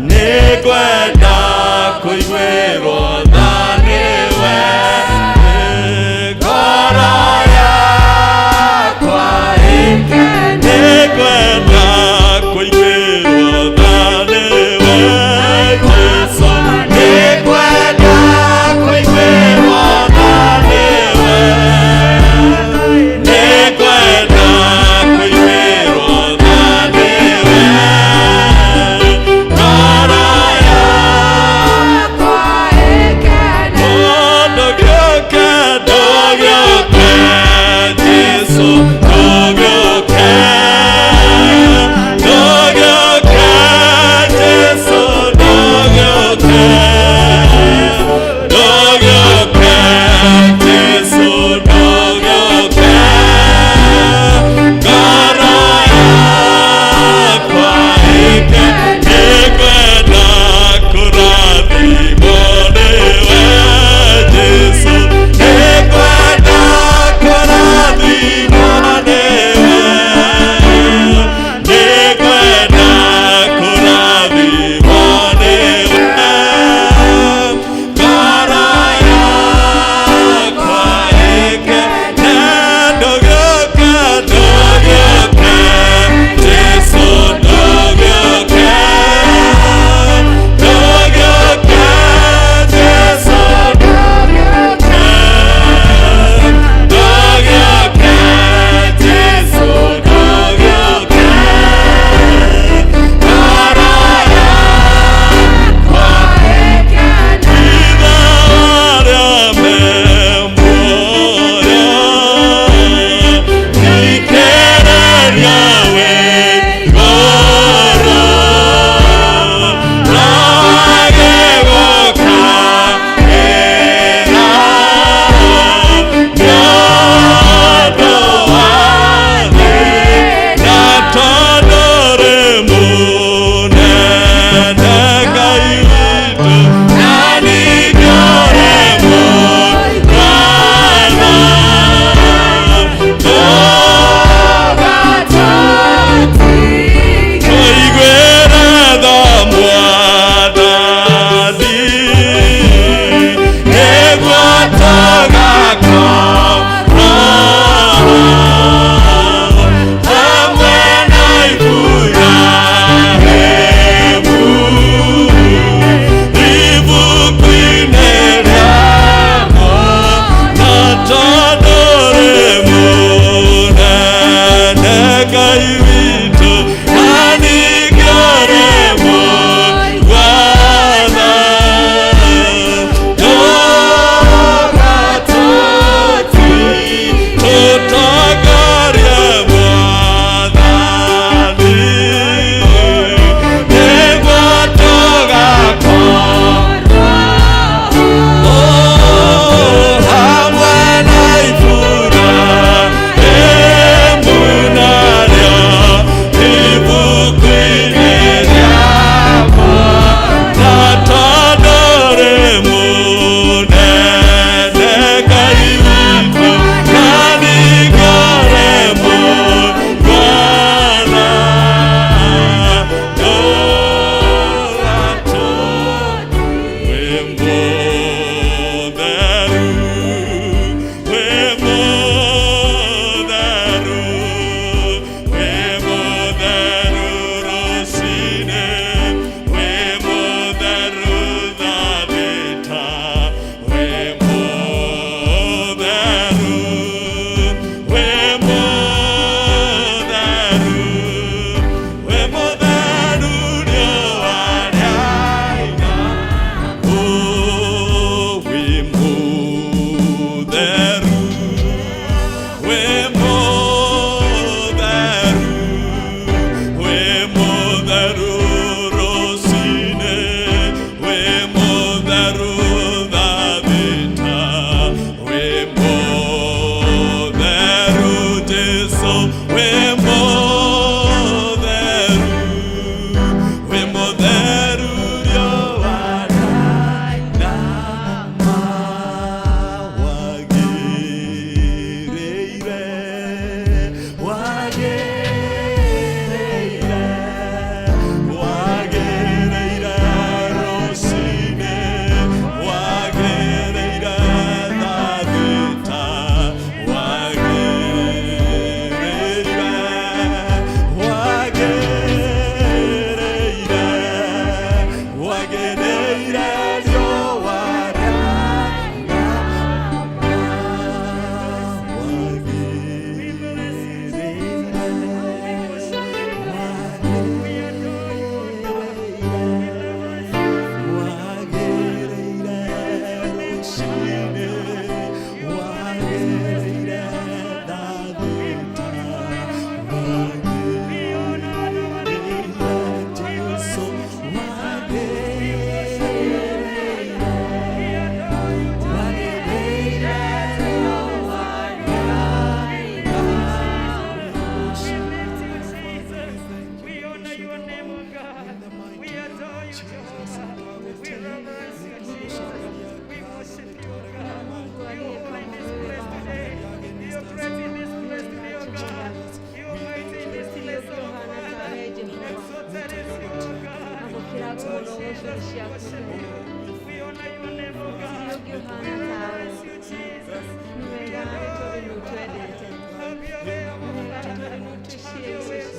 Nĩngwenda kũiguĩrwo tha nĩwe. Ngoro yakwa nĩngwenda kũiguĩrwo tha nĩwe, Jesũ. Nĩngwenda kũiguĩrwo tha nĩwe. Nĩngwenda kũiguĩrwo tha nĩwe. Ngoro yakwa. Mungu aliye kama wewe Baba. Gũtirĩ ũngĩ ũhana tawe Jehova. Amũkĩra ngumo na ũgoco nĩ ciaku Ngai. Gũtirĩ ũngĩ ũhana tawe. Nĩ wega nĩ tondũ nĩ ũtwendete. Nĩ wega nĩ tondũ nĩ ũtũciĩrĩire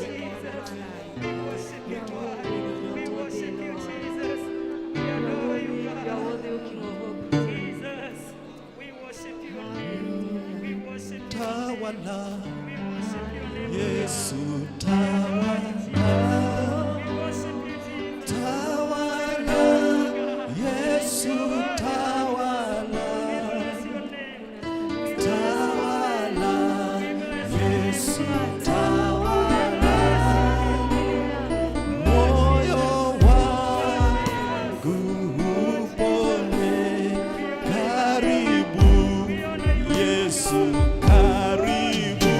You are worthy, you are worthy, O King of all glory. Tawala, Yesu tawala, tawala, Yesu tawala, tawala, Yesu tawala, moyo wangu upone, karibu Yesu, karibu,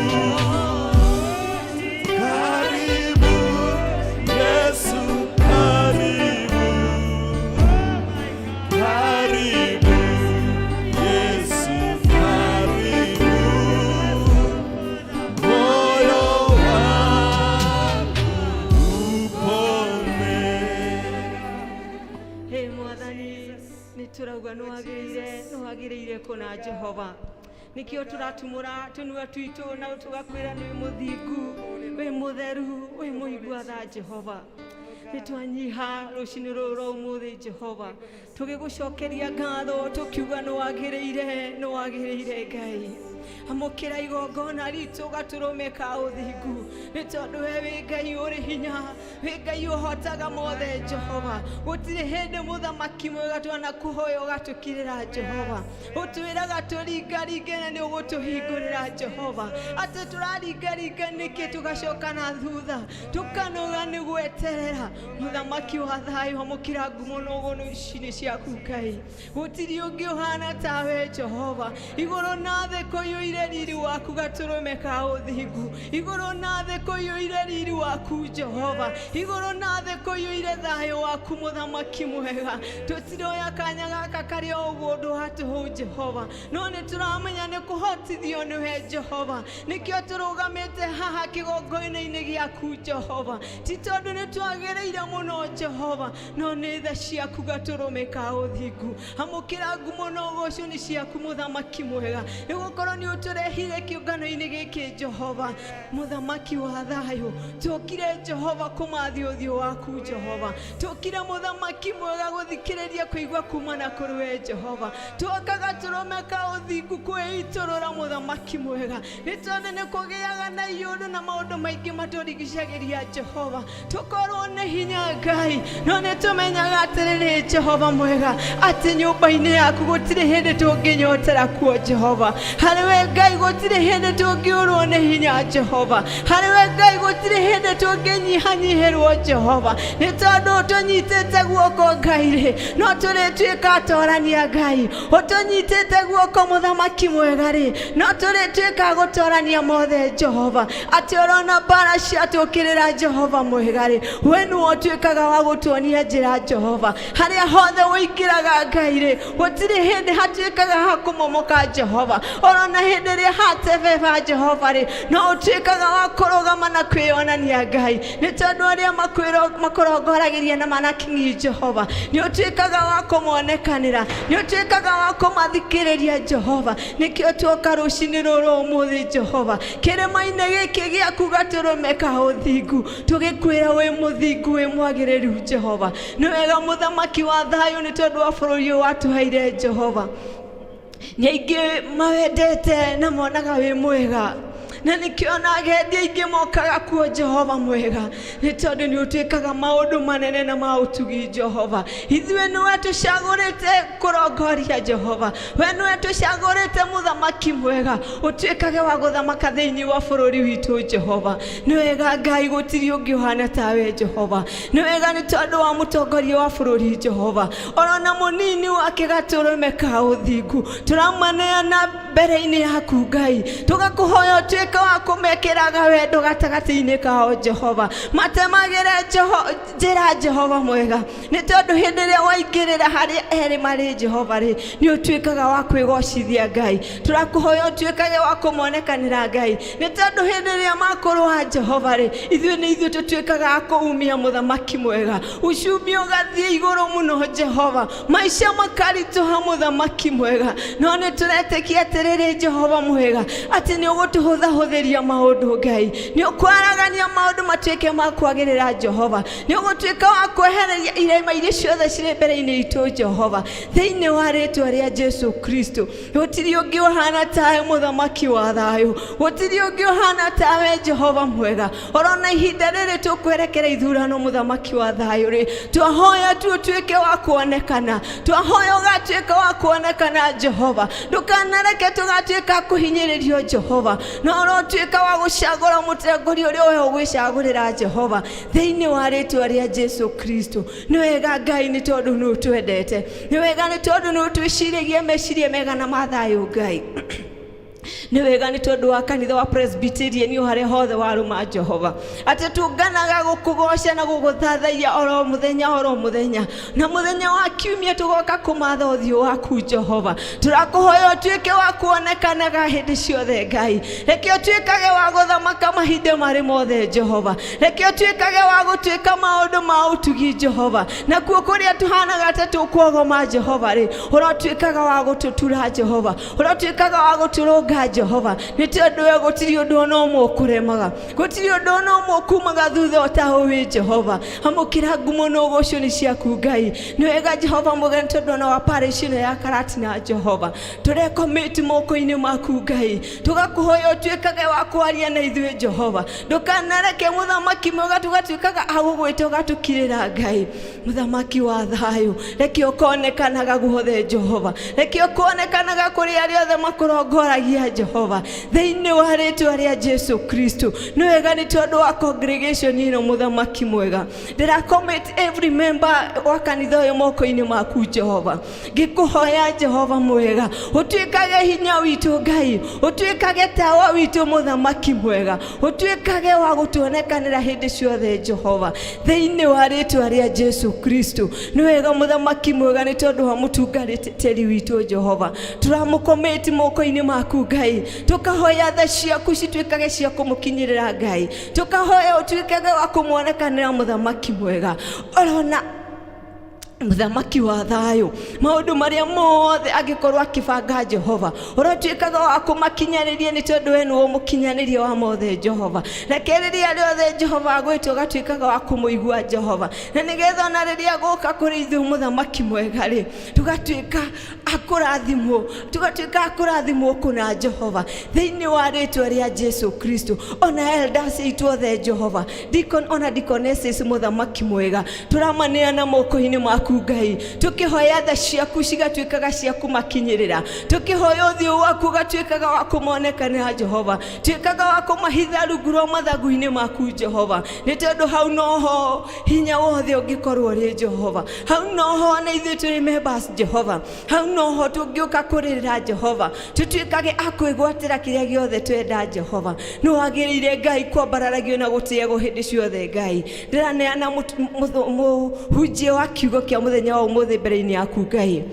karibu Yesu, karibu, karibu Yesu, karibu, moyo wangu upone. Hey mwathani nĩ tũrauga nĩ wagĩrĩire nĩ wagĩrĩire kũna Jehova nĩkĩo tũratumũra tũnua twitũ na tũgakwĩra nĩ mũthingu wĩ mũtheru wĩ mũigua tha Jehova nĩ twanyiha rũcinĩ rũrũ rwa ũmũthĩ Jehova tũgĩgũcokeria ngatho tũkiuga nĩ wagĩrĩire nĩ wagĩrĩire Ngai amũkĩra igongona ritũ gatũrũme ka ũthingu nĩ tondũ we wĩ Ngai ũrĩ hinya wĩ Ngai ũhotaga mothe Jehova gũtirĩ hĩndĩ mũthamaki mwega twanakũhoya ũgatũkirĩra Jehova ũtwĩraga tũringaringe na nĩ ũgũtũhingũrĩra Jehova atĩ tũraringaringa nĩkĩ tũgacoka na thutha tũkanoga nĩ gweterera mũthamaki wa thayũ amũkĩra ngumo na ũgono ici nĩ ciaku Ngai gũtirĩ ũngĩ ũhana tawe Jehova igũrũ na thĩ kũiyũire riri waku gatũrũme ka ũthingu igũrũ na thĩ kũiyũire riri waku Jehova igũrũ na thĩ kũiyũire thayũ waku mũthamaki mwega tũtiroya kanya gaka karĩ o ũguo ũndũ wa tũhũ Jehova no nĩ tũramenya nĩ kũhotithio nĩwe Jehova nĩkĩo tũrũgamĩte haha kĩgongona-inĩ gĩaku Jehova ti tondũ nĩ twagĩrĩire mũno Jehova no nĩ tha ciaku gatũrũme ka ũthingu amũkĩra ngumo na ũgoco nĩ ciaku mũthamaki mwega nĩ gũkorwo nĩ ũtũrehire kĩũngano-inĩ gĩkĩ Jehova mũthamaki wa thayũ tũkire Jehova kũmathi ũthiũ waku Jehova tũkire mũthamaki mwega gũthikĩrĩria kũigua kuma na kũrĩ we Jehova twoka gatũrũme ka ũthingu kwĩitũrũra mũthamaki mwega nĩ tondũ nĩ kũgĩaga na iũndũ na maũndũ maingĩ matũrigicagĩria Jehova tũkorwo nĩ hinya Ngai no nĩ tũmenyaga atĩrĩrĩ Jehova mwega atĩ nyũmba-inĩ yaku gũtirĩ hĩndĩ tũngĩnyotera kuo Jehova harĩ we Ngai gũtirĩ hĩndĩ tũngĩũrwo nĩ hinya Jehova harĩ we Ngai gũtirĩ hĩndĩ tũngĩnyihanyihĩrwo Jehova nĩ tondũ ũtũnyitĩte guoko Ngai rĩ no tũrĩtuĩka atorania Ngai ũtũnyitĩte guoko mũthamaki mwega rĩ no tũrĩtuĩka gũtorania mothe Jehova atĩ ũrona mbara ciatũkĩrĩra Jehova mwega rĩ we nĩwe ũtuĩkaga wa gũtuonia njĩra Jehova harĩa hothe ũingĩraga Ngai rĩ gũtirĩ hĩndĩ hatuĩkaga ha kũmomoka Jehova orona hĩndĩ ĩrĩa hatebeba Jehova rĩ no ũtuĩkaga wa kũrũgama na kwĩyonania Ngai nĩ tondũ arĩa makũrongoragĩria na manakinyi Jehova nĩ ũtuĩkaga wa kũmonekanĩra nĩ ũtuĩkaga wa kũmathikĩrĩria Jehova nĩkĩo tuoka rũcinĩ rũrũ ũmũthĩ Jehova kĩrĩma-inĩ gĩkĩ gĩaku gatũrũme ka ũthingu tũgĩkwĩra wĩ mũthingu wĩ mwagĩrĩru Jehova nĩ wega mũthamaki wa thayũ nĩ tondũ wa bũrũri ũyũ watũheire Jehova nĩ aingĩ mawendete na monaga wĩ mwega na nĩkĩo na agendi aingĩ mokaga kuo Jehova mwega nĩ tondũ nĩ ũtuĩkaga maũndũ manene na ma ũtugi Jehova ithuĩ nĩwe tũcagũrĩte kũrongoria Jehova we nĩwe tũcagũrĩte mũthamaki mwega ũtuĩkage wa gũthamaka thĩinĩ wa bũrũri witũ Jehova nĩ wega Ngai gũtirĩ ũngĩ ũhana tawe Jehova nĩ wega nĩ tondũ wa mũtongoria wa bũrũri Jehova orona mũnini wake gatũrũme ka ũthingu tũramaneana mbere-inĩ yaku Ngai tũgakũhoya ũtuĩke Ũtuĩke wa kũmekĩraga wendo gatagatĩ-inĩ kao Jehova. Matemagĩre njĩra Jehova mwega, nĩ tondũ hĩndĩ ĩrĩa waingĩrĩra harĩa erĩ marĩ Jehova rĩ, nĩ ũtuĩkaga wa kwĩgocithia Ngai. Tũrakũhoya ũtuĩkage wa kũmonekanĩra Ngai, nĩ tondũ hĩndĩ ĩrĩa makũrũa Jehova rĩ, ithuĩ nĩ ithuĩ tũtuĩkaga a kũumia mũthamaki mwega. Uchumi ũgathiĩ igũrũ mũno Jehova, maica makaritũha mũthamaki mwega. No nĩ tũretĩkia atĩrĩrĩ Jehova mwega, atĩ nĩ ũgũtũhũthahũthĩria maũndũ Ngai, nĩ ũkwaragania maũndũ matuĩke ma kwagĩrĩra Jehova, nĩ ũgũtuĩka wa kwehereria irema iria ciothe cirĩ mbere-inĩ itũ Jehova, thĩinĩ wa rĩtwa rĩa Jesu Kristo. Gũtirĩ ũngĩ ũhana tawe mũthamaki wa thayũ, gũtirĩ ũngĩ ũhana tawe Jehova mwega. Orona ihinda rĩrĩ tũkwerekera ithurano mũthamaki wa thayũ rĩ, twahoya tu ũtuĩke wa kuonekana, twahoya ũgatuĩka wa kuonekana Jehova. Ndũkanareke tũgatuĩka kũhinyĩrĩrio Jehova, no ũrotuĩka wa gũcagũra mũtongoria ũrĩa we ũgwĩcagũrĩra Jehova, thĩinĩ wa rĩtwa rĩa Jesu Kristo. Nĩ wega Ngai, nĩ tondũ nĩ ũtwendete, nĩ wega nĩ tondũ nĩ ũtwĩciragia meciria mega na ma thayũ Ngai. Nĩ wega nĩ tondũ wa kanitha wa Presbyterian o harĩa hothe warũma Jehova, atĩ tũnganaga gũkũgoca na gũgũthathaiya oro mũthenya oro mũthenya, na mũthenya wa kiumia tũgoka kũmatha ũthiũ waku Jehova. Tũrakũhoya ũtuĩke wa kuonekanaga hĩndĩ ciothe Ngai, reke ũtuĩkage wa gũthamaka mahinda marĩ mothe Jehova, reke ũtuĩkage wa gũtuĩka maũndũ ma ũtugi Jehova, nakuo kũrĩa tũhanaga ta tũkuogoma Jehova rĩ, ũrotuĩkaga wa gũtũtura Jehova, ũrotuĩkaga wa gũtũrũnga Jehova, nĩ tondũ we gũtirĩ ũndũ ona ũmwe ũkũremaga, gũtirĩ ũndũ ona ũmwe ũkumaga thutha ũtaũĩ Jehova. Amũkĩra ngumo na ũgoco nĩ ciaku Ngai. Nĩ wega Jehova mwega, nĩ tondũ ona wa parish ĩno ya Karatina Jehova, tũrekomĩti moko-inĩ maku Ngai, tũgakũhoya ũtuĩkage wa kwaria na ithuĩ Jehova. Ndũkanareke mũthamaki mwega tũgatuĩkaga a gũgwĩta ũgatũkirĩra Ngai. Mũthamaki wa thayũ, reke ũkonekanaga guothe Jehova, reke ũkonekanaga kũrĩ arĩa othe makũrongoragia Jehova, thĩinĩ wa rĩtwa rĩa Jesu Kristo. Nĩ wega nĩ tondũ wa congregation ĩno mũthamaki mwega, ndĩra commit every member wa kanitha ũyũ moko-inĩ maku Jehova, ngĩkũhoya Jehova mwega, ũtuĩkage hinya witũ Ngai, ũtuĩkage tawa witũ mũthamaki mwega, ũtuĩkage wa gũtuonekanĩra hĩndĩ ciothe Jehova, thĩinĩ wa rĩtwa rĩa Jesu Kristo. Nĩ wega mũthamaki mwega, nĩ tondũ wa mũtungatĩri witũ Jehova, tũramũkomĩti moko-inĩ maku Ngai, tũkahoya tha ciaku cituĩkage cia kũmũkinyĩrĩra Ngai, tũkahoya ũtuĩkage wa kũmuonekanĩra mũthamaki mwega, orona mũthamaki wa thayũ, maũndũ marĩa mothe angĩkorwo akĩbanga Jehova, ũrotuĩkaga wa kũmakinyanĩria, nĩ tondũ we nĩwe mũkinyanĩria wa mothe Jehova. Reke rĩrĩa rĩothe Jehova agwĩta ũgatuĩkaga wa kũmũigua Jehova, na nĩgetha ona rĩrĩa gũka kũrĩ ithuĩ mũthamaki mwega rĩ, tũgatuĩka akũrathimwo, tũgatuĩka akũrathimwo kũna Jehova, thĩinĩ wa rĩtwa rĩa Jesu Kristo. Ona elders aitũ othe Jehova, deacon ona deaconesses, mũthamaki mwega, tũramaneana moko-inĩ maku Ngai, tũkĩhoya tha ciaku cigatuĩkaga cia kũmakinyĩrĩra, tũkĩhoya ũthiũ waku ũgatuĩkaga wa kũmonekanĩra Jehova, tuĩkaga wa kũmahitha rungu rwa mathagu-inĩ maku Jehova, nĩ tondũ hau noho hinya wothe ũngĩkorwo ũrĩ Jehova, hau noho na ithuĩ tũrĩ members Jehova, hau noho tũngĩũka kũrĩrĩra Jehova, tũtuĩkage a kwĩgwatĩra kĩrĩa gĩothe twenda Jehova. Nĩ wagĩrĩire Ngai kwambararagio na gũtĩagwo hĩndĩ ciothe Ngai. Ndĩraneana mũhunjia wa kiugo kĩa mũthenya wa ũmũthĩ mbere-inĩ yaku Ngai,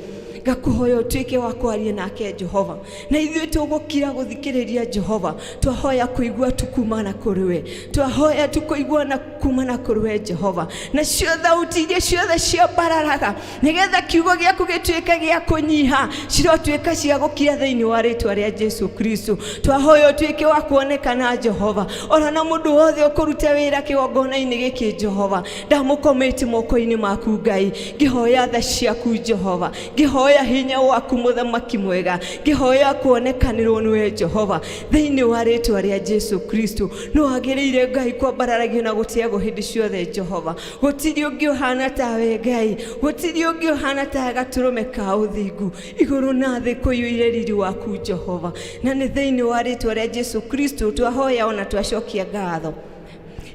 ngakũhoya ũtuĩke wa kwaria nake Jehova, na ithuĩ tũgũkira gũthikĩrĩria Jehova. Twahoya kũigua tu kumana kũrĩ we, twahoya tu kũigua na kumana kũrĩ we Jehova, nacio thauti iria ciothe ciambararaga nĩgetha kiugo gĩaku gĩtuĩke gĩa kũnyiha cirotuĩka cia gũkira thĩinĩ wa rĩtwa rĩa Jesu Kristo. Twahoya ũtuĩke wa kuonekana Jehova, ona na mũndũ wothe ũkũruta wĩra kĩgongona-inĩ gĩkĩ Jehova, ndamũkomĩti moko-inĩ maku Ngai, ngĩhoya tha ciaku Jehova, ngĩhoya hinya waku mũthamaki mwega, ngĩhoya kuonekanĩrwo nĩwe Jehova, thĩinĩ wa rĩtwa rĩa Jesu Kristo. Nĩ wagĩrĩire Ngai kwambararagio na gũtĩagwo hĩndĩ ciothe Jehova, gũtirĩ ũngĩ ũhana tawe Ngai, gũtirĩ ũngĩ ũhana tawe gatũrũme ka ũthingu, igũrũ na thĩ kũiyũire riri waku Jehova, na nĩ thĩinĩ wa rĩtwa rĩa Jesu Kristo twahoya ona twacokia ngatho.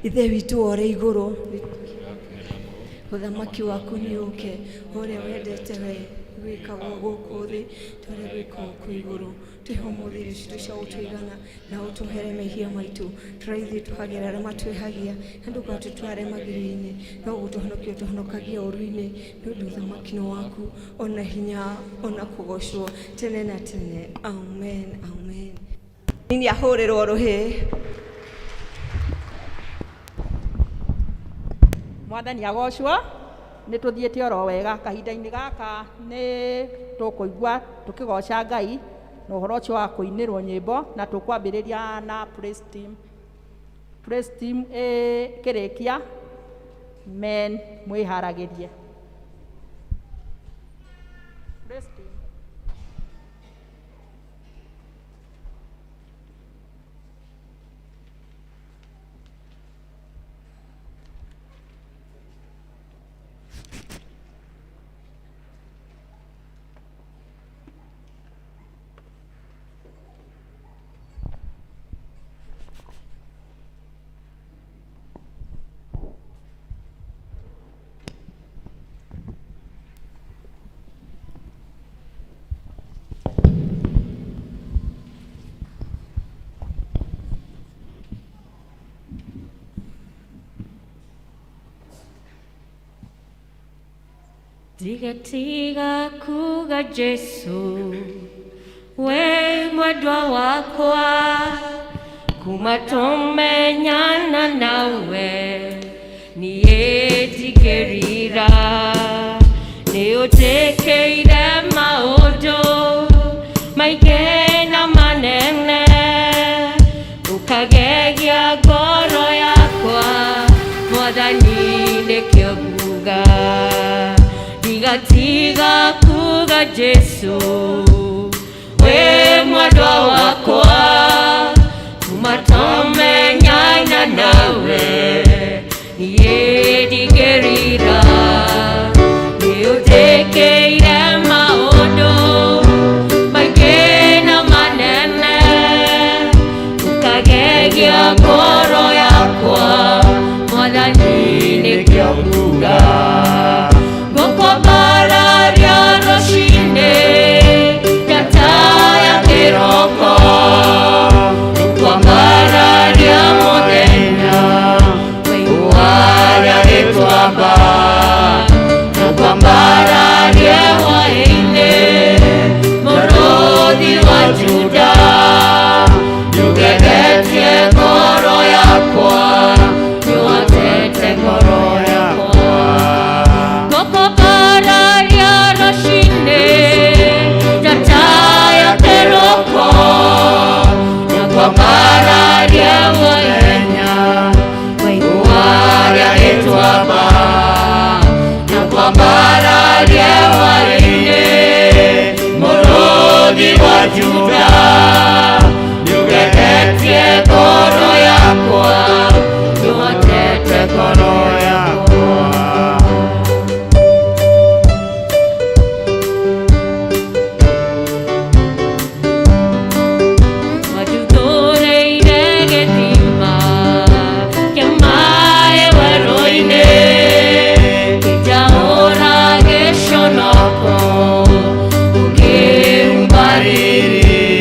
Ithe witũ wa ũrĩ igũrũ, ũthamaki waku nĩ ũke, ũrĩa wendete we. Gwĩkagwo gũkũ thĩ ta ũrĩa gwĩkagwo kũu igũrũ. Tũhe ũmũthĩ irio citũ cia gũtũigana, na ũtũhere mehia maitũ tũrĩa ithuĩ tũhagĩra arĩa matwĩhagia, na ndũgatũtware magerio-inĩ, no gũtũhonokia ũtũhonokagia ũũru-inĩ, nĩ ũndũ ũthamaki nĩ waku, ona hinya, ona kũgocwo tene na tene. Amen, amen. Nini ahũrĩrwo rũhĩ. Mwathani agocwo. Nĩ tũthiĩte oro wega kahinda-inĩ gaka, nĩ tũkũigua tũkĩgoca Ngai na ũhoro ũcio wa kũinĩrwo nyĩmbo, na tũkwambĩrĩria na praise team. Praise team ĩkĩrĩkia, men mwĩharagĩrie. Praise team. Tigatiga kuga Jesu, we mwendwa wakwa, kuma tumenyana nawe niĩ ndingĩrira, nĩ ũnjĩkĩire maũndũ maingĩ na manene, ũkagegia ngoro yakwa, Mwathani nĩkĩo nguga. Ndigatiga kuga Jesu, we mwendwa wakwa, kuma tumenyana nawe niĩ ndingĩrira, nĩ ũnjĩkĩire maũndũ maingĩ na manene, ũkagegia ngoro yakwa, Mwathani nĩkĩo nguga. Ngũkwambararia rũcinĩ njata ya kĩroko, ngũkwambararia mũthenya waigua rĩtwamba, ngũkwambararia hwaĩ-inĩ mũrũthi wa Juda, nĩũgegetie ngoro yakwa, nĩwatete ngoro yakwa. Ngũkwambararia rũcinĩ njata ya kĩroko, ngũkwambararia mũthenya waigua rĩtwamba, ngũkwambararia hwaĩ-inĩ mũrũthi wa Juda, nĩũgegetie ngoro yakwa, nĩwatete ngoro yakwa. Wathuthurĩire gĩthima kĩa maĩ werũ-inĩ, kĩnjaũra gĩconoko, ũkĩhumba riri.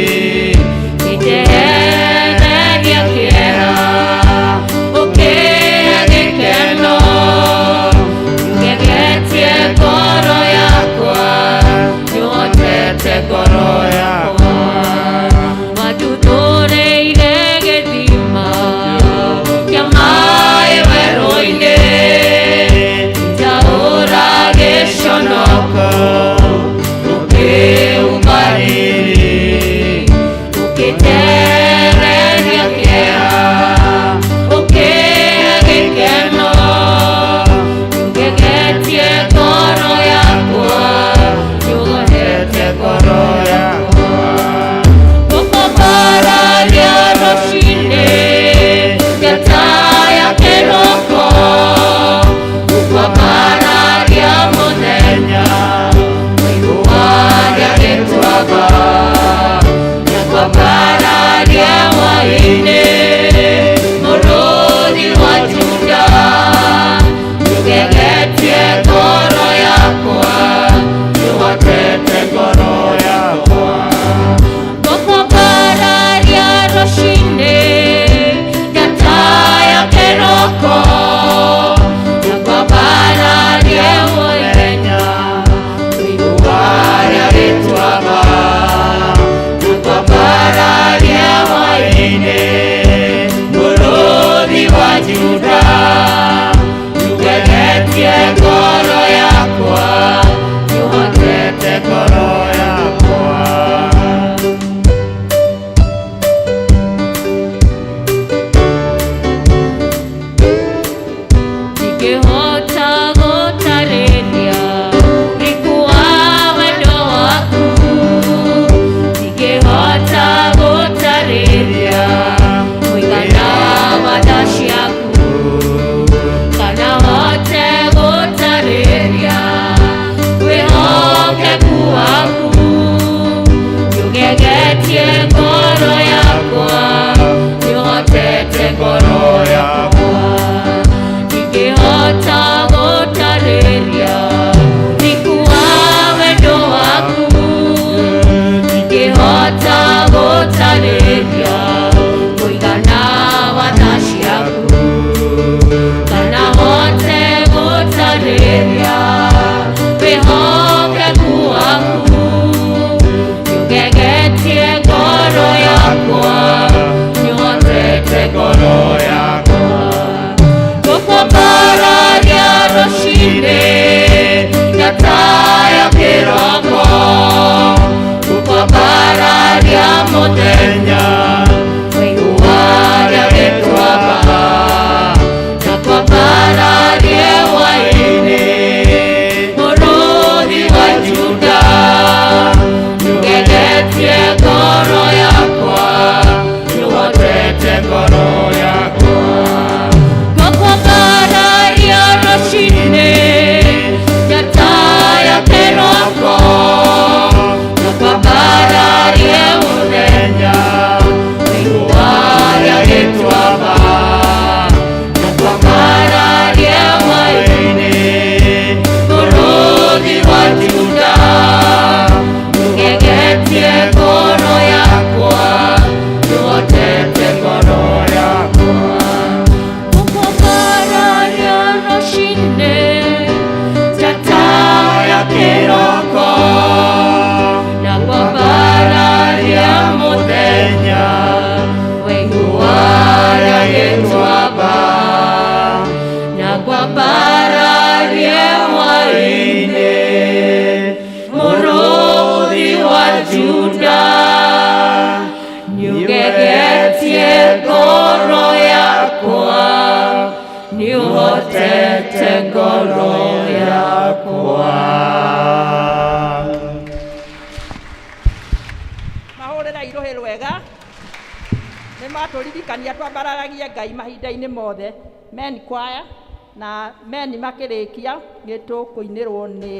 ngoro yakwa. Mahũrĩra irũhĩ rwega nĩ matũririkania twambararagie Ngai mahinda-inĩ mothe. Men choir na men makĩrĩkia nĩ tũkũinĩrwo nĩ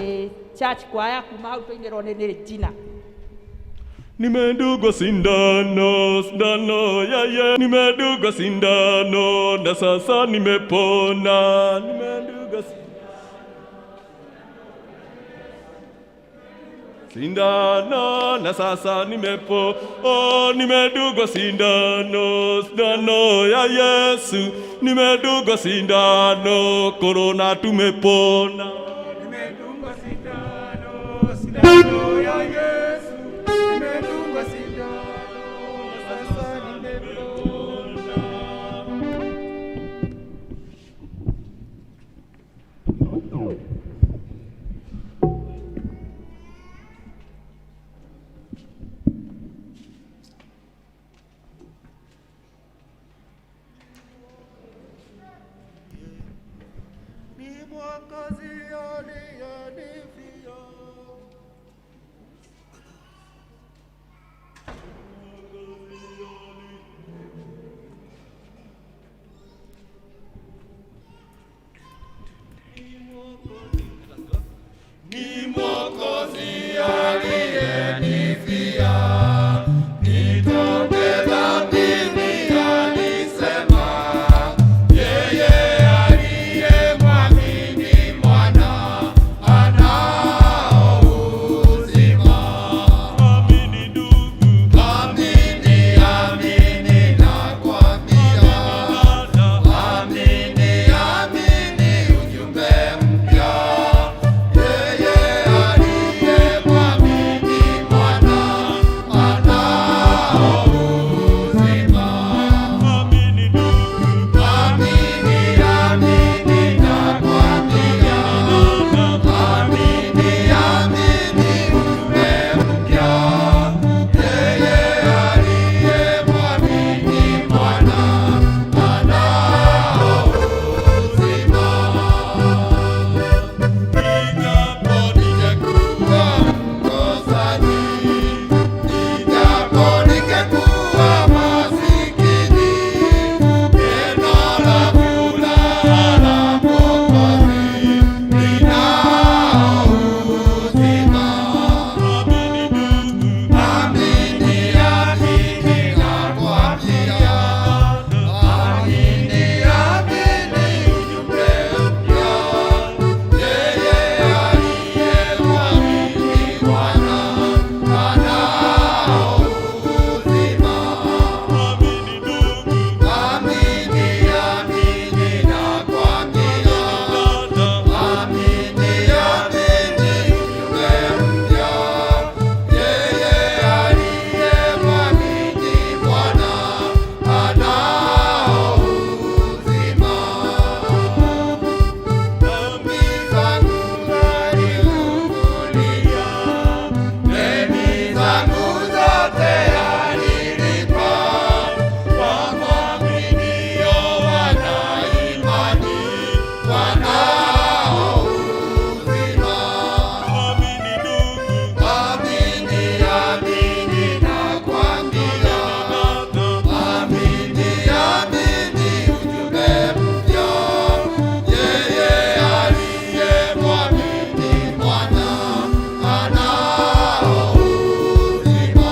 church choir, kuma hau tũinĩrwo nĩ Regina. Nimedungwa sindano, sindano ya ye. Nimedungwa sindano na sasa nimepona. Nimedungwa sindano na sasa nimepo. Oh, nimedungwa sindano, sindano ya Yesu. Nimedungwa sindano, corona tumepona. Nimedungwa sindano, sindano ya Yesu. Nimedungwa sindano, na sasa nimepona. Ni Mwokozi aliyenifia. Ni Mwokozi aliyenifia, nitoke dhambini alisema, yeye aliyemwamini Mwana anao uzima. Amini ndugu, amini, amini nakwambia, amini, amini ujumbe mpya. Yeye aliyemwamini Mwana anao uzima. Amini ndugu, amini, amini nakwambia, amini, amini ujumbe mpya. Yeye aliyemwamini Mwana anao uzima. Ijapo ningekuwa mkosaji, ijapo ningekuwa masikini, neno la furaha la Mwokozi linao uzima. Amini, amini nakwambia, amini, amini ujumbe mpya. Yeye aliyemwamini Mwana anao uzima. Amini, amini nakwambia, amini, amini ujumbe mpya. Yeye aliyemwamini Mwana anao uzima. Dhambi zangu alinifungulia, deni zangu zote alilipa. Wamwaminio wana imani, wanao uzima. Amini, amini nakwambia, amini, amini ujumbe mpya. Yeye aliyemwamini Mwana anao uzima.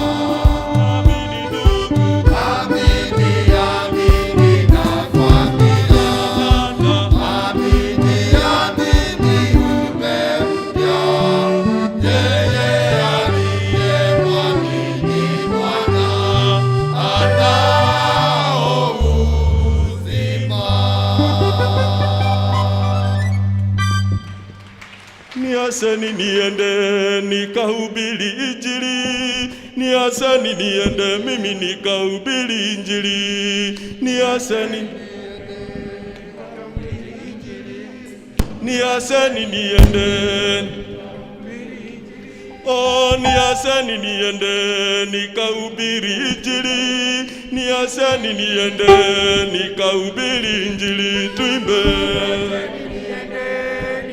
Amini, amini nakwambia, amini, amini ujumbe mpya. Yeye aliyemwamini Mwana anao uzima. Niacheni niende nikahubiri Injili, niacheni niende mimi nikahubiri Injili, niacheni, niacheni niende. Oh, niacheni niende nikahubiri Injili, niacheni niende nikahubiri Injili, tuimbe. Niende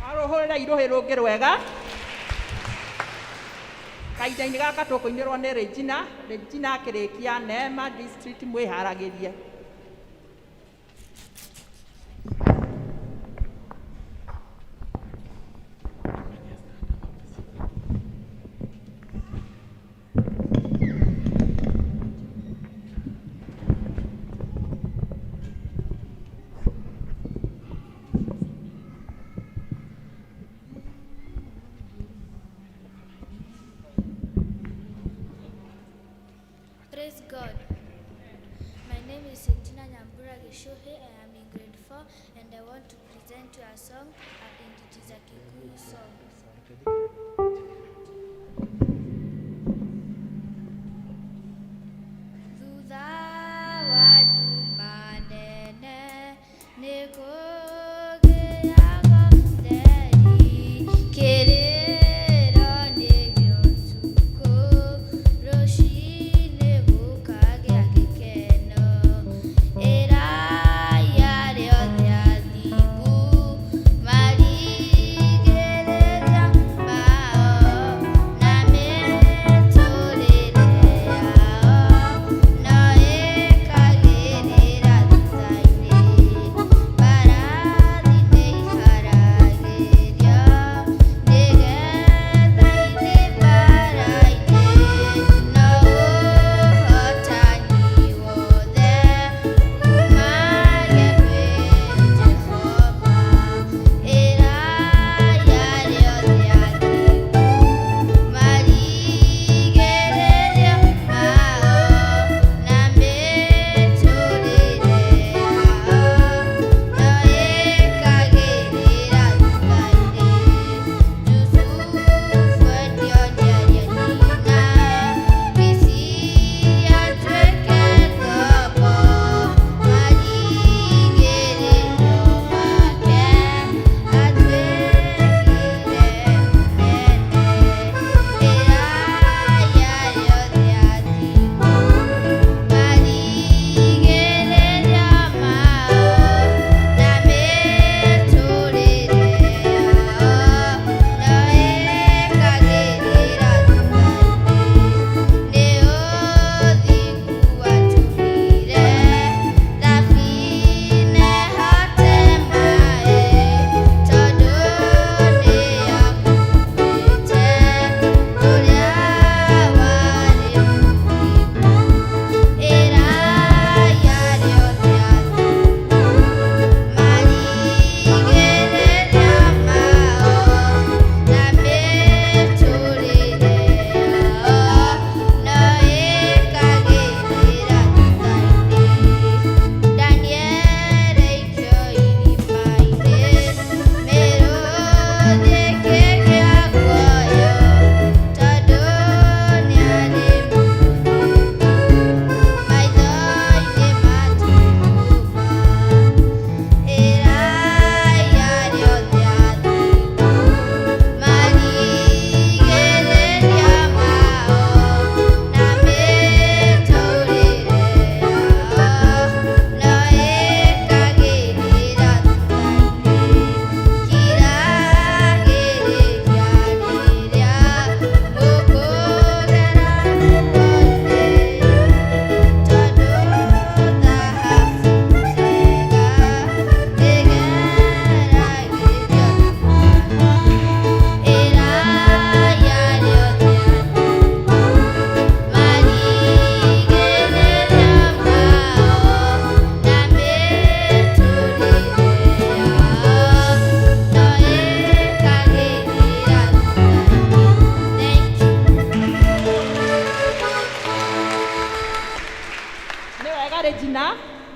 Arũhũrĩra irũhĩ rũngĩ rwega. Kahinda-inĩ gaka tũkũinĩrwo nĩ Regina. Regina akĩrĩkia Neema District mwĩharagĩrie. Praise God. My name is Regina Nyambura Gishuhi. I am in grade 4 and I want to present you a song, and it is a Kikuyu song. Thutha wa nduma nene nĩkũgĩaga ũtheri, kĩrĩro nĩkĩo ũtukũ, rũciinĩ gũkagĩa gĩkeno. Ĩrai arĩa othe athingu marigĩrĩria.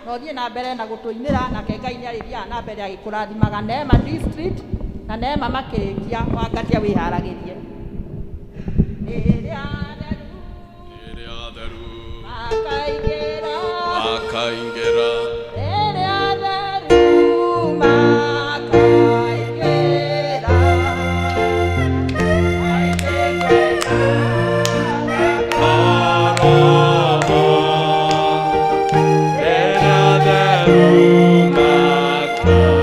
Na ũthiĩ na mbere na gũtũinĩra, nake Ngai nĩ arĩthiaga na mbere agĩkũrathimaga. Neema District na Neema makĩrĩkia, Wangatia wĩharagĩrie. Rĩrĩa theru Rĩrĩa theru makaingĩra, makaingĩra, rĩrĩa theru makaingĩra, Aroma, rĩrĩa theru makaingĩra,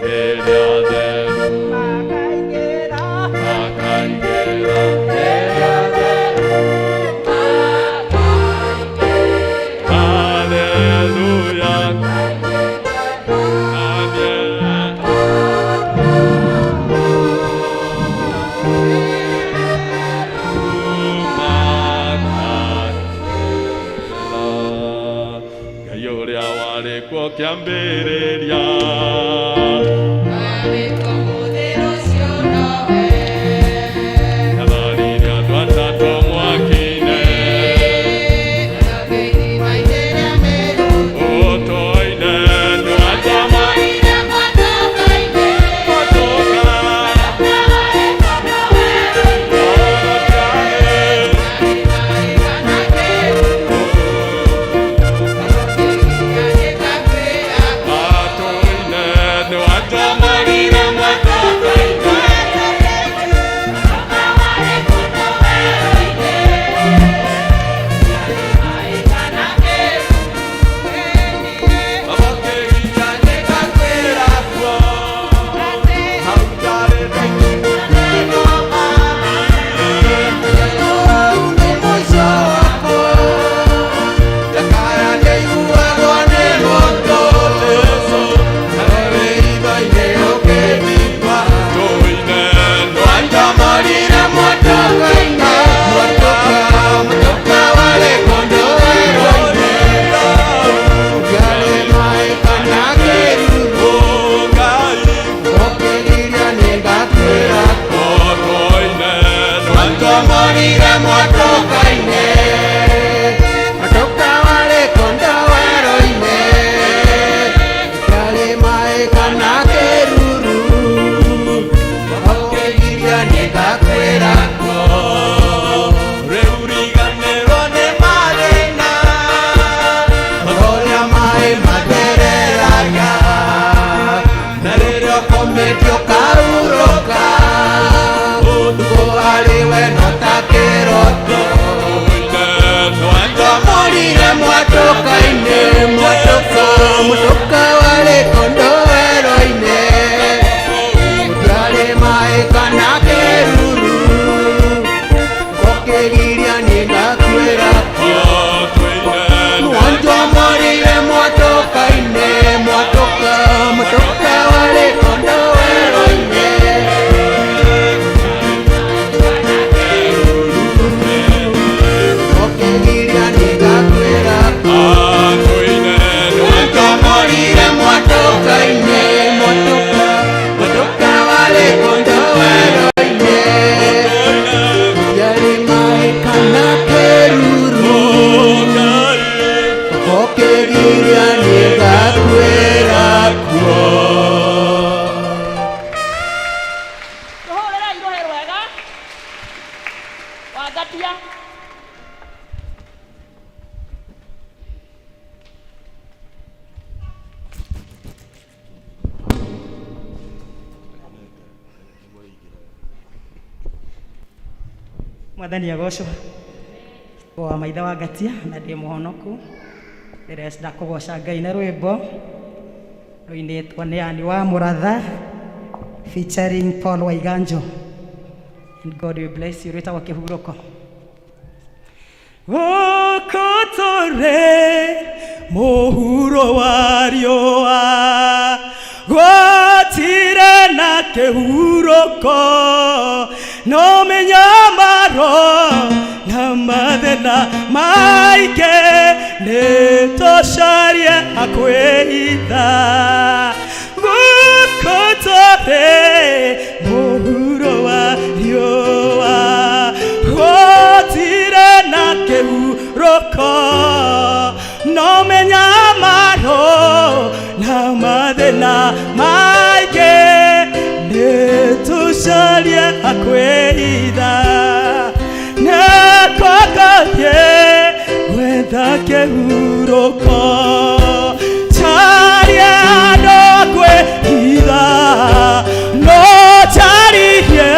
rĩrĩa theru makaingĩra, makaingĩra, rĩrĩa theru Hallelujah. Amen. Ngai ũrĩa warĩ kuo kĩambĩrĩria Nĩatharirie andũ atatũ mwaki-inĩ Ũtũine nĩwatũmorire mwatũka Atũine nĩwatũmorire mwatũka Tũhũrĩrei rũhĩ rwega. Wangatia. Mwathani agocwo. Wa maithe wa Ngatia na ndĩ mũhonoku, ndĩrenda kũgoca Ngai na rwĩmbo rũinĩtwo nĩ Ani wa Mũratha featuring Paul Waiganjo, and God will bless you. Rwĩtagwo Kĩhurũko. Gũkũ tũrĩ mũhuro wa riũa, gũtirĩ na kĩhurũko, no mĩnyamaro na mathĩna maingĩ, nĩ tũcarie hakwĩhitha. Gũkũ tũrĩ mũhuro wa riũa, gũtirĩ na kĩhurũko. Charia akwĩitha Nĩkũgathiĩ gwetha kĩhurũko Charia andũ akwĩitha No charirie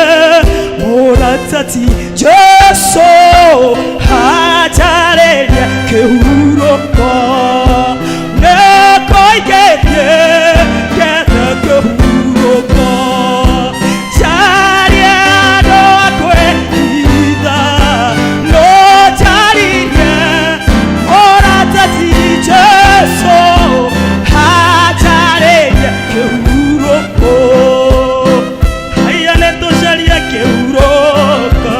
mũrata ti Jesu Hacarĩrie kĩhurũko Nĩkũigĩrie getha kĩhurũko Charia andũ akwĩitha No charirie mũrata ti Jesu Hacarĩrie kĩhurũko Haya nĩtũcarie kĩhurũko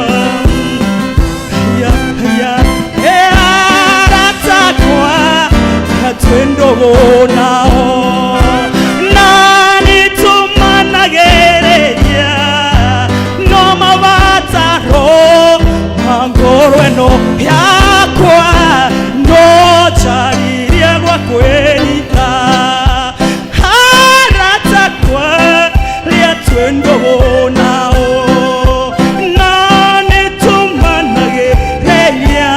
Haya, haya, aratakwa atwendo nao na nĩtũmanagĩrĩria no mabataro ma ngoro ĩno yakwa no njaririe gwa kwĩhitha aratakwa rĩa twendo nao na nĩtũmanagĩrĩria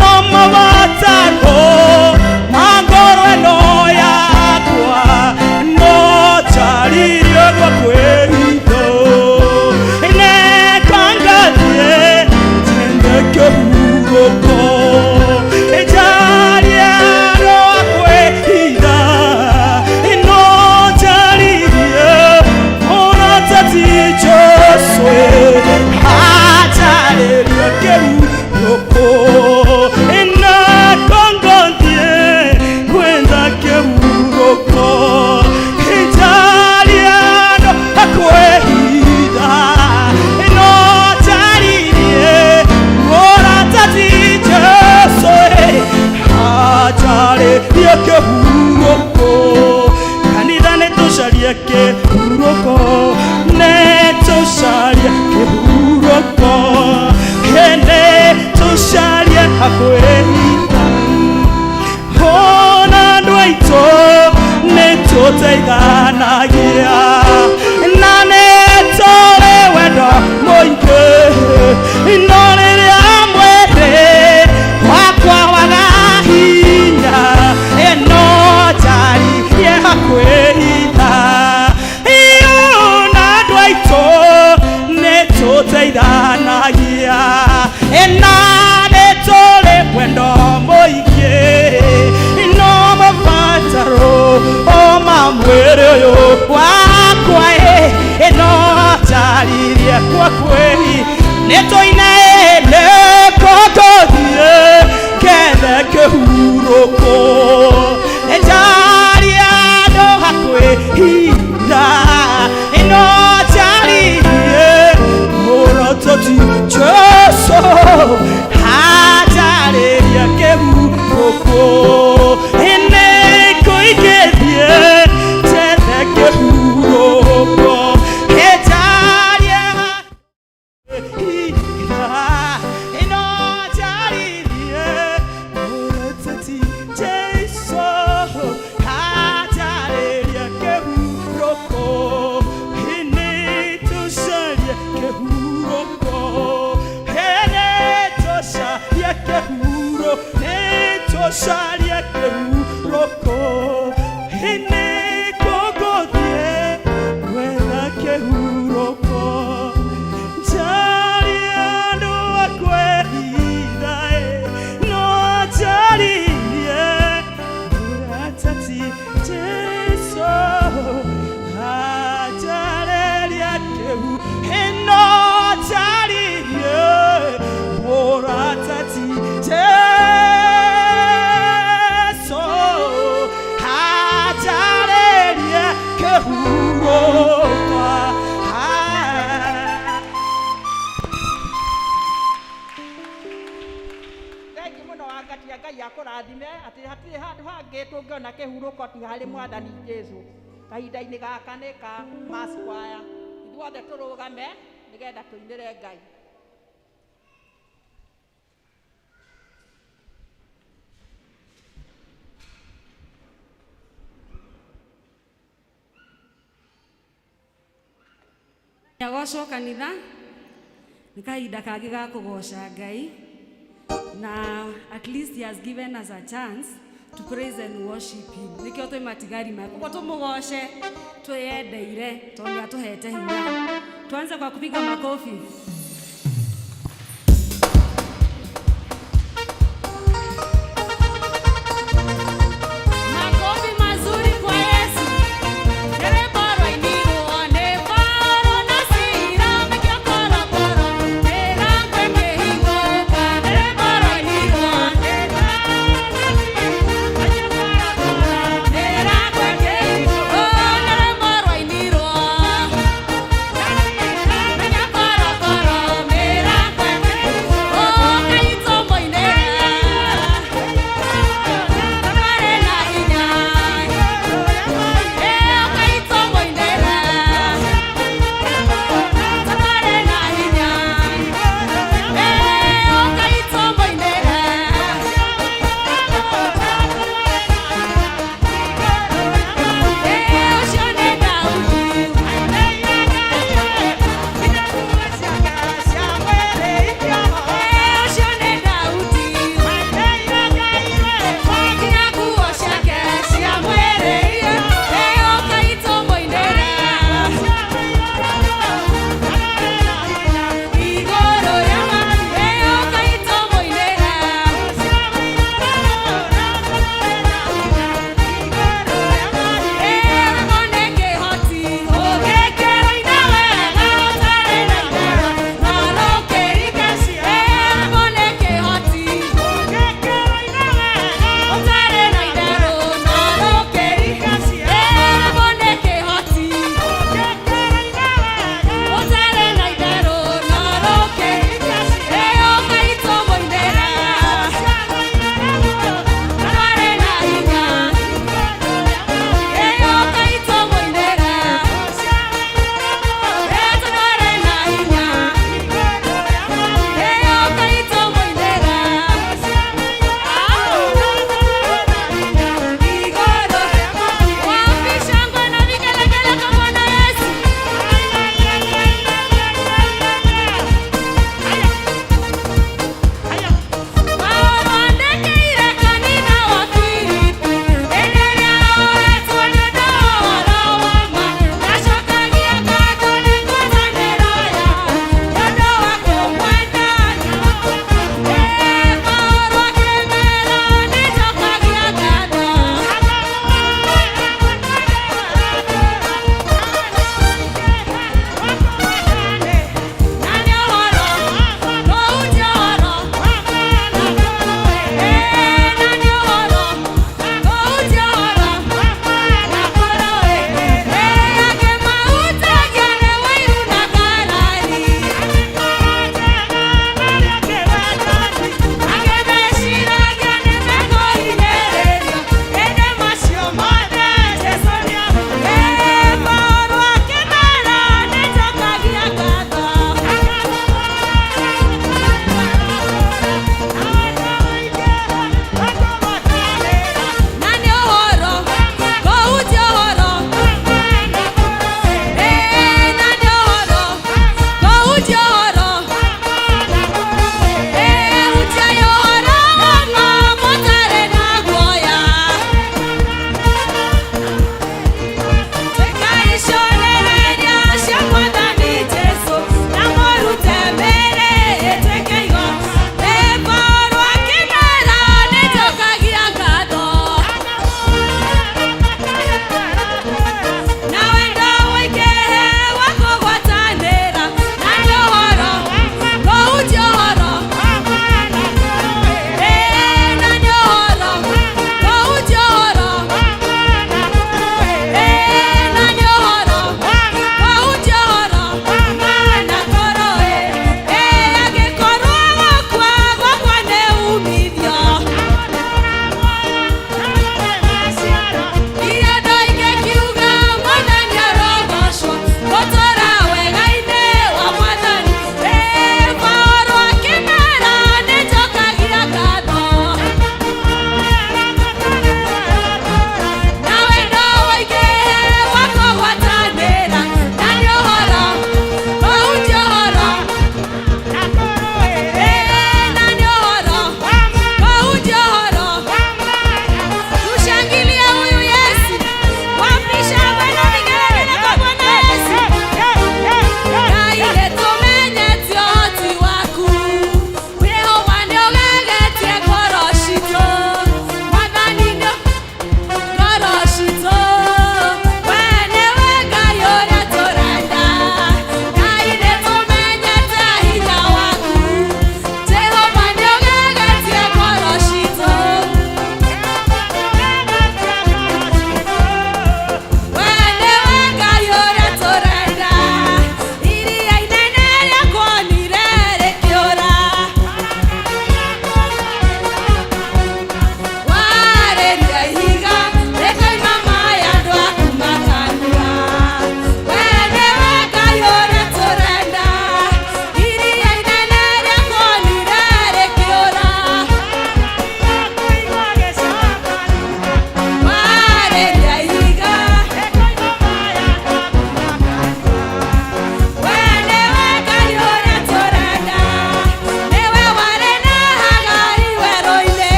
no mabataro ma ngoro ĩno yakwa no njaririe gwa kwĩhitha nĩkangathiĩ tende kĩhurũko njarie andũ a kwĩhitha no njaririe mũrata ti Jesu hacarĩrie kĩhurũko nĩkongothiĩ gwetha kĩhurũko njarie andũ a kwĩhitha no njaririe mũrata ti Jesu hacarĩrie kĩhurũko kanitha nĩtũcarie kĩhurũko nĩtũcarie kĩhurũko nĩtũcarie hakwĩhitha ona andũ aitũ nĩtũteithanagia na nĩtũrĩ wendo mũingĩ no rĩrĩa mwĩrĩ wakwa waga hinya ĩno njaririe hakwĩhitha na andũ aitũ nĩtũteithanagia na nĩtũrĩ wendo mũingĩ no mabataro o ma mwĩrĩ ũyũ wakwa ĩno njaririe kwa kwĩhi nĩtũine nĩkũngũthiĩ kethe kĩhurũko njarie andũ hakwĩhitha ĩno njaririe mũrata ti Jesu hacarĩrie kĩhurũko nĩkũigĩrie tene kĩhurũko njarie ĩno njaririe mũrata ti Jesu hacarĩrie kĩhurũko nĩtũcarie kĩhurũko nĩtũcarie kĩhuro nĩtũcarie kĩhurũko nĩkũgũthiĩ gwetha kĩhurũko njarie andũ a kwĩhitha no njaririe mũrata ti Jesu hacarĩrie kĩhu ĩno njaririe mũrata ti Jesu hacarĩrie kĩhurũko. Thengi mũno wangatia Ngai akũrathime atĩ hatirĩ handũ hangĩ tũngĩona kĩhurũko tiga harĩ mwathani Jesu. Kahinda-inĩ gaka nĩ ka mass choir. Ithuothe tũrũgame nĩgetha tũinĩre Ngai. Agocwo kanitha nĩ kahinda kangĩ ga kũgoca Ngai na at least he has given us a chance to praise and worship him. Nĩkĩo twĩ matigari maya koguo tũmũgoce twĩyendeire tondũ nĩ atũhete hinya. Tuanze kwa kupiga makofi. Makofi mazuri kwa Yesu.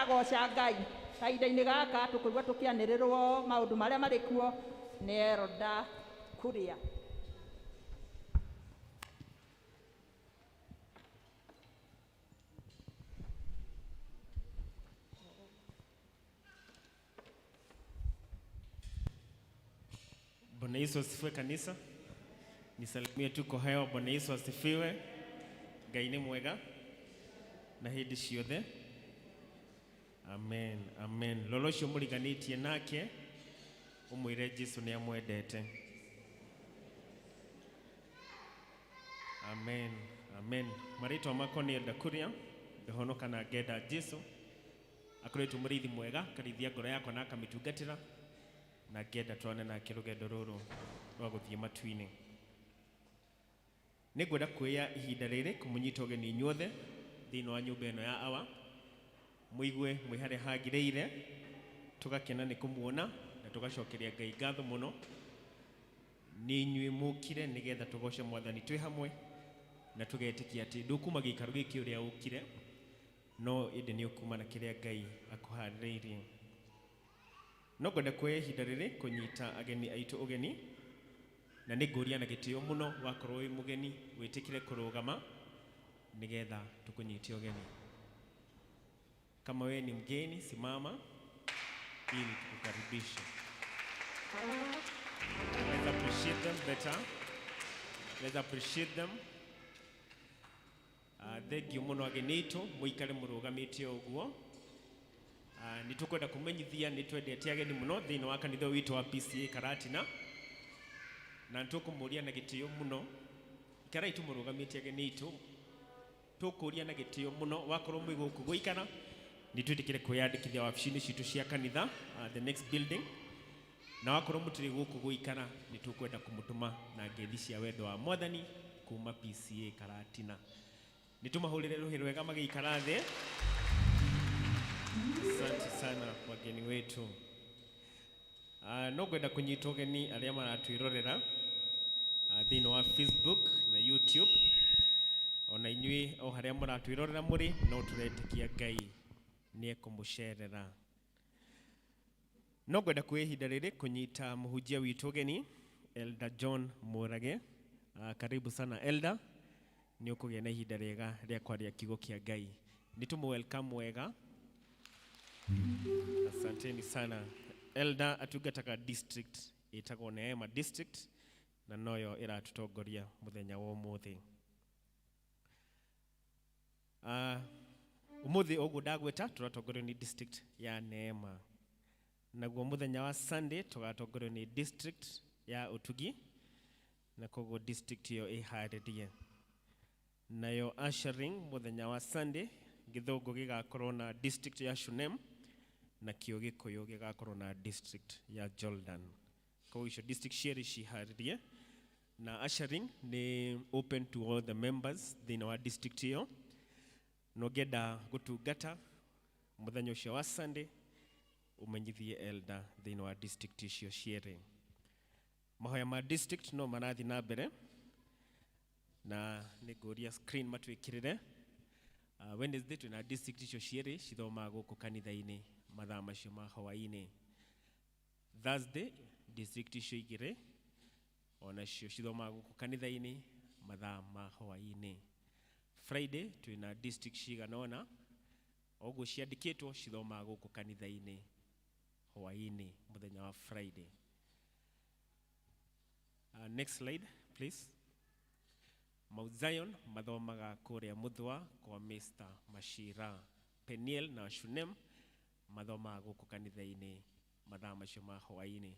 Twanagoca Ngai kahinda-inĩ gaka tũkũigua tũkĩanĩrĩrwo maũndũ marĩa marĩ kuo nĩ Elda Kuria. Bwana Yesu asifiwe kanisa. Nisalimie tu kwa hewa. Bwana Yesu asifiwe. Ngai nĩ mwega na hĩndĩ ciothe. Amen, amen. Lolo ũcio mũriganĩtie nake ũmwĩre Jesu nĩ amwendete. Amen, amen. Marĩtwa makwa nĩ Elda Kuria, ngahonoka na ngenda Jesu. Akoretwo mũrĩithi mwega, akarĩithia ngoro yakwa na akamĩtungatĩra na ngenda twane nake rũgendo rũrũ rwa gũthiĩ matu-inĩ. Nĩ ngwenda kuoya ihinda rĩrĩ kũmũnyita ũgeni inyuothe thĩinĩ wa nyũmba ĩno ya Awa, mũigue mwĩ harĩa hagĩrĩire, tũgakena nĩ kũmuona na tũgacokeria Ngai ngatho mũno nĩ inyuĩ mũkire nĩgetha tũgoce Mwathani twĩ hamwe na tũgetĩkia atĩ ndũkuma gĩikaro gĩkĩ ũrĩa ũkire, no ĩndĩ nĩ ũkuma na kĩrĩa Ngai akũharĩrĩirie. No ngwenda kuoya ihinda rĩrĩ kũnyita ageni aitũ ũgeni na nĩ ngũria na gĩtĩo mũno wakorwo wĩ mũgeni wĩtĩkĩre kũrũgama nĩgetha tũkũnyite ũgeni. Kama wewe ni mgeni, simama ili tukukaribishe. Let's appreciate them better. Let's appreciate them. Thank you mũno ageni aitũ mũikare mũrũgamĩte ũguo. Nĩ tũkwenda kũmenyithia nĩ twendete ageni mũno thĩinĩ wa kanitha witũ wa PCA Karatina na nĩ tũkũmũria na gĩtĩo mũno ikarai tu mũrũgamĩte ageni aitũ tũkũria na gĩtĩo mũno wakorwo mwĩ gũkũ gũikara nĩ twĩtĩkĩre kwĩyandĩkithia wabici-inĩ citũ cia kanitha, the next building, na wakorwo mũtirĩ gũkũ gũikara nĩ tũkwenda kũmũtũma na ngeithi cia wendo wa Mwathani kuma PCA Karatina. Nĩ tũmahũrĩre rũhĩ rwega magĩikara thĩ. Asante sana wageni wetu. No ngwenda kũnyita ũgeni arĩa maratwĩrorera thĩinĩ wa Facebook na YouTube, ona inyuĩ o harĩa mũratwĩrorera mũrĩ, no tũretĩkia Ngai nĩ ekũmũcerera. No ngwenda kuoya ihinda rĩrĩ kũnyita mũhunjia witũ ũgeni Elder John Mũrage. Karibu sana Elder, nĩ ũkũgĩa na ihinda rĩega rĩa kwaria kiugo kĩa Ngai. Nĩ tũmũ welcome wega. Asanteni sana. Elder atungataga district ĩtagwo Neema District na noyo ĩratũtongoria mũthenya wa ũmũthĩ. Ũmũthĩ ũguo ndagwĩta tũratongorio nĩ district ya Neema, naguo mũthenya wa Sunday tũgatongorio nĩ district ya Ũtugi, na koguo district ĩyo ĩharĩrie. Nayo ushering mũthenya wa Sunday gĩthũngũ gĩgakorwo na district ya Shunem na kĩo gĩkũyũ gĩgakorwo na district ya Jordan. Koguo icio district cierĩ ciharĩrie, na ushering nĩ open to all the members thĩinĩ wa district ĩyo. Na ũngĩenda gũtungata mũthenya ũcio wa Sunday ũmenyithie elder thĩinĩ wa district icio cierĩ. Mahoya ma district no marathiĩ na mbere na nĩ ngũria screen matwĩkĩrĩre. Wednesday twĩna district icio cierĩ cithomaga gũkũ kanitha-inĩ mathaa macio ma hwaĩ-inĩ. Thursday district icio igĩrĩ onacio cithomaga gũkũ kanitha-inĩ mathaa ma hwaĩ-inĩ. Friday twĩna district cigana ũna oguo ciandĩkĩtwo cithomaga gũkũ kanitha-inĩ hwaĩ-inĩ mũthenya wa Friday. Next slide please. Mount Zion mathomaga kũrĩa Mũthũa kwa Mr. Mashira. Peniel na Shunem mathomaga gũkũ kanitha-inĩ mathaa macio ma hwaĩ-inĩ.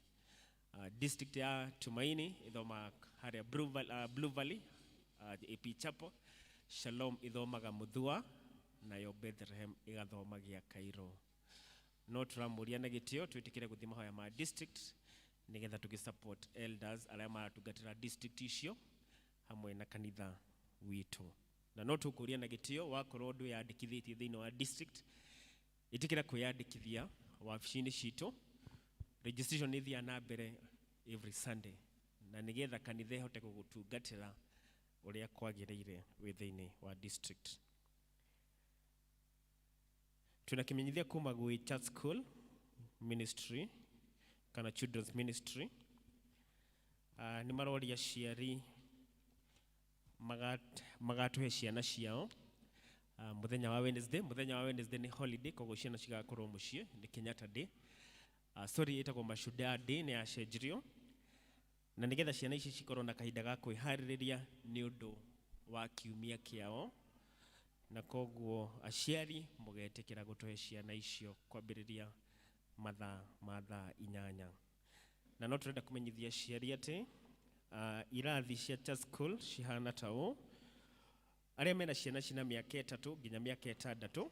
District ya Tumaini ithomaga harĩa Blue Valley, Blue Valley AP Chapel. Shalom ithomaga Mũthũa, nayo Bethlehem ĩgathomagia Cairo. No tũramũria na gĩtĩo twĩtĩkĩre gũthiĩ mahoya ma district nĩgetha tũgĩ support elders arĩa maratungatĩra district icio hamwe na kanitha witũ. Na no tũkũria na gĩtĩo wakorwo ndwĩyandĩkithĩtie thĩinĩ wa district, ĩtĩkĩra kwĩyandĩkithia wabici-inĩ citũ. Registration nĩ ĩthiaga na mbere every Sunday na nĩgetha kanitha ĩhote gũgũtungatĩra ũrĩa kwagĩrĩire wĩ thĩinĩ wa district. Twĩna kĩmenyithia kuma gwĩ Church School Ministry kana Children's Ministry. Nĩ maroria aciari magatũhe ciana ciao mũthenya wa Wednesday. Mũthenya wa Wednesday nĩ holiday, koguo ciana cigakorwo mũciĩ, nĩ Kenyatta Day. Sorry, ĩtagwo Mashujaa Day, nĩ yacenjirio, na nĩgetha ciana ici cikorwo na kahinda ga kwĩharĩrĩria nĩ ũndũ wa kiumia kĩao, na koguo aciari mũgetĩkĩra gũtũhe ciana icio kwambĩrĩria mathaa ma thaa 8. Na no tũrenda kũmenyithia aciari atĩ irathi cia Church School cihana ta ũũ: arĩa mena ciana cina mĩaka 3 nginya mĩaka 6,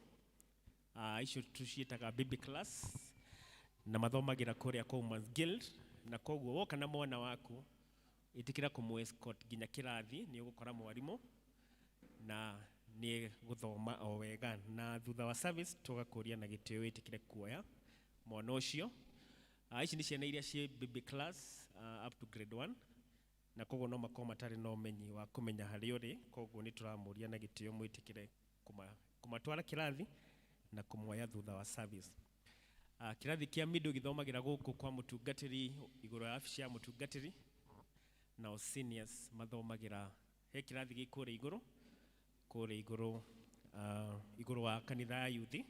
icio tũciĩtaga baby class, na mathomagĩra kũrĩa Coleman's Guild, na koguo woka na mwana waku, ĩtĩkĩra kũmũ escort nginya kĩrathi, nĩ ũgũkora mwarimũ na nĩ gũthoma o wega, na thutha wa service tũgakũria na gĩtĩo wĩtĩkĩre kuoya mwana ũcio. Ici nĩ ciana iria ciĩ baby class up to grade 1, na koguo no makorwo matarĩ na ũmenyi wa kũmenya harĩa ũrĩ, koguo nĩ tũramũria na gĩtĩo mwĩtĩkĩre kũmatwara kĩrathi na kũmoya thutha wa service. Kĩrathi kĩa middle gĩthomagĩra gũkũ kwa mũtungatĩri, igũrũ ya abici ya mũtungatĩri, nao seniors mathomagĩra he kĩrathi gĩ kũrĩa igũrũ, igũrũ wa kanitha ya yuthi,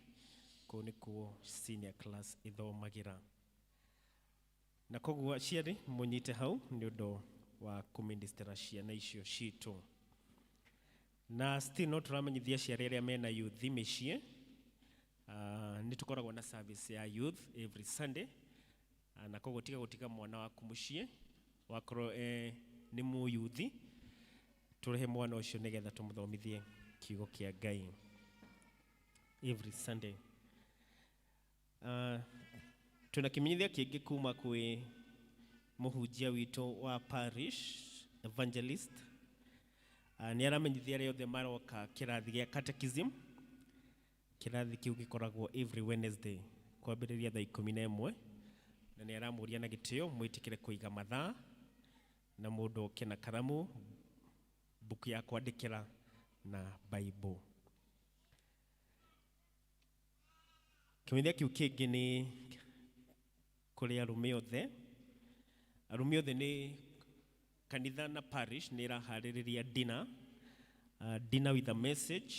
kũu nĩkuo senior class ĩthomagĩra. Na koguo aciari mũnyite hau nĩ ũndũ wa kũministera ciana icio citũ. Na still no tũramenyithia aciari arĩa mena youth mĩciĩ, nĩ tũkoragwo na service ya youth every Sunday, na koguo tiga gũtiga mwana waku mũciĩ, wakorwo nĩ mũyuthi, tũrehe mwana ũcio nĩgetha tũmũthomithie kiugo kĩa Ngai every Sunday. Tuna kĩmenyithia kĩngĩ kuma kwĩ mũhunjia witũ wa parish evangelist. Nĩ aramenyithia arĩa othe maroka kĩrathi gĩa catechism. Kĩrathi kĩu gĩkoragwo every Wednesday kwambĩrĩria thaa 11, na nĩ aramũria na gĩtĩo mwĩtĩkĩre kũiga mathaa, na mũndũ oke na karamu, mbuku ya kwandĩkĩra na Bible. Kĩmenyithia kĩu kĩngĩ nĩ kũrĩ arũme othe. Arũme othe, nĩ kanitha na parish nĩ ĩraharĩrĩria dinner, dinner with a message,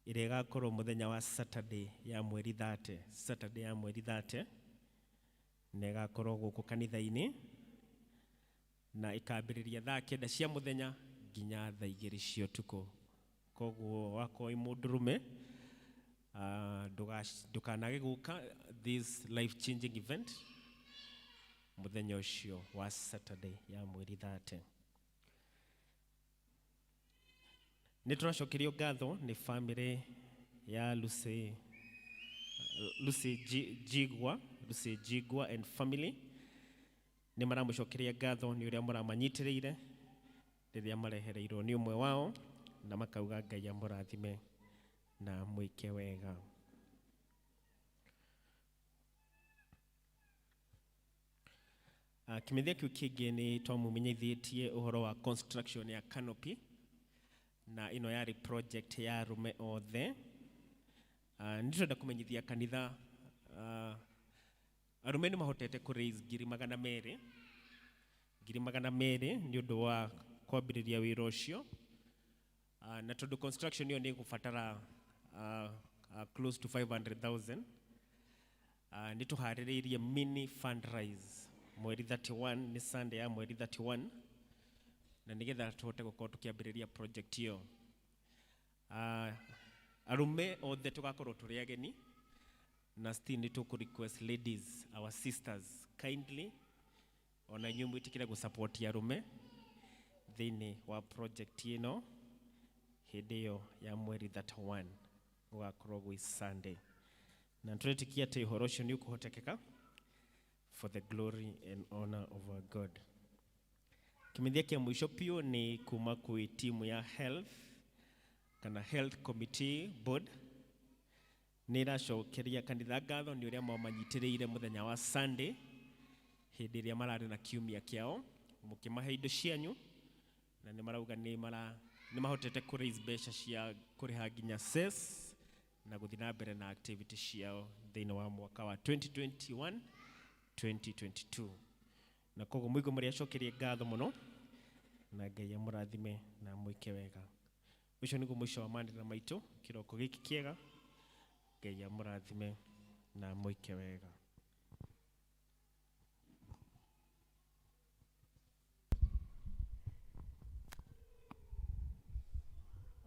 ĩrĩa ĩgakorwo mũthenya wa Saturday ya mweri 30, Saturday ya mweri 30, na ĩgakorwo gũkũ kanitha-inĩ, na ĩkambĩrĩria thaa 9 cia mũthenya nginya thaa 2 cia ũtukũ. Koguo wakorwo wĩ mũndũrũme, ndũkanage gũka this life changing event mũthenya ũcio wa Saturday ya mweri 30. Nĩ tũracokerio ngatho nĩ famĩlĩ ya Lucy Jigwa, Lucy Jigwa and family, nĩ maramũcokeria ngatho nĩ ũrĩa mũramanyitĩrĩire rĩrĩa marehereirwo nĩ ũmwe wao, na makauga Ngai amũrathime na mwĩke wega. Kĩmenyithia kĩu kĩngĩ nĩ twamumenyithĩtie ũhoro wa construction ya canopy, na ĩno yarĩ project ya arũme othe. Nĩ tũrenda kũmenyithia kanitha, arũme nĩ mahotete kũ raise 200,000, 200,000 nĩ ũndũ wa kwambĩrĩria wĩra ũcio. Na tondũ construction ĩyo nĩ ĩgũbatara close to 500,000, nĩ tũharĩrĩirie mini fundraise mweri 31, nĩ Sunday ya mweri 31, na nĩgetha tũhote gũkorwo tũkĩambĩrĩria project ĩyo. Arũme othe tũgakorwo tũrĩ ageni, na still nĩ tũkũ request ladies, our sisters, kindly ona inyuĩ mwĩtĩkĩre gũsupport arũme thĩinĩ wa project ĩno hĩndĩ ĩyo ya mweri 31, gũgakorwo gwĩ Sunday, na tũretĩkia atĩ ũhoro ũcio nĩ ũkũhotekeka for the glory and honor of our God. Kĩmenyithia kĩa mũico biũ nĩ kuma kwĩ timu ya health kana health committee board, nĩ ĩracokeria kanitha ngatho nĩ ũrĩa mwamanyitĩrĩire mũthenya wa Sunday hĩndĩ ĩrĩa mararĩ na kiumia kĩao, mũkĩmahe indo cianyu, na nĩ marauga nĩ mahotete kũ raise mbeca cia kũrĩha nginya cess. Na gũthiĩ na mbere na activity ciao thĩinĩ wa mwaka wa 2021 2022. Na koguo mũigo mũrĩa acokerie ngatho mũno na Ngai amũrathime na amwĩke wega. Ũcio nĩguo mũico wa manĩrĩra maitũ kĩroko gĩkĩ kĩega. Ngai amũrathime na amwĩke wega.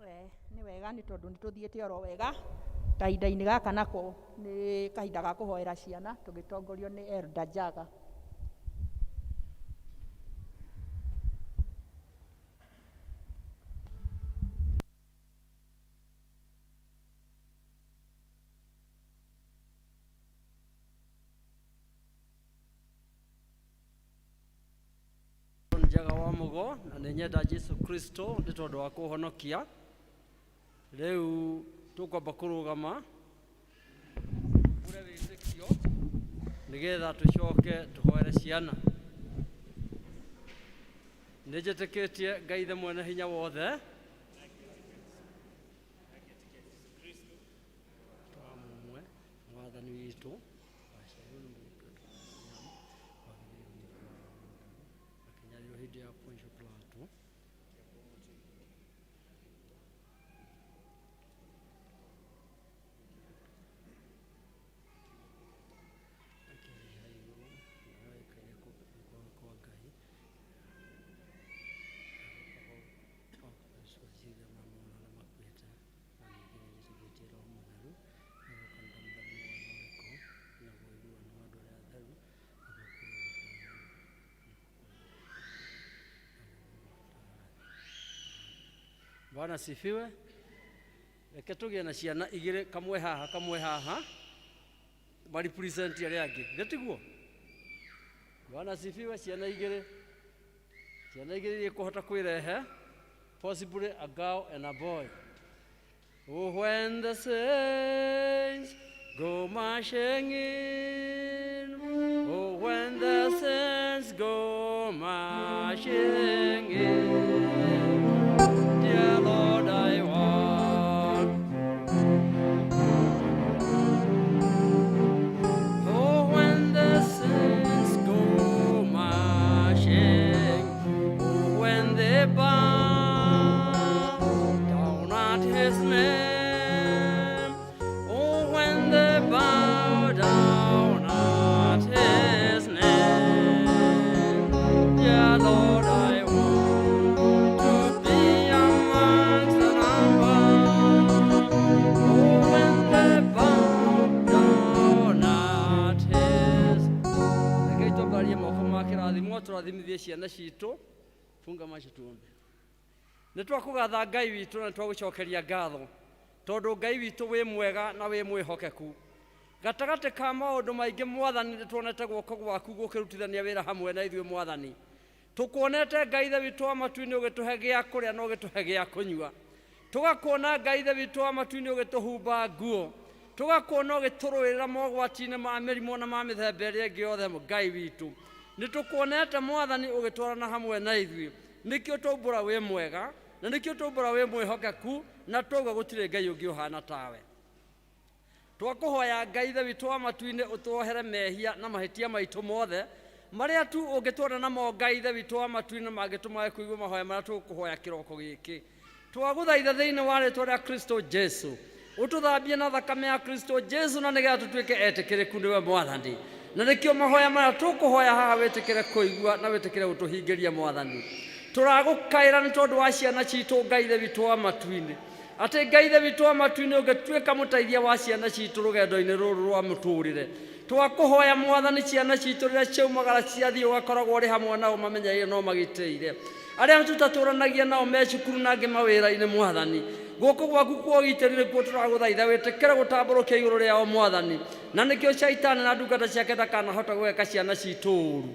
We, nĩ wega nĩ tondũ nĩ tũthiĩte oro wega kahinda-inĩ gaka nako nĩ kahinda ga kũhoera ciana tũgĩtongorio nĩ Elder Njaga. Njaga wa Mugo na nĩ nyenda Jesu Kristo nĩ tondũ wa kũhonokia. Rĩu tũkwamba kũrũgama ũre wĩtĩkio nĩgetha tũcoke tũhoere ciana. Nĩ njĩtĩkĩtie Ngai Ithe mwene hinya wothe wa mũmwe mwathani witũ waciarirwo nĩ mũndũ akĩnyarirwo hĩndĩ ya Pontio Pilato akĩrĩha igũrũ na aikaire guoko kwa Ngai agĩcoka mona arĩa makuĩte na ningĩ nĩnjĩtĩkĩtie Roho Mũtheru naguo kanitha mũtheru mũgathondekwo naguo ũiguano wa andũ arĩa atheru naguo kũriũka kwa. Bwana sifiwe. Reke tũgĩe na ciana igĩrĩ, kamwe haha kamwe haha, marepresent arĩa angĩ, githĩ tiguo? Bwana sifiwe. Ciana igĩrĩ, ciana igĩrĩ iria ikũhota kwĩrehe, possibly a girl and a boy. Oh, when the saints go marching in, oh, when the saints go marching in, dear Lord, I want. Oh, when the saints go marching, oh, when they bow down at his name, oh, when they bow down at his name, dear Lord, I want to be amongst the number. Oh, when they bow down at his. Rekei twambararie moko ma kĩrathimo tũrathimithie ciana citũ. Funga macho tuombe. Nĩ twakũgatha Ngai witũ na nĩ twagũcokeria ngatho tondũ Ngai witũ wĩ mwega na wĩ mwĩhokeku. Gatagatĩ ka maũndũ maingĩ mwathani nĩ tuonete guoko gwaku gũkĩrutithania wĩra hamwe na ithuĩ mwathani. Tũkuonete Ngai Ithe witũ wa matu-inĩ ũgĩtũhe gĩa kũrĩa na ũgĩtũhe gĩa kũnyua. Tũgakuona Ngai Ithe witũ wa matu-inĩ ũgĩtũhumba nguo. Tũgakuona ũgĩtũrũĩrĩra mogwati-inĩ ma mĩrimũ na ma mĩthemba ĩrĩa ĩngĩ yothe Ngai witũ. Nĩ tũkuonete mwathani ũgĩtwarana hamwe na ithuĩ. Nĩkĩo twaumbũra wĩ mwega na nĩkĩo twaumbũra wĩ mwĩhokeku na twauga gũtirĩ Ngai ũngĩ ũhana tawe. Twakũhoya Ngai Ithe witũ wa matu-inĩ ũtuohere mehia na mahĩtia maitũ mothe marĩa tu ũngĩtuona namo Ngai Ithe witũ wa matu-inĩ mangĩtũma kũigua mahoya marĩa tũkũhoya kĩroko gĩkĩ. Twagũthaitha thĩinĩ wa rĩtwa rĩa Kristo Jesu ũtũthambie na thakame ya Kristo Jesu na nĩgetha tũtuĩke etĩkĩrĩku nĩwe mwathani. Na nĩkĩo mahoya marĩa tũkũhoya haha wĩtĩkĩre kũigua na wĩtĩkĩre gũtũhingĩria mwathani. Tũragũkaĩra nĩ tondũ wa ciana citũ Ngai Ithe witũ wa matu-inĩ atĩ Ngai Ithe witũ wa matu-inĩ ũngĩtuĩka mũteithia wa ciana citũ rũgendo-inĩ rũrũ rwa mũtũrĩre. Twakũhoya mwathani ciana citũ rĩrĩa ciaumagara ciathiĩ ũgakoragwo ũrĩ hamwe nao mamenyereire no magitĩire. Arĩa tũtatũranagia nao me cukuru na angĩ mawĩra-inĩ mwathani, guoko gwaku kwa ũgitĩri nĩkuo tũragũthaitha wĩtĩkĩre gũtambũrũkia igũrũ rĩao mwathani. Na nĩkĩo caitani na ndungata ciake ndakanahota gwĩka ciana citũ ũru.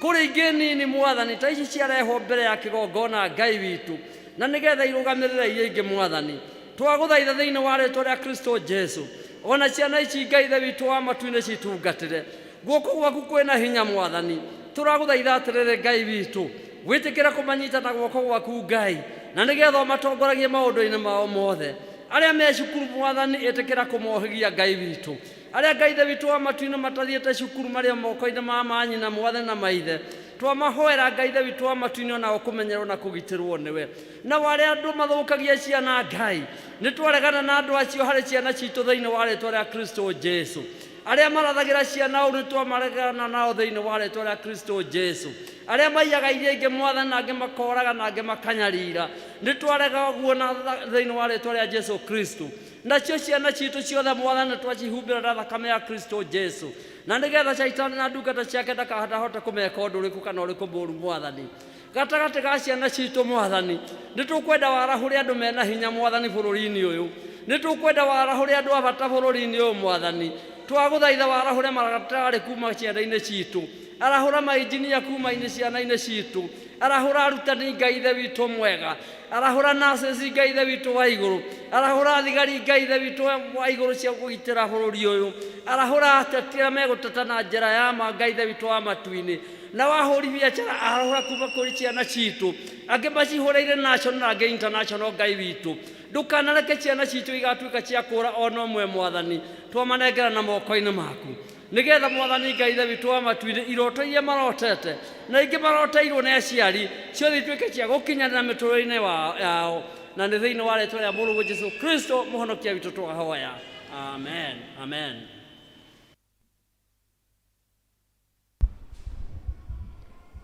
Kũrĩ ingĩ nini mwathani ta ici ciarehwo mbere ya kĩgongona Ngai witũ na nĩgetha irũgamĩrĩre iria ingĩ mwathani. Twagũthaitha thĩinĩ wa rĩtwa rĩa Kristo Jesu ona ciana ici Ngai Ithe witũ wa matu-inĩ citungatĩre. Guoko gwaku kwĩna hinya mwathani. Tũragũthaitha atĩrĩrĩ Ngai witũ wĩtĩkĩre kũmanyita na guoko gwaku Ngai na nĩgetha ũmatongoragie maũndũ-inĩ mao mothe. Arĩa me cukuru Mwathani, ĩtĩkĩra kũmohĩgia Ngai witũ. Arĩa Ngai Ithe witũ wa matu-inĩ matathiĩte cukuru marĩ o moko-inĩ ma manyina Mwathani na maithe, twamahoera Ngai Ithe witũ wa matu-inĩ onao kũmenyerwo na kũgitĩrwo nĩwe. Nao arĩa andũ mathũkagia ciana Ngai, nĩ twaregana na andũ acio harĩ ciana citũ thĩinĩ wa rĩtwa rĩa Kristo Jesu. Arĩa marathagĩra ciana ũru nĩ twamaregana nao thĩinĩ wa rĩtwa rĩa Kristo Jesu. Arĩa maiyaga iria ingĩ Mwathani, na angĩ makoraga, na angĩ makanyarira, nĩ twarega ũguo na thĩinĩ wa rĩtwa rĩa Jesu Kristo. Nacio ciana citũ ciothe Mwathani nĩ twacihumbĩra na thakame ya Kristo Jesu, na nĩgetha Shaitani na ndungata ciake ndakanahote kũmeka ũndũ ũrĩkũ kana ũrĩkũ mũũru Mwathani. Gatagatĩ ga ciana citũ Mwathani, nĩ tũkwenda warahũre andũ mena hinya Mwathani bũrũri-inĩ ũyũ. Nĩ tũkwenda warahũre andũ a bata bũrũri-inĩ ũyũ Mwathani. Twagũthaitha warahũre maragatarĩ kuma ciana-inĩ citũ. Arahũra mainjinia kuma-inĩ ciana-inĩ citũ. Arahũra arutani Ngai Ithe witũ mwega. Arahũra nurses Ngai Ithe witũ wa igũrũ. Arahũra thigari Ngai Ithe witũ wa igũrũ cia kũgitĩra bũrũri ũyũ. Arahũra ateti arĩa megũteta na njĩra ya ma Ngai Ithe witũ wa matu-inĩ. Na wahũri biacara arahũra kuma kũrĩ ciana citũ. Angĩ macihũrĩire national na angĩ international Ngai witũ. Ndũkanareke ciana citũ igatuĩka cia kũũra ona ũmwe Mwathani. Twamanengera na moko-inĩ maku. Nĩgetha Mwathani Ngai Ithe witũ wa matu-inĩ, iroto iria marotete na ingĩ maroteirwo nĩ aciari ciothe ituĩke cia gũkinyanĩra mĩtũrĩre-inĩ yao, na nĩ thĩinĩ wa rĩtwa rĩa Mũrũguo Jesu Kristo Mũhonokia witũ twahoya. Amen. Amen.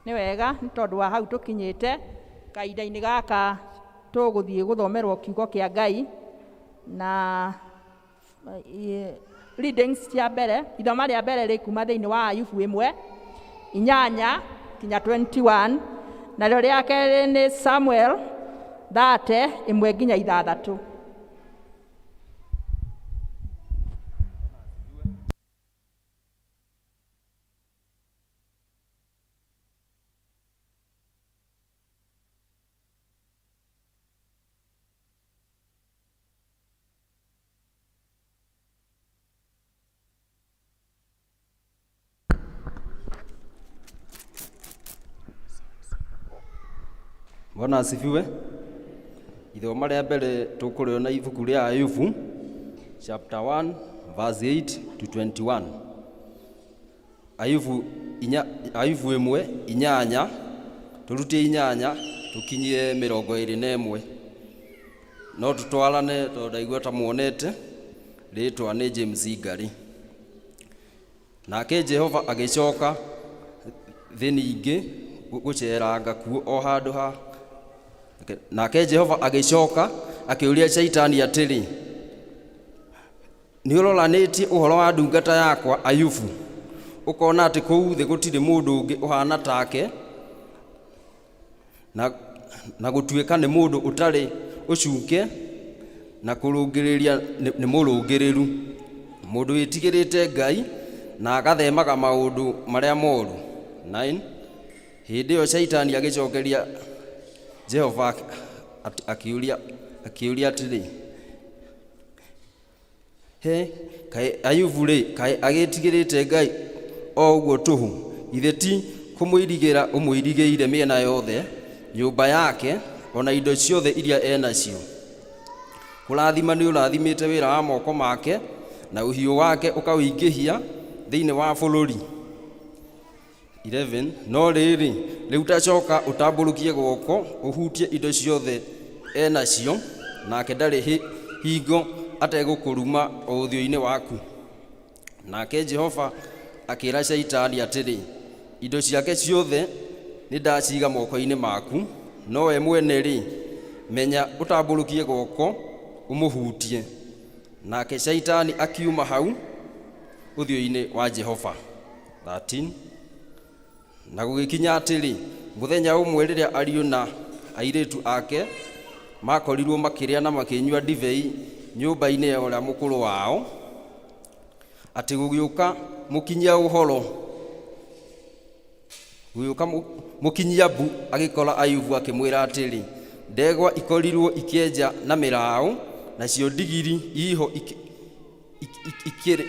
Nĩ wega nĩ tondũ wa hau tũkinyĩte kahinda-inĩ gaka tũgũthiĩ gũthomerwo kiugo kĩa Ngai na readings cia mbere, ithoma rĩa mbere rĩkuma thĩinĩ wa Ayubu 1:8 kinya 21, narĩo rĩa kerĩ nĩ Samuel 30:1 nginya 6. Bwana asifiwe. Ithoma rĩa mbere tũkũrĩona ibuku rĩa Ayubu chapter 1 verse 8 to 21. Ayubu inya, Ayubu 1:8 tũrutie 8 tũkinyie 21. No tũtwarane tondũ ndaigua ta muonete rĩtwa nĩ James Ngari. Nake Jehova agĩcoka thĩ ningĩ gũceeranga kuo o handũ ha. Nake Jehova agĩcoka akĩũria Shaitani atĩrĩ, nĩ ũroranĩtie ũhoro wa ndungata yakwa Ayubu, ũkona atĩ kũu thĩ gũtirĩ mũndũ ũngĩ ũhaana take, na gũtuĩka nĩ mũndũ ũtarĩ ũcuke na kũrũngĩrĩria nĩ mũrũngĩrĩru, mũndũ wĩtigĩrĩte Ngai na agathemaga maũndũ marĩa moru. 9 Hĩndĩ ĩyo Shaitani agĩcokeria Jehova akĩũria atĩrĩ, he kaĩ Ayubu rĩ, kaĩ agĩtigĩrĩte Ngai o ũguo tũhũ? Githĩ ti kũmũirigĩra ũmũirigĩire mĩena yothe, nyũmba yake ona indo ciothe iria enacio? Kũrathima nĩ ũrathimĩte wĩra wa moko make, na ũhiũ wake ũkawĩingĩhia thĩinĩ wa bũrũri. 11 No rĩrĩ, rĩu tacoka ũtambũrũkie guoko ũhutie indo ciothe enacio, nake ndarĩ hingo ategũkũruma o ũthiũ-inĩ waku. Nake Jehova akĩra Shaitani atĩrĩ, indo ciake ciothe nĩndaciiga moko-inĩ maku, nowe mwene rĩ, menya ũtambũrũkie guoko ũmũhutie. Nake Shaitani akiuma hau ũthiũ-inĩ wa Jehova. 13 Na gũgĩkinya atĩrĩ, mũthenya ũmwe rĩrĩa ariũ na airĩtu ake makorirwo makĩrĩa na makĩnyua ndibei nyũmba-inĩ ya ũrĩa mũkũrũ wao, atĩ gũgĩũka mũkinyia ũhoro, gũgĩũka mũkinyia mbu agĩkora Ayubu akĩmwĩra atĩrĩ, ndegwa ikorirwo ikĩenja na mĩraũ, nacio ndigiri iho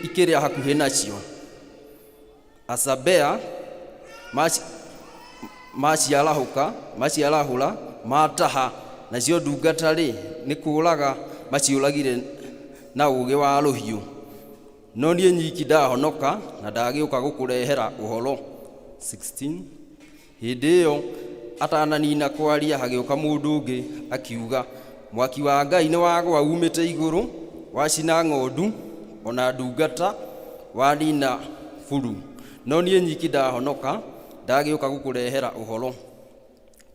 ikĩrĩa hakuhĩ nacio. Asabea maciarahũra mataha, nacio ndungata rĩ, nĩ kũũraga maciũragire na ũũgĩ wa rũhiũ. No niĩ nyiki ndahonoka na ndagĩũka gũkũrehera ũhoro. 16 Hĩndĩ ĩyo atananina kwaria hagĩũka mũndũ ũngĩ akiuga, mwaki wa Ngai nĩ wagũa umĩte igũrũ, wacina ng'ondu ona ndungata, wanina buru. No niĩ nyiki ndahonoka, ndagĩũka gũkũrehera ũhoro.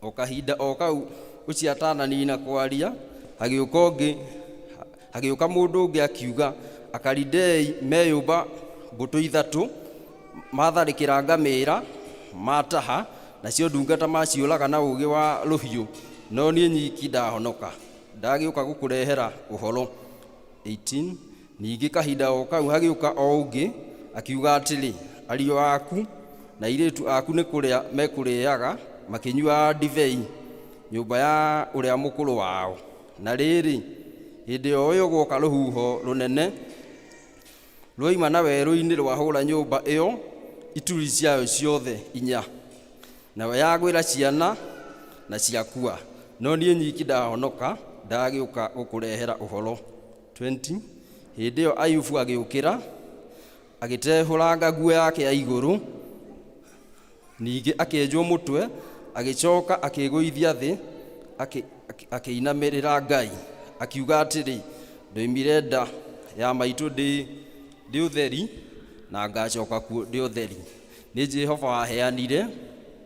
O kahinda o kau ũcio atananina kwaria hagĩũka ũngĩ hagĩũka mũndũ ũngĩ akiuga, Akalidei meyũmba mbũtũ ithatũ, matharĩkĩra ngamĩĩra, mataha, nacio ndungata maciũraga na ũũgĩ wa rũhiũ. No niĩ nyiki ndahonoka, ndagĩũka gũkũrehera ũhoro. 18 Ningĩ kahinda o kau hagĩũka o ũngĩ akiuga atĩrĩ, ariũ aku na airĩtu aku nĩ kũrĩa mekũrĩaga makĩnyuaga ndibei nyũmba ya ũrĩa mũkũrũ wao. Na rĩrĩ, hĩndĩ o ĩyo gwoka rũhuho rũnene rwoima na werũ-inĩ rwahũra nyũmba ĩyo ituri ciayo ciothe inya, nayo yagwĩra ciana na ciakua. No niĩ nyiki ndahonoka, ndagĩũka gũkũrehera ũhoro. 20 Hĩndĩ ĩyo Ayubu agĩũkĩra, agĩtehũranga nguo yake ya igũrũ, ningĩ akĩenjwo mũtwe, agĩcoka akĩĩgũithia thĩ, akĩinamĩrĩra Ngai, akiuga atĩrĩ, ndoimire nda ya maitũ ndĩ ũtheri, na ngacoka kuo ndĩ ũtheri. Nĩ Jehova waheanire,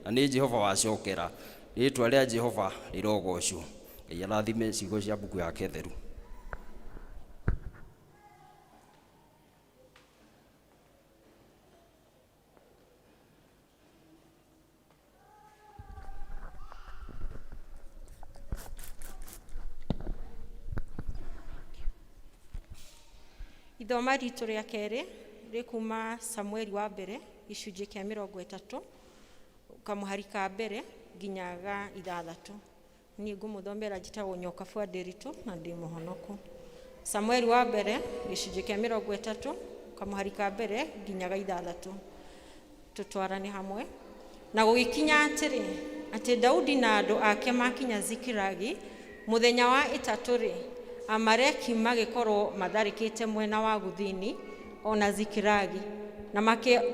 na nĩ Jehova wacokera. Rĩĩtwa rĩa Jehova rĩrogocwo. Ngai arathime ciugo cia mbuku yake theru. Ithoma ritũ rĩa kerĩ rĩkuma Samueli wa mbere gĩcunjĩ kĩa 30 kamũhari ka mbere nginya ga 6. Niĩ ngũmũthomera njĩtagwo Nyoka bwa Ndĩritũ na ndĩ mũhonoku. Samueli wa mbere gĩcunjĩ kĩa 30 kamũhari ka mbere nginya ga 6. Tũtwarane hamwe. Na gũgĩkinya atĩrĩ, atĩ Daudi na andũ ake makinya Zikilagi mũthenya wa ĩtatũ-rĩ, Amaleki magĩkorwo matharĩkĩte mwena wa gũthini ona Zikilagi,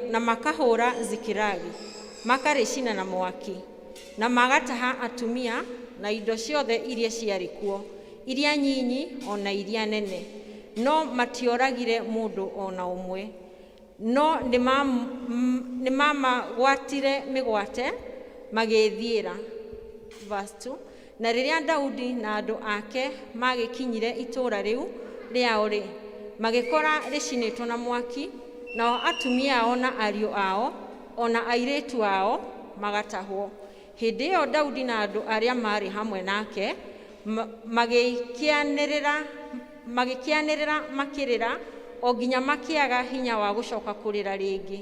na makahũra Zikilagi, makarĩcina na mwaki, na magataha atumia na indo ciothe iria ciarĩ kuo, iria nyinyi ona iria nene, no matioragire mũndũ ona ũmwe. No nĩmamagwatire mĩgwate magĩĩthiĩra. Verse 2. Na rĩrĩa Daudi na andũ ake magĩkinyire itũũra rĩu rĩao-rĩ, magĩkora rĩcinĩtwo na mwaki, nao atumia ao na ariũ ao ona airĩtu ao magatahwo. Hĩndĩ ĩyo Daudi na andũ arĩa maarĩ hamwe nake magĩkĩanĩrĩra makĩrĩra o nginya makĩaga hinya wa gũcoka kũrĩra rĩngĩ.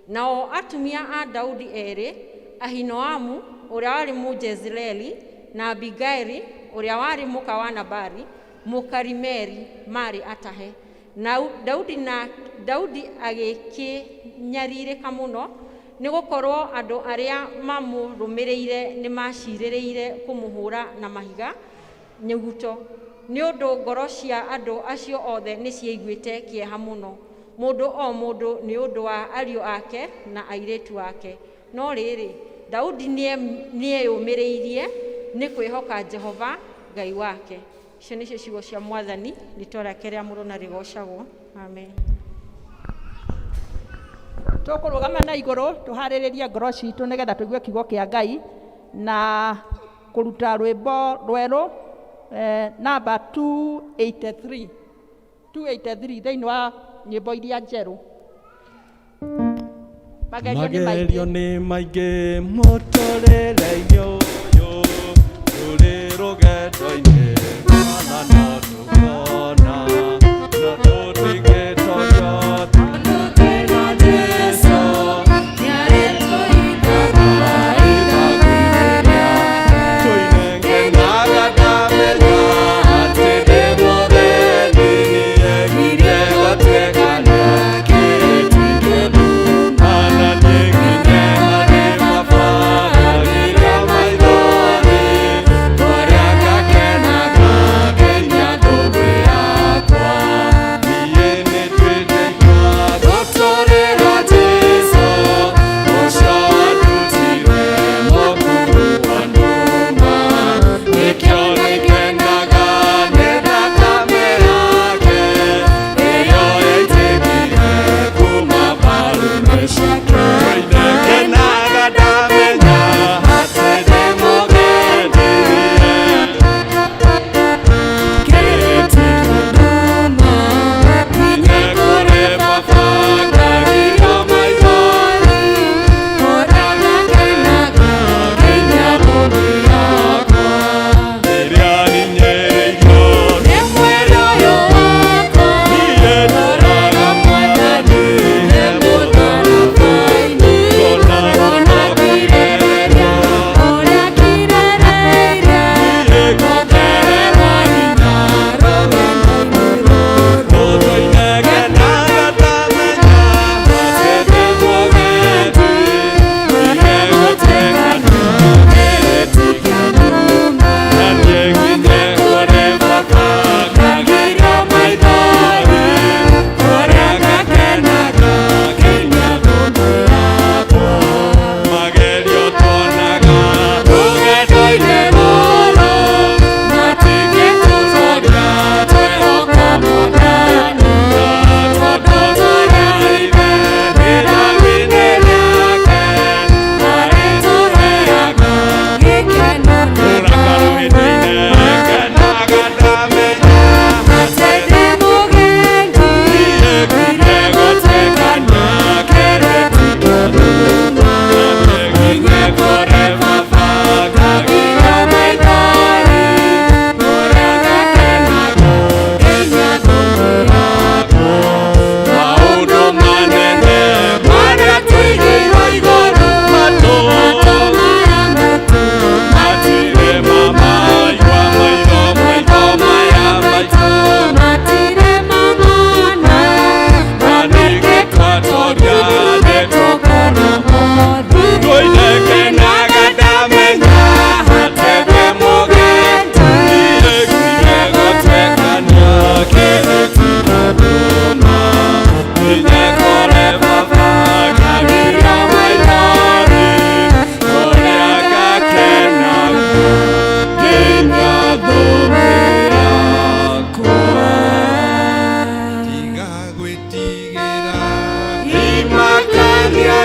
Nao atumia a Daudi erĩ, Ahinoamu ũrĩa warĩ Mũjezireeli na Abigaili ũrĩa warĩ mũka wa Nabali Mũkarimeli, maarĩ atahe. Na Daudi agĩkĩnyarirĩka mũno, nĩ gũkorwo andũ arĩa mamũrũmĩrĩire nĩmacirĩrĩire kũmũhũra na mahiga nyuguto, nĩ ũndũ ngoro cia andũ acio othe nĩciaiguĩte kĩeha mũno, mũndũ o mũndũ nĩ ũndũ wa ariũ ake na airĩtu ake. No rĩrĩ, Daudi nĩeyũmĩrĩirie nĩ kwĩhoka Jehova Ngai wake. Icio nĩcio ciugo cia Mwathani, rĩĩtwa rĩake rĩamũrwo na rĩgocagwo. Amen. Tũkũrũgama na igũrũ tũharĩrĩrie ngoro citũ nĩgetha tũigue kiugo kĩa Ngai na kũruta rwĩmbo rwerũ namba 283 283 thĩinĩ wa nyĩmbo iria njerũ. Magerio nĩ maingĩ mũtũrĩre-inĩ ũyũ, tũrĩ rũgendo-inĩ na no tũkona, no tũtingĩtorio tondũ twĩna Jesũ. Tũinengenaga ndamenya atĩ ndĩ mũtheni, nĩegirie gũtuĩka nake ana nĩ nginye harĩ Baba nginya.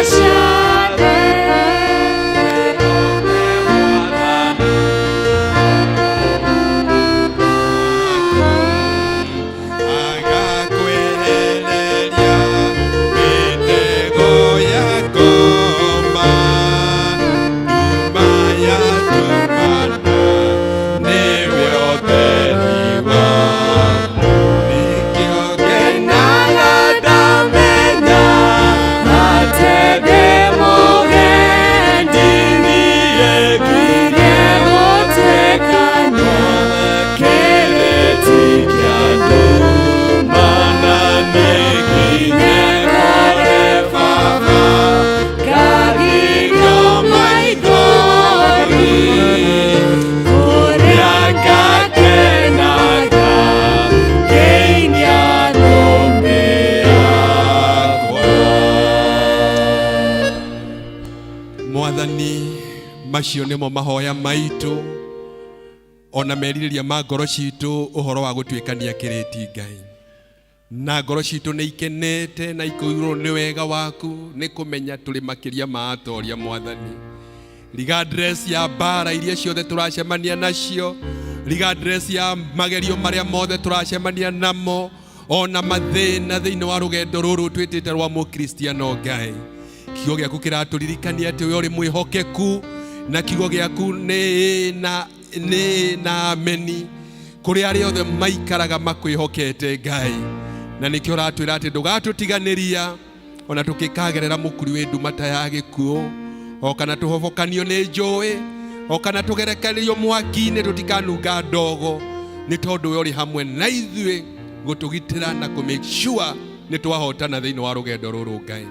ciothe. Agakwehereria mĩtego ya ngoma, nduma yatumana nĩwe ũtheri wakwa. Nĩkĩo ngenaga ndamenya atĩ ndĩ mũgendi niĩ ngirie gũtuĩkania kĩrĩti kĩa nduma na nĩnginye kũrĩ Baba ngagirio maithori kũrĩa ngakenaga ngĩinia thũmbĩ yakwa. Mwathani, macio nĩmo mahoya maitũ ona merirĩria ma ngoro citũ ũhoro wa gũtuĩkania kĩrĩti Ngai, na ngoro citũ nĩ ikenete na ikaiyũrwo nĩ wega waku nĩ kũmenya tũrĩ makĩria ma atoria Mwathani, regardless ya mbara iria ciothe tũracemania nacio, regardless ya magerio marĩa mothe tũracemania namo, ona mathĩna thĩinĩ wa rũgendo rũrũ twĩtĩte rwa mũkristiano Ngai, kiugo gĩaku kĩratũririkania atĩ we ũrĩ mwĩhokeku na kiugo gĩaku nĩ ĩĩ na nĩ ĩĩ na ameni kũrĩ arĩa othe maikaraga makwĩhokete Ngai, na nĩkĩo ũratwĩra atĩ ndũgatũtiganĩria ona tũkĩkagerera mũkuri wĩ nduma ta ya gĩkuũ, o kana tũhobokanio nĩ njũĩ, o kana tũgerekanĩrio mwaki-inĩ tũtikanunga ndogo, nĩ tondũ we ũrĩ hamwe na ithuĩ gũtũgitĩra na kũ make sure nĩ twahotana thĩinĩ wa rũgendo rũrũ Ngai.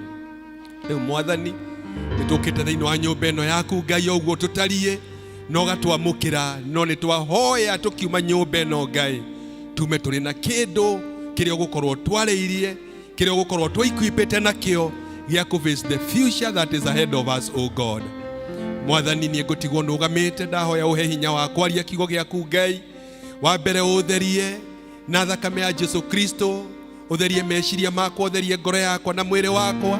Rĩu Mwathani, nĩ tũkĩte thĩinĩ wa nyũmba ĩno yaku Ngai o ũguo tũtariĩ na ũgatwamũkĩra, no nĩ twahoya tũkiuma nyũmba ĩno Ngai tume tũrĩ na kĩndũ kĩrĩa ũgũkorwo twarĩirie, kĩrĩa ũgũkorwo twĩkwipĩte nakĩo gĩa kũ face the future that is ahead of us, O God. Mwathani, niĩ ngũtigwo nũgamĩte, ndahoya ũhe hinya wa kwaria kiugo gĩaku Ngai. Wa mbere ũtherie na thakame ya Jesu Kristo, ũtherie meciria makwa, ũtherie ngoro yakwa na mwĩrĩ wakwa,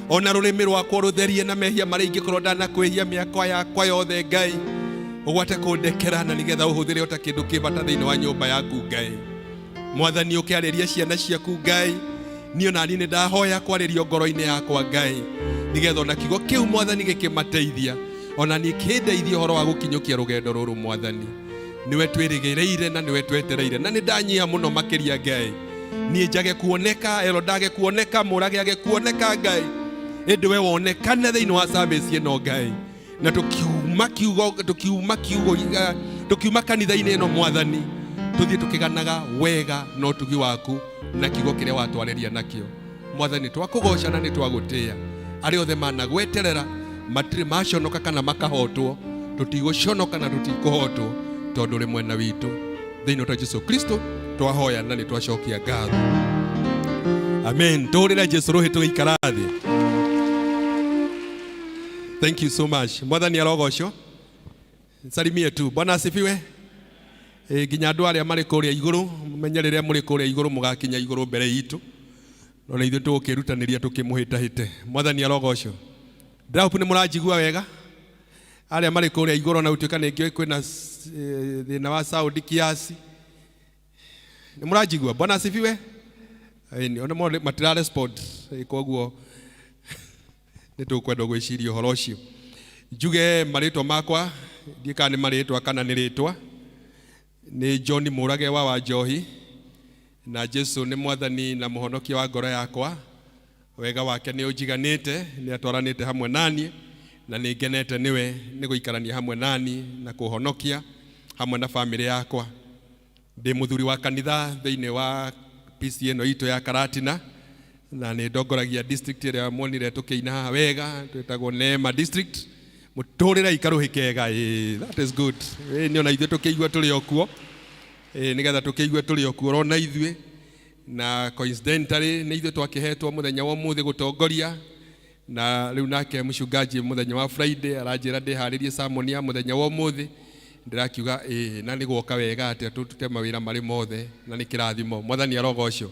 ona rũrĩmĩ rwakwa rũtherie na mehia marĩa ingĩkorwo ndanakwĩhia mĩaka yakwa yothe Ngai, ũgwate kũndekera na nĩgetha ũhũthĩre o ta kĩndũ kĩ bata thĩinĩ wa nyũmba yaku Ngai. Mwathani, ũkĩarĩria ciana ciaku Ngai, niĩ ona niĩ nĩ ndahoya kwarĩrio ngoro-inĩ yakwa Ngai, nĩgetha ona kiugo kĩu Mwathani gĩkĩmateithia, ona niĩ kĩndeithia ũhoro wa gũkinyũkia rũgendo rũrũ Mwathani. Nĩwe twĩrĩgĩrĩire na nĩwe twetereire, na nĩ ndanyia mũno makĩria Ngai, niĩ njage kuoneka, ero ndage kuoneka, mũrage age kuoneka Ngai, ĩndĩ we wonekane thĩinĩ wa service ĩno Ngai, na tũkiuma kiugo, tũkiuma kiugo, tũkiuma kanitha-inĩ ĩno Mwathani, tũthiĩ tũkĩganaga wega na ũtugi waku na kiugo kĩrĩa watwarĩria nakĩo Mwathani. Twakũgoca na nĩ twagũtĩĩa, arĩa othe managweterera matirĩ maconoka kana makahotwo, tũtigũconoka na tũtikũhotwo tondũ ũrĩ mwena witũ. Thĩinĩ wa Jesu Kristo twahoya na nĩ twacokia ngatho, amen. Tũhũrĩre Jesu rũhĩ tũgĩikara thĩ. Thank you so much. Mwathani arogocwo. Salimie tu. Bwana asifiwe. E, nginya andũ arĩa marĩ kũrĩa igũrũ menye rĩrĩa mũrĩ kũrĩa igũrũ mũgakinya igũrũ mbere itũ, no na ithuĩ tũgũkĩrutanĩria tũkĩmũhĩtahĩte. Mwathani arogocwo. Ndĩrahope nĩ mũranjigua wega arĩa marĩ kũrĩa igũrũ, na gũtuĩka nĩngĩ kwĩna thĩna wa sound kiasi, nĩ mũranjigua? Bwana asifiwe. Ĩni, ona matira respond. Koguo nĩ tũkwenda gwĩciria ũhoro ũcio. Njuge marĩtwa makwa, ndiĩ kana nĩ marĩtwa kana nĩ rĩtwa, nĩ John Mũrage wa Wanjohi, na Jesu nĩ Mwathani na mũhonokia wa ngoro yakwa. Wega wake nĩ ũnjiganĩte, nĩ atwaranĩte hamwe naniĩ, na nĩ ngenete nĩwe nĩ gũikarania hamwe naniĩ na kũhonokia hamwe na bamĩrĩ yakwa. Ndĩ mũthuri wa kanitha thĩinĩ wa PC ĩno itũ ya Karatina, na nĩ ndongoragia district ĩrĩa muonire tũkĩina haha wega, twĩtagwo Neema District. Mũtũrĩre ikarũhĩ kega, ĩĩ, that is good. Ĩĩ, nĩ ona ithuĩ tũkĩigua tũrĩ o kuo, ĩĩ, nĩgetha tũkĩigue tũrĩ o kuo ona ithuĩ. Na coincidentally nĩ ithuĩ twakĩhetwo mũthenya wa ũmũthĩ gũtongoria, na rĩu nake mũcungaji mũthenya wa Friday aranjĩra ndĩharĩrie sermon ya mũthenya wa ũmũthĩ. Ndĩrakiuga ĩĩ, na nĩ gwoka wega atĩa tũrute mawĩra marĩ mothe, na nĩ kĩrathimo. Mwathani arogocwo.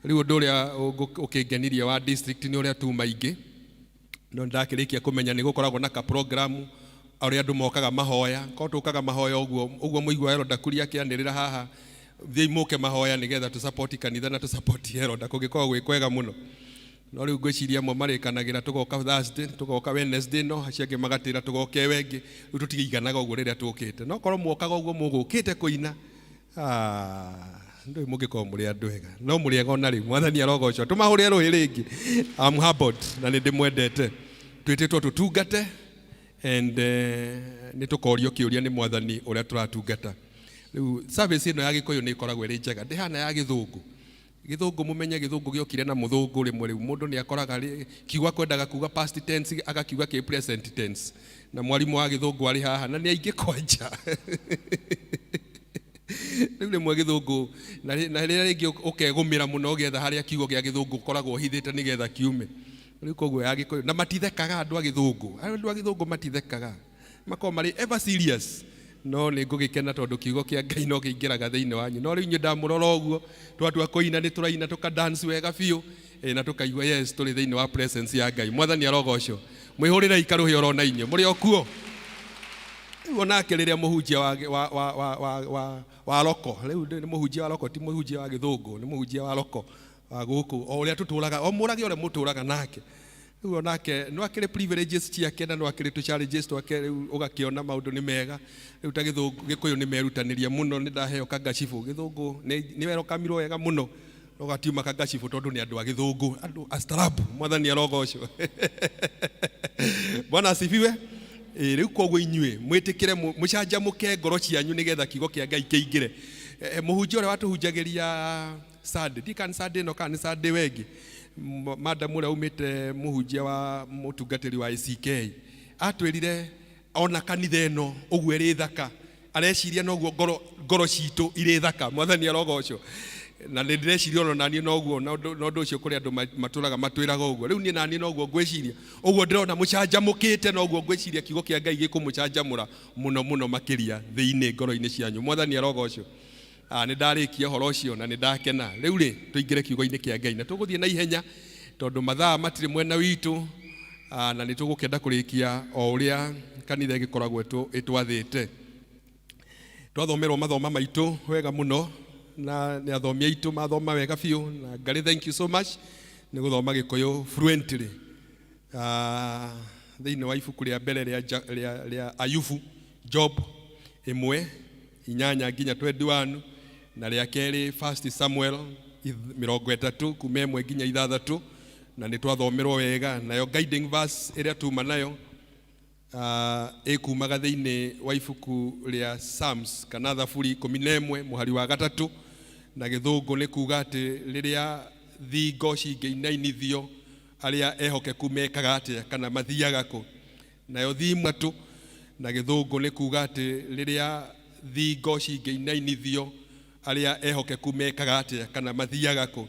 Rĩu ũndũ ũrĩa ũkĩngenirie wa district nĩ ũrĩa tuma ingĩ No ndakĩrĩkia kũmenya nĩ gũkoragwo na ka program ũrĩa andũ mokaga mahoya korwo tũkaga mahoya ũguo ũguo mũigua Elder Kuria akĩanĩrĩra haha thiĩi mũke mahoya nĩgetha tũ support kanitha na tũ support Elder kũngĩkorwo gwĩ kwega mũno. No rĩu ngwĩciria amwe marĩkanagĩra tũgoka Thursday, tũgoka Wednesday, no acio angĩ magatĩra tũgoka ĩyo ĩngĩ. Rĩu tũtikĩiganaga ũguo rĩrĩa tũkĩte. No korwo mwokaga ũguo mũgũkĩte kũina, ah, ndũĩ mũngĩkorwo mũrĩ andũ ega. No mũrĩ ega ona rĩu, Mwathani arogocwo. Tũmahũrĩre rũhĩ rĩngĩ. I'm humbled na nĩ ndĩmwendete. Twĩtĩtwo tũtungate and nĩ tũkorio kĩũria nĩ Mwathani ũrĩa tũratungata. Rĩu service ĩno ya Gĩkũyũ nĩ ĩkoragwo ĩrĩ njega, ndĩhana ya Gĩthũngũ. Gĩthũngũ mũmenye gĩthũngũ gĩokire na mũthũngũ rĩmwe rĩu mũndũ nĩ akoraga kiugo akwendaga kuga past tense agakiuga kĩ present tense na mwarimũ wa gĩthũngũ arĩ haha na nĩ aingĩ kwanja. Rĩu rĩmwe gĩthũngũ na rĩrĩa rĩngĩ ũkegũmĩra mũno ũgĩetha harĩa kiugo gĩa gĩthũngũ ũkoragwo ũhithĩte nĩgetha kiume. Rĩu koguo ya Gĩkũyũ na matithekaga andũ a gĩthũngũ, andũ a gĩthũngũ matithekaga, makoragwo marĩ ever serious. No nĩ ngũgĩkena tondũ kiugo kĩa Ngai no kĩingĩraga thĩinĩ wanyu. No rĩu inyuĩ ndamũrora ũguo, twatua kũina nĩ tũraina tũka dance wega biũ na tũkaigua yes tũrĩ thĩinĩ wa presence ya Ngai. Mwathani arogocwo. Mwĩhũrĩrei karũhĩ oro na inyuĩ. Mũrĩ o kuo? Rĩu onake rĩrĩa mũhunjia wa, wa, wa, wa, wa, wa, wa roko, rĩu nĩ mũhunjia wa roko, ti mũhunjia wa gĩthũngũ, nĩ mũhunjia wa roko wa gũkũ, o ũrĩa tũtũraga, o mũrage ũrĩa mũtũraga nake. Rĩu onake no akĩrĩ privileges ciake na no akĩrĩ tũ challenges twake, rĩu ũgakĩona maũndũ nĩ mega. Rĩu ta gĩthũngũ, Gĩkũyũ nĩ merutanĩria mũno, nĩ ndaheo kangacibũ. Gĩthũngũ nĩ werokamirwo wega mũno, no gatiuma kangacibũ tondũ nĩ andũ a gĩthũngũ, andũ astarabu. Mwathani arogocwo. Bwana asifiwe. Rĩu koguo inyuĩ mwĩtĩkĩre mũcanjamũke ngoro cianyu nĩgetha kiugo kĩa Ngai kĩingĩre. Mũhunjia ũrĩa watũhunjagĩria Sunday, ndiũĩ kana nĩ Sunday ĩno kana nĩ Sunday ĩyo ĩngĩ, madam ũrĩa umĩte mũhunjia wa mũtungatĩri wa ACK atwĩrire ona kanitha ĩno ũguo ĩrĩ thaka, areciria noguo ngoro, ngoro citũ irĩ thaka. Mwathani arogocwo. Na nĩ ndĩreciria ona naniĩ noguo, na ũndũ ũcio kũrĩ andũ matũraga matwĩraga ũguo. Rĩu niĩ naniĩ noguo ngwĩciria, ũguo ndĩrona mũcanjamũkĩte, noguo ngwĩciria kiugo kĩa Ngai gĩkũmũcanjamũra mũno mũno makĩria thĩinĩ ngoro-inĩ cianyu. Mwathani arogocwo. Ah, nĩ ndarĩkia ũhoro ũcio na nĩ ndakena. Rĩu rĩ, tũingĩre kiugo-inĩ kĩa Ngai na tũgũthiĩ na ihenya tondũ mathaa matirĩ mwena witũ, ah, na nĩ tũgũkĩenda kũrĩkia o ũrĩa kanitha ĩgĩkoragwo ĩtwathĩte. Twathomerwo mathoma maitũ wega mũno na nĩ athomi aitũ mathoma wega biũ, na Ngarĩ thank you so much nĩ gũthoma Gĩkũyũ fluently. Ah, thĩinĩ wa ibuku rĩa mbere rĩa Ayubu, Job 1 8 nginya 21, na rĩa kerĩ First Samuel 30 kuma 1 nginya 6, na nĩ twathomerwo wega. Nayo guiding verse ĩrĩa tuma nayo ĩkumaga thĩinĩ wa ibuku rĩa Psalms kana Thaburi 11 mũhari wa 3, na gĩthũngũ nĩ kuga atĩ rĩrĩa thingo cingĩinainithio arĩa ehokeku mekaga atĩa kana mathiaga kũ. Nayo theme 3 na gĩthũngũ nĩ kuga atĩ rĩrĩa thingo cingĩinainithio arĩa ehokeku mekaga atĩa kana mathiaga kũ.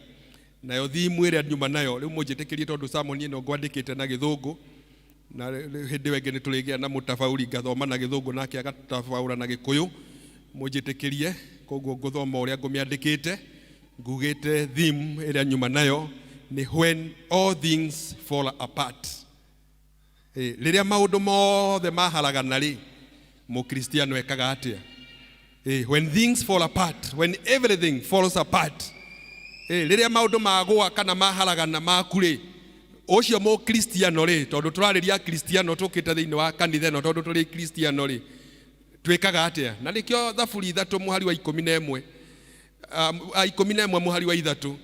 Nayo theme ĩrĩa nyuma nayo, rĩu mũnjĩtĩkĩrie tondũ sermon ĩno ngwandĩkĩte na gĩthũngũ, na hĩndĩ ĩyo ĩngĩ nĩ tũrĩgĩa na mũtabaũri ngathoma na gĩthũngũ nake agatabaũra na gĩkũyũ, mũnjĩtĩkĩrie. Koguo ngũthoma ũrĩa ngũmĩandĩkĩte, ngugĩte theme ĩrĩa nyuma nayo nĩ when all things fall apart. Rĩrĩa maũndũ mothe maharagana rĩ, mũkristiano ekaga atĩa? When things fall apart, when everything falls apart, rĩrĩa maũndũ magũa kana maharagana maku rĩ, ũcio mũkristiano rĩ, tondũ tũrarĩria akristiano tũkĩte thĩinĩ wa kanitha ĩno tondũ tũrĩ kristiano rĩ, twĩkaga atĩa? Na nĩkĩo Thaburi 3 mũhari wa 11, 11 mũhari wa 3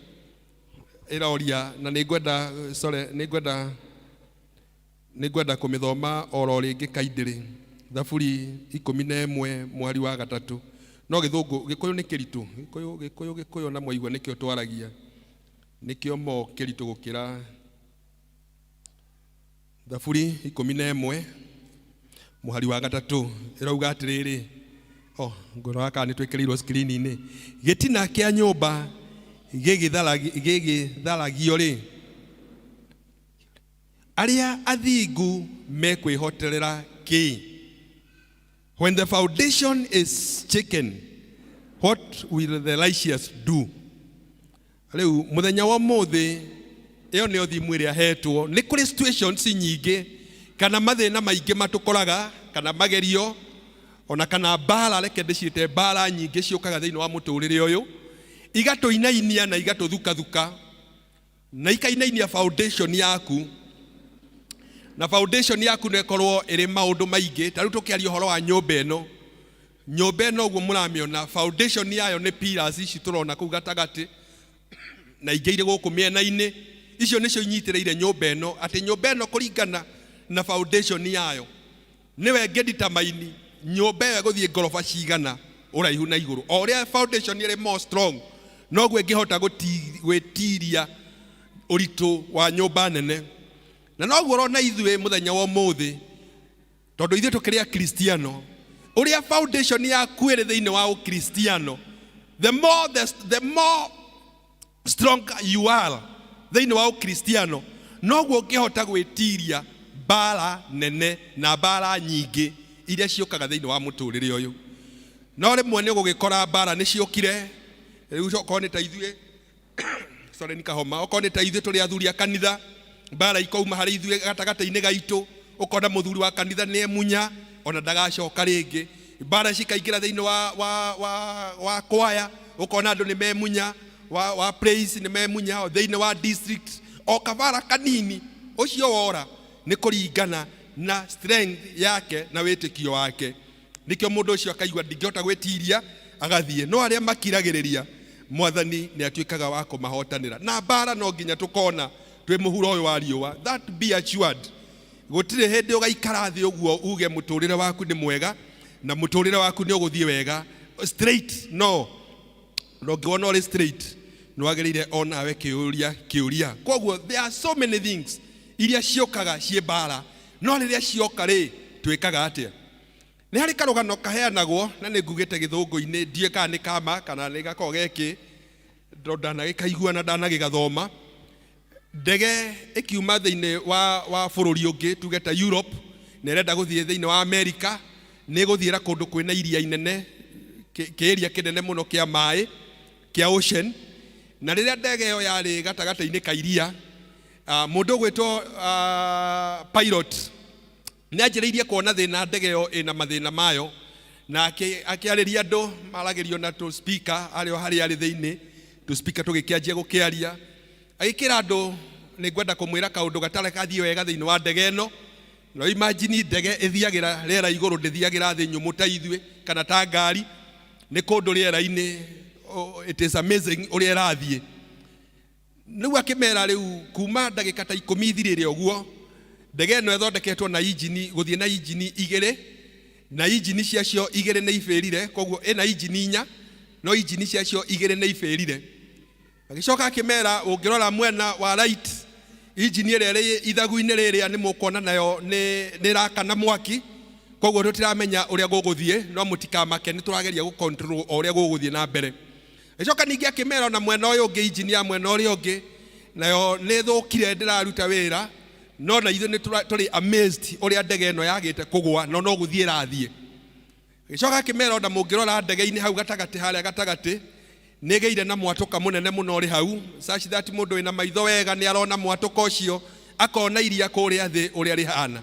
ĩroria, na nĩngwenda, sorry, nĩngwenda kũmĩthoma oro rĩngĩ kaindĩrĩ. Thaburi 11 mũhari wa 3. No gĩthũngũ, gĩkũyũ nĩ kĩritũ, gĩkũyũ, gĩkũyũ, gĩkũyũ na mwaigua nĩkĩo twaragia, nĩkĩo mo kĩritũ gũkĩra. Thaburi 11 mũhari wa 3 ĩrauga atĩrĩrĩ, oh, ngũrora kana nĩ twĩkĩrĩirwo screen-inĩ. Gĩtina kĩa nyũmba gĩgĩtharagio rĩ, arĩa athingu mekwĩhoterera kĩ? When the foundation is shaken, what will the righteous do? Rĩu mũthenya wa ũmũthĩ Ĩyo nĩyo thimu ĩrĩa hetwo. Nĩ kũrĩ situations nyingĩ kana mathĩna maingĩ matũkoraga kana magerio ona kana mbara, reke ndĩciĩte mbara nyingĩ ciũkaga thĩinĩ wa mũtũrĩre ũyũ, igatũinainia na igatũthukathuka na ikainainia foundation yaku. Na foundation yaku no ĩkorwo ĩrĩ maũndũ maingĩ. Ta rĩu tũkĩaria ũhoro wa nyũmba ĩno, nyũmba ĩno ũguo mũramĩona, foundation yayo nĩ pillars ici tũrona kũu gatagatĩ na ingĩ irĩ gũkũ mĩena-inĩ. Icio nĩcio inyitĩrĩire nyũmba ĩno, atĩ nyũmba ĩno kũringana na foundation yayo nĩwe ĩngĩdetermine nyũmba ĩyo ĩgũthiĩ ngoroba cigana ũraihu na igũrũ. O ũrĩa foundation ĩrĩ more strong, noguo ĩngĩhota gwĩtiria ũritũ wa nyũmba nene. Na noguo ũrona ithuĩ mũthenya wa ũmũthĩ, tondũ ithuĩ tũkĩrĩ akristiano, ũrĩa foundation yaku ĩrĩ thĩinĩ wa ũkristiano, the more strong you are thĩinĩ wa ũkristiano, noguo ũngĩhota gwĩtiria mbara nene na mbara nyingĩ iria ciũkaga thĩinĩ wa mũtũrĩre ũyũ. No rĩmwe nĩ ũgũgĩkora mbara nĩ ciũkire. Rĩu okorwo nĩ ta ithuĩ, sorry, nĩ kahoma, okorwo nĩ ta ithuĩ tũrĩ athuri a kanitha, mbara ikauma harĩ ithuĩ gatagatĩ-inĩ gaitũ, ũkona mũthuri wa kanitha nĩ emunya ona ndagacoka rĩngĩ. Mbara cikaingĩra thĩinĩ wa kwaya, ũkona andũ nĩ memunya, wa praise nĩ memunya, thĩinĩ wa district, o kabara kanini ũcio wora nĩ kũringana na strength yake na wĩtĩkio wake. Nĩkĩo mũndũ ũcio akaigua ndingĩhota gwĩtiria, agathiĩ. No arĩa makiragĩrĩria, Mwathani nĩ atuĩkaga wa kũmahotanĩra. Na mbara no nginya tũkona twĩ mũhuro ũyũ wa riũa. That be assured, gũtirĩ hĩndĩ ũgaikara thĩ ũguo uge mũtũrĩre waku nĩ mwega na mũtũrĩre waku nĩ ũgũthiĩ wega straight. No na ũngĩwona ũrĩ straight, nĩ wagĩrĩire onawe kĩũria kĩũria. Koguo there are so many things iria ciũkaga ciĩ mbara, no rĩrĩa cioka rĩ, twĩkaga atĩa? Nĩ harĩ karũgano kaheanagwo na nĩ ngugĩte gĩthũngũ-inĩ, ndiũĩ kana nĩ kama kana nĩ gakoragwo gekĩ, tondũ ndanagĩkaigua na ndanagĩgathoma. Ndege ĩkiuma thĩinĩ wa bũrũri ũngĩ, tuge ta Europe, na ĩrenda gũthiĩ thĩinĩ wa America, nĩ ĩgũthiĩra kũndũ kwĩna iria inene, kĩĩria kĩnene mũno kĩa maĩ, kĩa ocean. Na rĩrĩa ndege ĩyo yarĩ gatagatĩ-inĩ ka iria, mũndũ ũgwĩtwo pilot nĩ anjĩrĩirie kuona thĩna, ndege ĩyo ĩna mathĩna mayo, na akĩarĩria andũ maragĩrio na tũ speaker arĩ o harĩa arĩ thĩinĩ, tũ speaker tũgĩkĩanjia gũkĩaria. Agĩkĩra andũ, nĩ ngwenda kũmwĩra kaũndũ gatarĩ kathiĩ wega thĩinĩ wa ndege ĩno. No imagine ndege ĩthiagĩra rĩera igũrũ, ndĩthiagĩra thĩ nyũmũ ta ithuĩ kana ta ngari, nĩ kũndũ rĩera-inĩ. It is amazing ũrĩa ĩrathiĩ. Rĩu akĩmera, rĩu kuma ndagĩka ta 10 ithirĩre ũguo, ndege ĩno ĩthondeketwo na injini gũthiĩ na injini igĩrĩ, na injini ciacio igĩrĩ nĩ ibĩrire, koguo ĩna injini inya, no injini ciacio igĩrĩ nĩ ibĩrire. Agĩcoka akĩmera, ũngĩrora mwena wa right, injini ĩrĩa ĩrĩ ithagu-inĩ rĩrĩa nĩ mũkuona nayo nĩ ĩrakana mwaki, koguo tũtiramenya ũrĩa gũgũthiĩ, no mũtikamake, nĩ tũrageria gũ control o ũrĩa gũgũthiĩ na mbere. Agĩcoka ningĩ akĩmera ona mwena ũyũ ũngĩ, injini ya mwena ũrĩa ũngĩ nayo nĩ ĩthũkire, ndĩraruta wĩra, no na ithuĩ nĩ tũrĩ amazed ũrĩa ndege ĩno yagĩte kũgũa, no no gũthiĩ ĩrathiĩ. Agĩcoka akĩmera ona mũngĩrora ndege-inĩ hau gatagatĩ, harĩa gatagatĩ nĩ ĩgĩire na mwatũka mũnene mũno ũrĩ hau, such that mũndũ wĩna maitho wega nĩ arona mwatũka ũcio, akona iria kũrĩa thĩ ũrĩa rĩhana.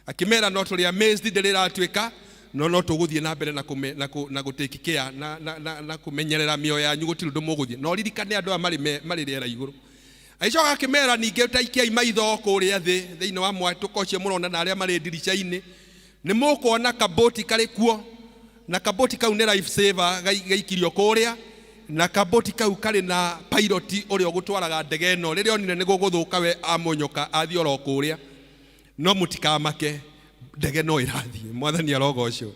Akĩmera no tũrĩ amazed ndĩrĩ ĩratuĩka, no no tũgũthiĩ na mbere na gũtake care na kũmenyerera mĩoyo yanyu, gũtirĩ ũndũ mũgũthiĩ. No ririkane andũ aya marĩ rĩera igũrũ. Agĩcoka akĩmera ningĩ, ta ikiai maitho kũrĩa thĩ thĩinĩ wa mwatũka ũcio mũrona na arĩa marĩ ndirica-inĩ, nĩ mũkuona kaboti karĩ kuo, na kaboti kau nĩ life saver gaikirio kũrĩa, na kaboti kau karĩ na pilot ũrĩa ũgũtwaraga ndege ĩno. Rĩrĩa onire nĩ gũgũthũka, we amonyoka athiĩ oro kũrĩa. No mũtikamake, ndege no ĩrathiĩ. Mwathani arogocwo.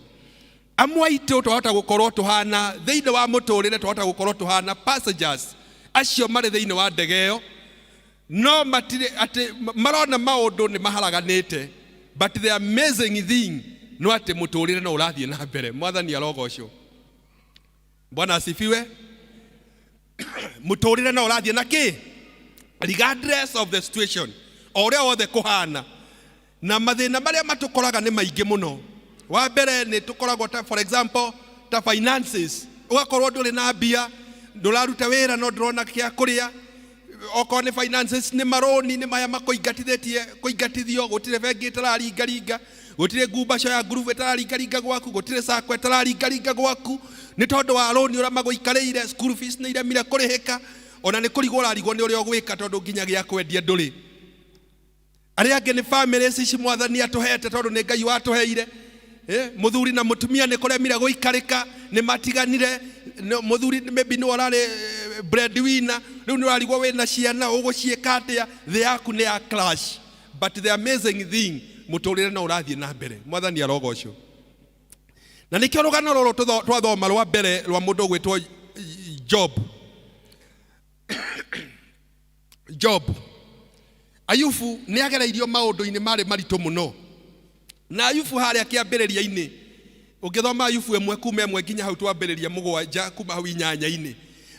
Amwe aitũ twahota gũkorwo tũhana thĩinĩ wa mũtũrĩre, twahota gũkorwo tũhana passengers acio marĩ thĩinĩ wa ndege ĩyo, no matirĩ atĩ marona maũndũ nĩ maharaganĩte, but the amazing thing no atĩ mũtũrĩre no ũrathiĩ na mbere. Mwathani arogocwo. Bwana asifiwe. Mũtũrĩre no ũrathiĩ na kĩ, regardless of the situation, o ũrĩa wothe kũhana. Na mathĩna marĩa matũkoraga nĩ maingĩ mũno. Wa mbere nĩ tũkoragwo ta, for example, ta finances, ũgakorwo ndũrĩ na mbia, ndũraruta wĩra no ndũrona kĩa kũrĩa. Okorwo nĩ finances, nĩ marũni, nĩ maya makũingatithĩtie kũingatithio, gũtirĩ bengi ĩtararingaringa, gũtirĩ ngumbaco ya ngurubu ĩtararingaringa gwaku, gũtirĩ sacco ĩtararingaringa gwaku nĩ tondũ wa rũni ũrĩa magũikarĩire. School fees nĩ iremire kũrĩhĩka, ona nĩ kũrigwo ũrarigwo nĩ ũrĩa ũgwĩka tondũ nginya gĩa kwendia ndũrĩ. Arĩa angĩ nĩ families ici Mwathani atũhete tondũ nĩ Ngai watũheire. Mũthuri na mũtumia nĩ kũremire gũikarĩka, nĩ matiganire. Mũthuri maybe nĩwe ũrarĩ breadwinner, rĩu nĩ ũrarigwo wĩna ciana ũgũciĩka atĩa, thĩ yaku nĩ ya clash. But the amazing thing, mũtũrĩre no ũrathiĩ na mbere. Mwathani arogocwo. Na nĩkĩo rũgano rũrũ twathoma rwa mbere rwa mũndũ ũgwĩtwo Job. Job. Ayubu nĩ agereirio maũndũ-inĩ marĩ maritũ mũno. Na Ayubu harĩa kĩambĩrĩria-inĩ, ũngĩthoma Ayubu 1 kuma 1 nginya hau twambĩrĩria 7 kuma hau 8-inĩ,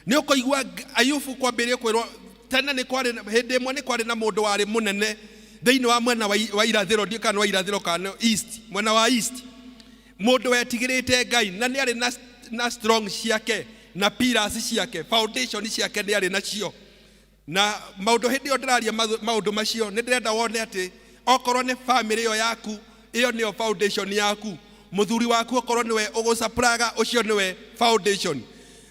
nĩ ũkũigua Ayubu kwambĩrĩria kwĩrwo tene nĩ kwarĩ hĩndĩ ĩmwe nĩ kwarĩ na mũndũ warĩ mũnene thĩinĩ wa mwena wa irathĩro, ndiũĩ kana wa irathĩro kana east, mwena wa east, mũndũ wetigĩrĩte Ngai na nĩ arĩ na strong ciake na pillars ciake, foundation ciake nĩ arĩ nacio. Na maũndũ hĩndĩ ĩyo ndĩraria maũndũ macio, nĩ ndĩrenda wone atĩ okorwo nĩ family ĩyo yaku, ĩyo nĩyo foundation yaku. Mũthuri waku okorwo nĩwe ũgũcapraga, ũcio nĩwe foundation.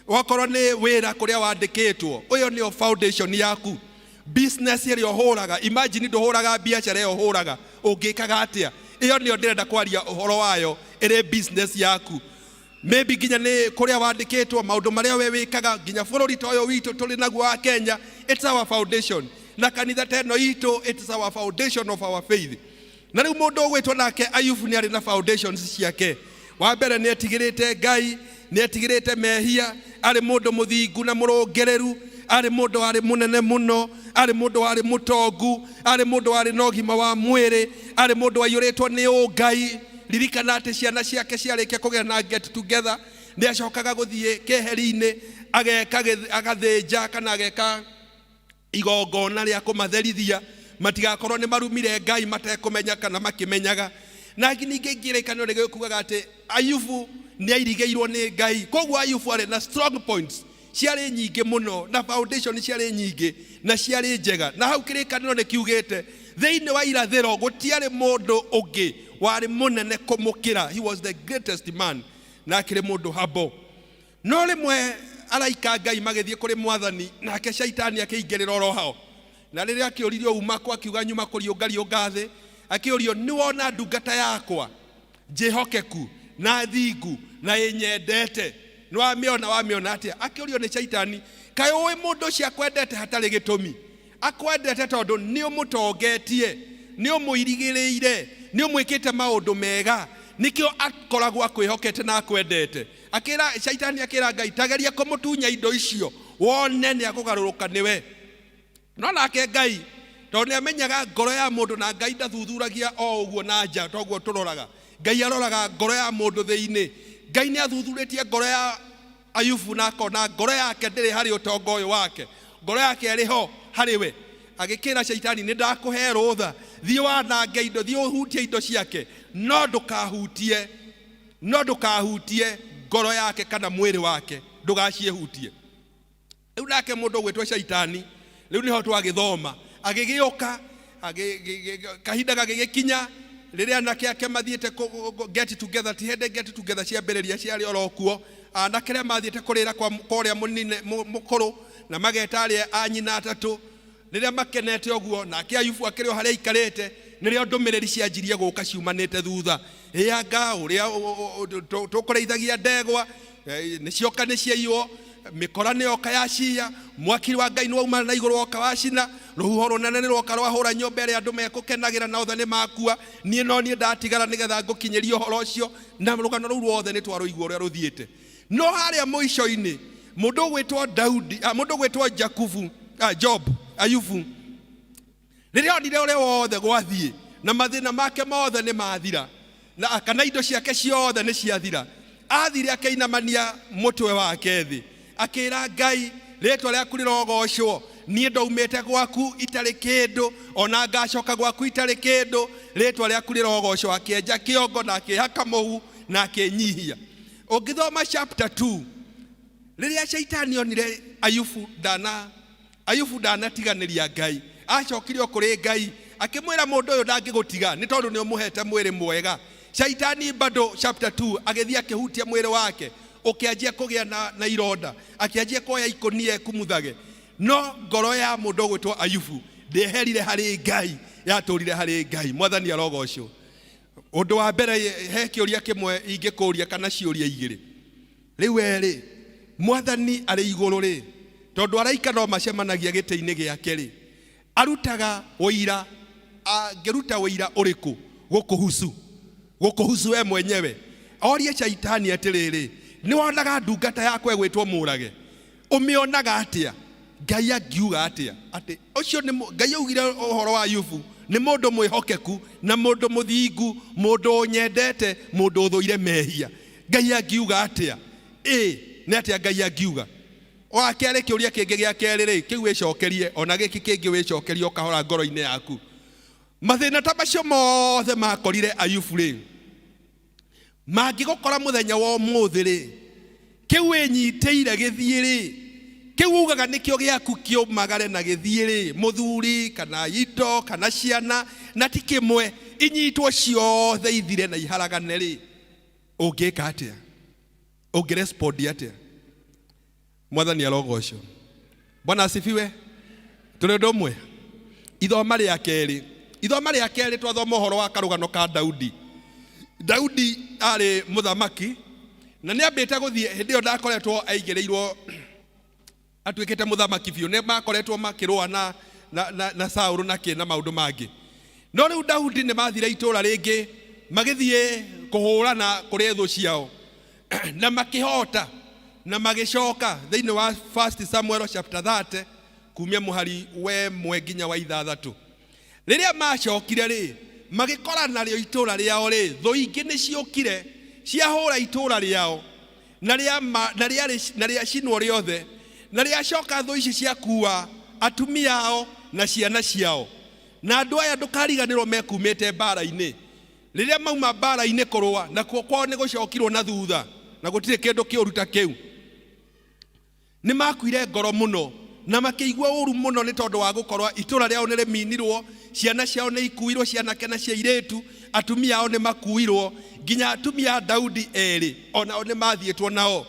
Okorwo nĩ wĩra kũrĩa wandĩkĩtwo, ũyũ nĩyo foundation yaku. Business ĩrĩa ũhũraga, imagine ndũhũraga biacara ĩyo ũhũraga, ũngĩkaga atĩa? Ĩyo nĩyo ndĩrenda kwaria ũhoro wayo, ĩrĩ business yaku. Maybe nginya nĩ kũrĩa wandĩkĩtwo, maũndũ marĩa we wĩkaga, nginya bũrũri ta ũyũ witũ tũrĩ naguo wa Kenya, it's our foundation. Na kanitha ta ĩno itũ, it's our foundation of our faith. Na rĩu mũndũ ũgwĩtwo nake Ayubu nĩ arĩ na foundations ciake. Wa mbere nĩ etigĩrĩte Ngai, nĩ etigĩrĩte mehia, arĩ mũndũ mũthingu na mũrũngĩrĩru, arĩ mũndũ warĩ mũnene mũno, arĩ mũndũ warĩ mũtongu, arĩ mũndũ warĩ na ũgima wa mwĩrĩ, arĩ mũndũ waiyũrĩtwo nĩ ũngai. Ririkana atĩ ciana ciake ciarĩkia kũgĩa na get together, nĩ acokaga gũthiĩ keheri-inĩ, ageka agathĩnja kana ageka igongona rĩa kũmatherithia matigakorwo nĩ marumire Ngai matekũmenya kana makĩmenyaga. Na ningĩ kĩrĩkanĩro nĩ gĩkugaga atĩ Ayubu nĩ airigĩirwo nĩ Ngai. Koguo Ayubu arĩ na strong points ciarĩ nyingĩ mũno, na foundation ciarĩ nyingĩ na ciarĩ njega. Na hau kĩrĩkanĩro nĩ kiugĩte thĩinĩ wa irathĩro gũtiarĩ mũndũ ũngĩ warĩ mũnene kũmũkĩra. He was the greatest man, na akĩrĩ mũndũ humble. No rĩmwe araika Ngai magĩthiĩ kũrĩ Mwathani, nake Shaitani akĩingĩrĩra oro hao. Na rĩrĩa akĩũririo uma kũ, akiuga nyuma kũriũngariũnga thĩ. Akĩũrio, nĩ wona ndungata yakwa njĩhokeku na thingu na ĩnyendete? Nĩ wamĩona? Wamĩona atĩa? Akĩũrio nĩ Shaitani, kaĩ ũĩ mũndũ ũcio akwendete hatarĩ gĩtũmi? Akwendete tondũ nĩ ũmũtongetie, nĩ ũmũirigĩrĩire, nĩ ũmwĩkĩte maũndũ mega, nĩkĩo akoragwo akwĩhokete na akwendete. Akĩra Shaitani, akĩra Ngai, tageria kũmũtunya indo icio wone nĩ akũgarũrũka nĩwe. No nake Ngai tondũ nĩ amenyaga ngoro ya mũndũ, na Ngai ndathuthuragia o ũguo na nja toguo tũroraga. Ngai aroraga ngoro ya mũndũ thĩinĩ. Ngai nĩ athuthurĩtie ngoro ya Ayubu na akona ngoro yake ndĩrĩ harĩ ũtonga ũyũ wake, ngoro yake ĩrĩ ho harĩ we. Agĩkĩra Shaitani, nĩ ndakũhe rũtha, thiĩ wanange indo, thiĩ ũhutie indo ciake, no ndũkahutie ngoro yake kana mwĩrĩ wake, ndũgaciĩhutie. Rĩu nake mũndũ ũgwĩtwo Shaitani, rĩu nĩho twagĩthoma, agĩgĩũka, kahinda gagĩgĩkinya rĩrĩa anake ake mathiĩte get together. Ti hĩndĩ get together ciambĩrĩria, ciarĩ oro kuo. Anake arĩa mathiĩte kũrĩra kwa ũrĩa mũnene mũkũrũ, na mageta arĩa a nyina atatũ. Rĩrĩa makenete ũguo, nake Ayubu akĩrĩ o harĩa aikarĩte, nĩrĩo ndũmĩrĩri cianjirie gũka ciumanĩte thutha. Ĩanga ũrĩa tũkũrĩithagia ndegwa nĩcioka nĩciaiywo, mĩkora nĩyoka yaciya, mwaki wa Ngai nĩwauma na igũrũ woka wacina, rũhuho rũnene nĩrwoka rwahũra nyũmba ĩrĩa andũ mekũkenagĩra na othe nĩmakua, niĩ no niĩ ndatigara nĩgetha ngũkinyĩrie ũhoro ũcio. Na rũgano rũu ruothe nĩ twarũigua ũrĩa rũthiĩte. No harĩa mũico-inĩ mũndũ ũgwĩtwo Daudi, mũndũ ũgwĩtwo Jakubu, Job, Ayubu, rĩrĩa onire ũrĩa wothe gwathiĩ na mathĩna make mothe nĩ mathira, na kana indo ciake ciothe nĩ ciathira, athire akĩinamania mũtwe wake thĩ, akĩra Ngai, rĩtwa rĩaku rĩrogocwo, niĩ ndaumĩte gwaku itarĩ kĩndũ, ona ngacoka gwaku itarĩ kĩndũ, rĩtwa rĩaku rĩrogocwo. Akĩenja kĩongo na akĩhaka mũhu na akĩnyihia. Ũngĩthoma chapter 2, rĩrĩa Shaitani onire Ayubu ndana Ayubu ndanatiganĩria Ngai, acokire o kũrĩ Ngai akĩmwĩra mũndũ ũyũ ndangĩgũtiga nĩ tondũ nĩ ũmũhete mwĩrĩ mwega. Shaitani bado chapter 2 agĩthiĩ akĩhutia mwĩrĩ wake ũkĩanjia kũgĩa na, na ironda, akĩanjia kuoya ikũnia ekumuthage, no ngoro ya mũndũ ũgwĩtwo Ayubu ndĩeherire harĩ Ngai, yatũrire harĩ Ngai. Mwathani arogocwo. Ũndũ wa mbere, he kĩũria kĩmwe ingĩkũria kana ciũria igĩrĩ. Rĩu we-rĩ, Mwathani arĩ igũrũ-rĩ, tondũ araika no macemanagia gĩtĩ-inĩ gĩake-rĩ, arutaga ũira, angĩruta ũira ũrĩkũ gũkũhusu? Gũkũhusu we mwenyewe? Orie Shaitani atĩrĩrĩ, nĩwonaga ndungata yakwa ĩgwĩtwo Mũũrage? Ũmĩonaga atĩa? Ngai angiuga atĩa atĩ ũcio nĩ Ngai augire ũhoro wa Ayubu nĩ mũndũ mwĩhokeku na mũndũ mũthingu, mũndũ ũnyendete, mũndũ ũthũire mehia. Ngai angiuga atĩa? Ĩ nĩ atĩa Ngai angiuga? Wa kerĩ, kĩũria kĩngĩ gĩa kerĩ rĩ, kĩu wĩcokerie, ona gĩkĩ kĩngĩ wĩcokerie o kahora ngoro-inĩ yaku. Mathĩna ta macio mothe makorire Ayubu rĩ, mangĩgũkora mũthenya wa ũmũthĩ rĩ, kĩu wĩnyitĩire gĩthiĩ rĩ, kĩu ugaga nĩkĩo gĩaku kĩũmagare na gĩthiĩ rĩ, mũthuri kana indo kana ciana, na ti kĩmwe, inyitwo ciothe ithire na iharagane rĩ, ũngĩka atĩa? Ũngĩrespondi atĩa? Mwathani arogocwo. Bwana asifiwe. Tũrĩ ũndũ ũmwe. Ithoma rĩa kerĩ, ithoma rĩa kerĩ twathoma ũhoro wa karũgano ka Daudi. Daudi arĩ mũthamaki na nĩ ambĩte gũthiĩ hĩndĩ ĩyo ndakoretwo aigĩrĩirwo atuĩkĩte mũthamaki biũ, nĩ makoretwo makĩrũa na, na, na, na Saũlũ na kĩ na maũndũ mangĩ. No rĩu Daudi nĩ mathire itũũra rĩngĩ magĩthiĩ kũhũrana kũrĩ thũ ciao na makĩhota na magĩcoka thĩinĩ wa 1 Samuel chapter 30 kumia mũhari we mwe nginya wa ithathatũ. Rĩrĩa macokire rĩ, magĩkora narĩo itũũra rĩao rĩ, thũ ingĩ nĩ ciũkire ciahũra itũũra rĩao na rĩacinwo rĩothe, na rĩacoka thũ ici ciakua atumia ao na ciana ciao. Na andũ aya ndũkariganĩrwo mekumĩte mbara-inĩ. Rĩrĩa mauma mbara-inĩ kũrũa, nakuo kwao nĩ gũcokirwo na thutha, na gũtirĩ kĩndũ kĩũru ta kĩu. Nĩ makuire ngoro mũno na makĩigua ũru mũno nĩ tondũ wa gũkorwo itũũra rĩao nĩ rĩminirwo, ciana ciao nĩ ikuirwo, cianake na cia airĩtu, atumia ao nĩ makuirwo, nginya atumia a Daudi erĩ onao nĩ mathiĩtwo nao.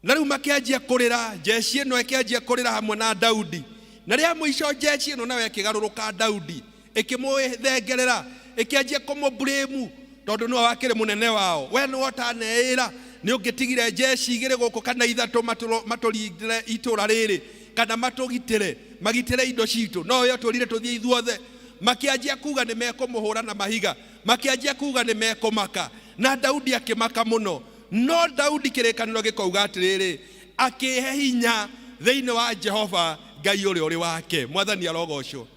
Na rĩu makĩanjia kũrĩra, jeshi ĩno ĩkĩanjia kũrĩra hamwe na Daudi. Na rĩa mũico jeshi ĩno nayo ĩkĩgarũrũka Daudi, ĩkĩmũthengerera, ĩkĩanjia kũmũblame tondũ nĩwe wakĩrĩ mũnene wao. We nĩwe ũtaneĩra nĩ ũngĩtigire jeshi igĩrĩ gũkũ kana ithatũ matũrindĩre itũũra rĩrĩ kana matũgitĩre, magitĩre indo citũ, no we ũtwĩrire tũthiĩ ithuothe. Makĩanjia kuga nĩ mekũmũhũra na mahiga, makĩanjia kuga nĩ mekũmaka, na Daudi akĩmaka mũno. No Daudi kĩrĩkanĩro gĩkauga atĩrĩrĩ, akĩhe hinya thĩinĩ wa Jehova Ngai ũrĩa ũrĩ wake. Mwathani arogocwo.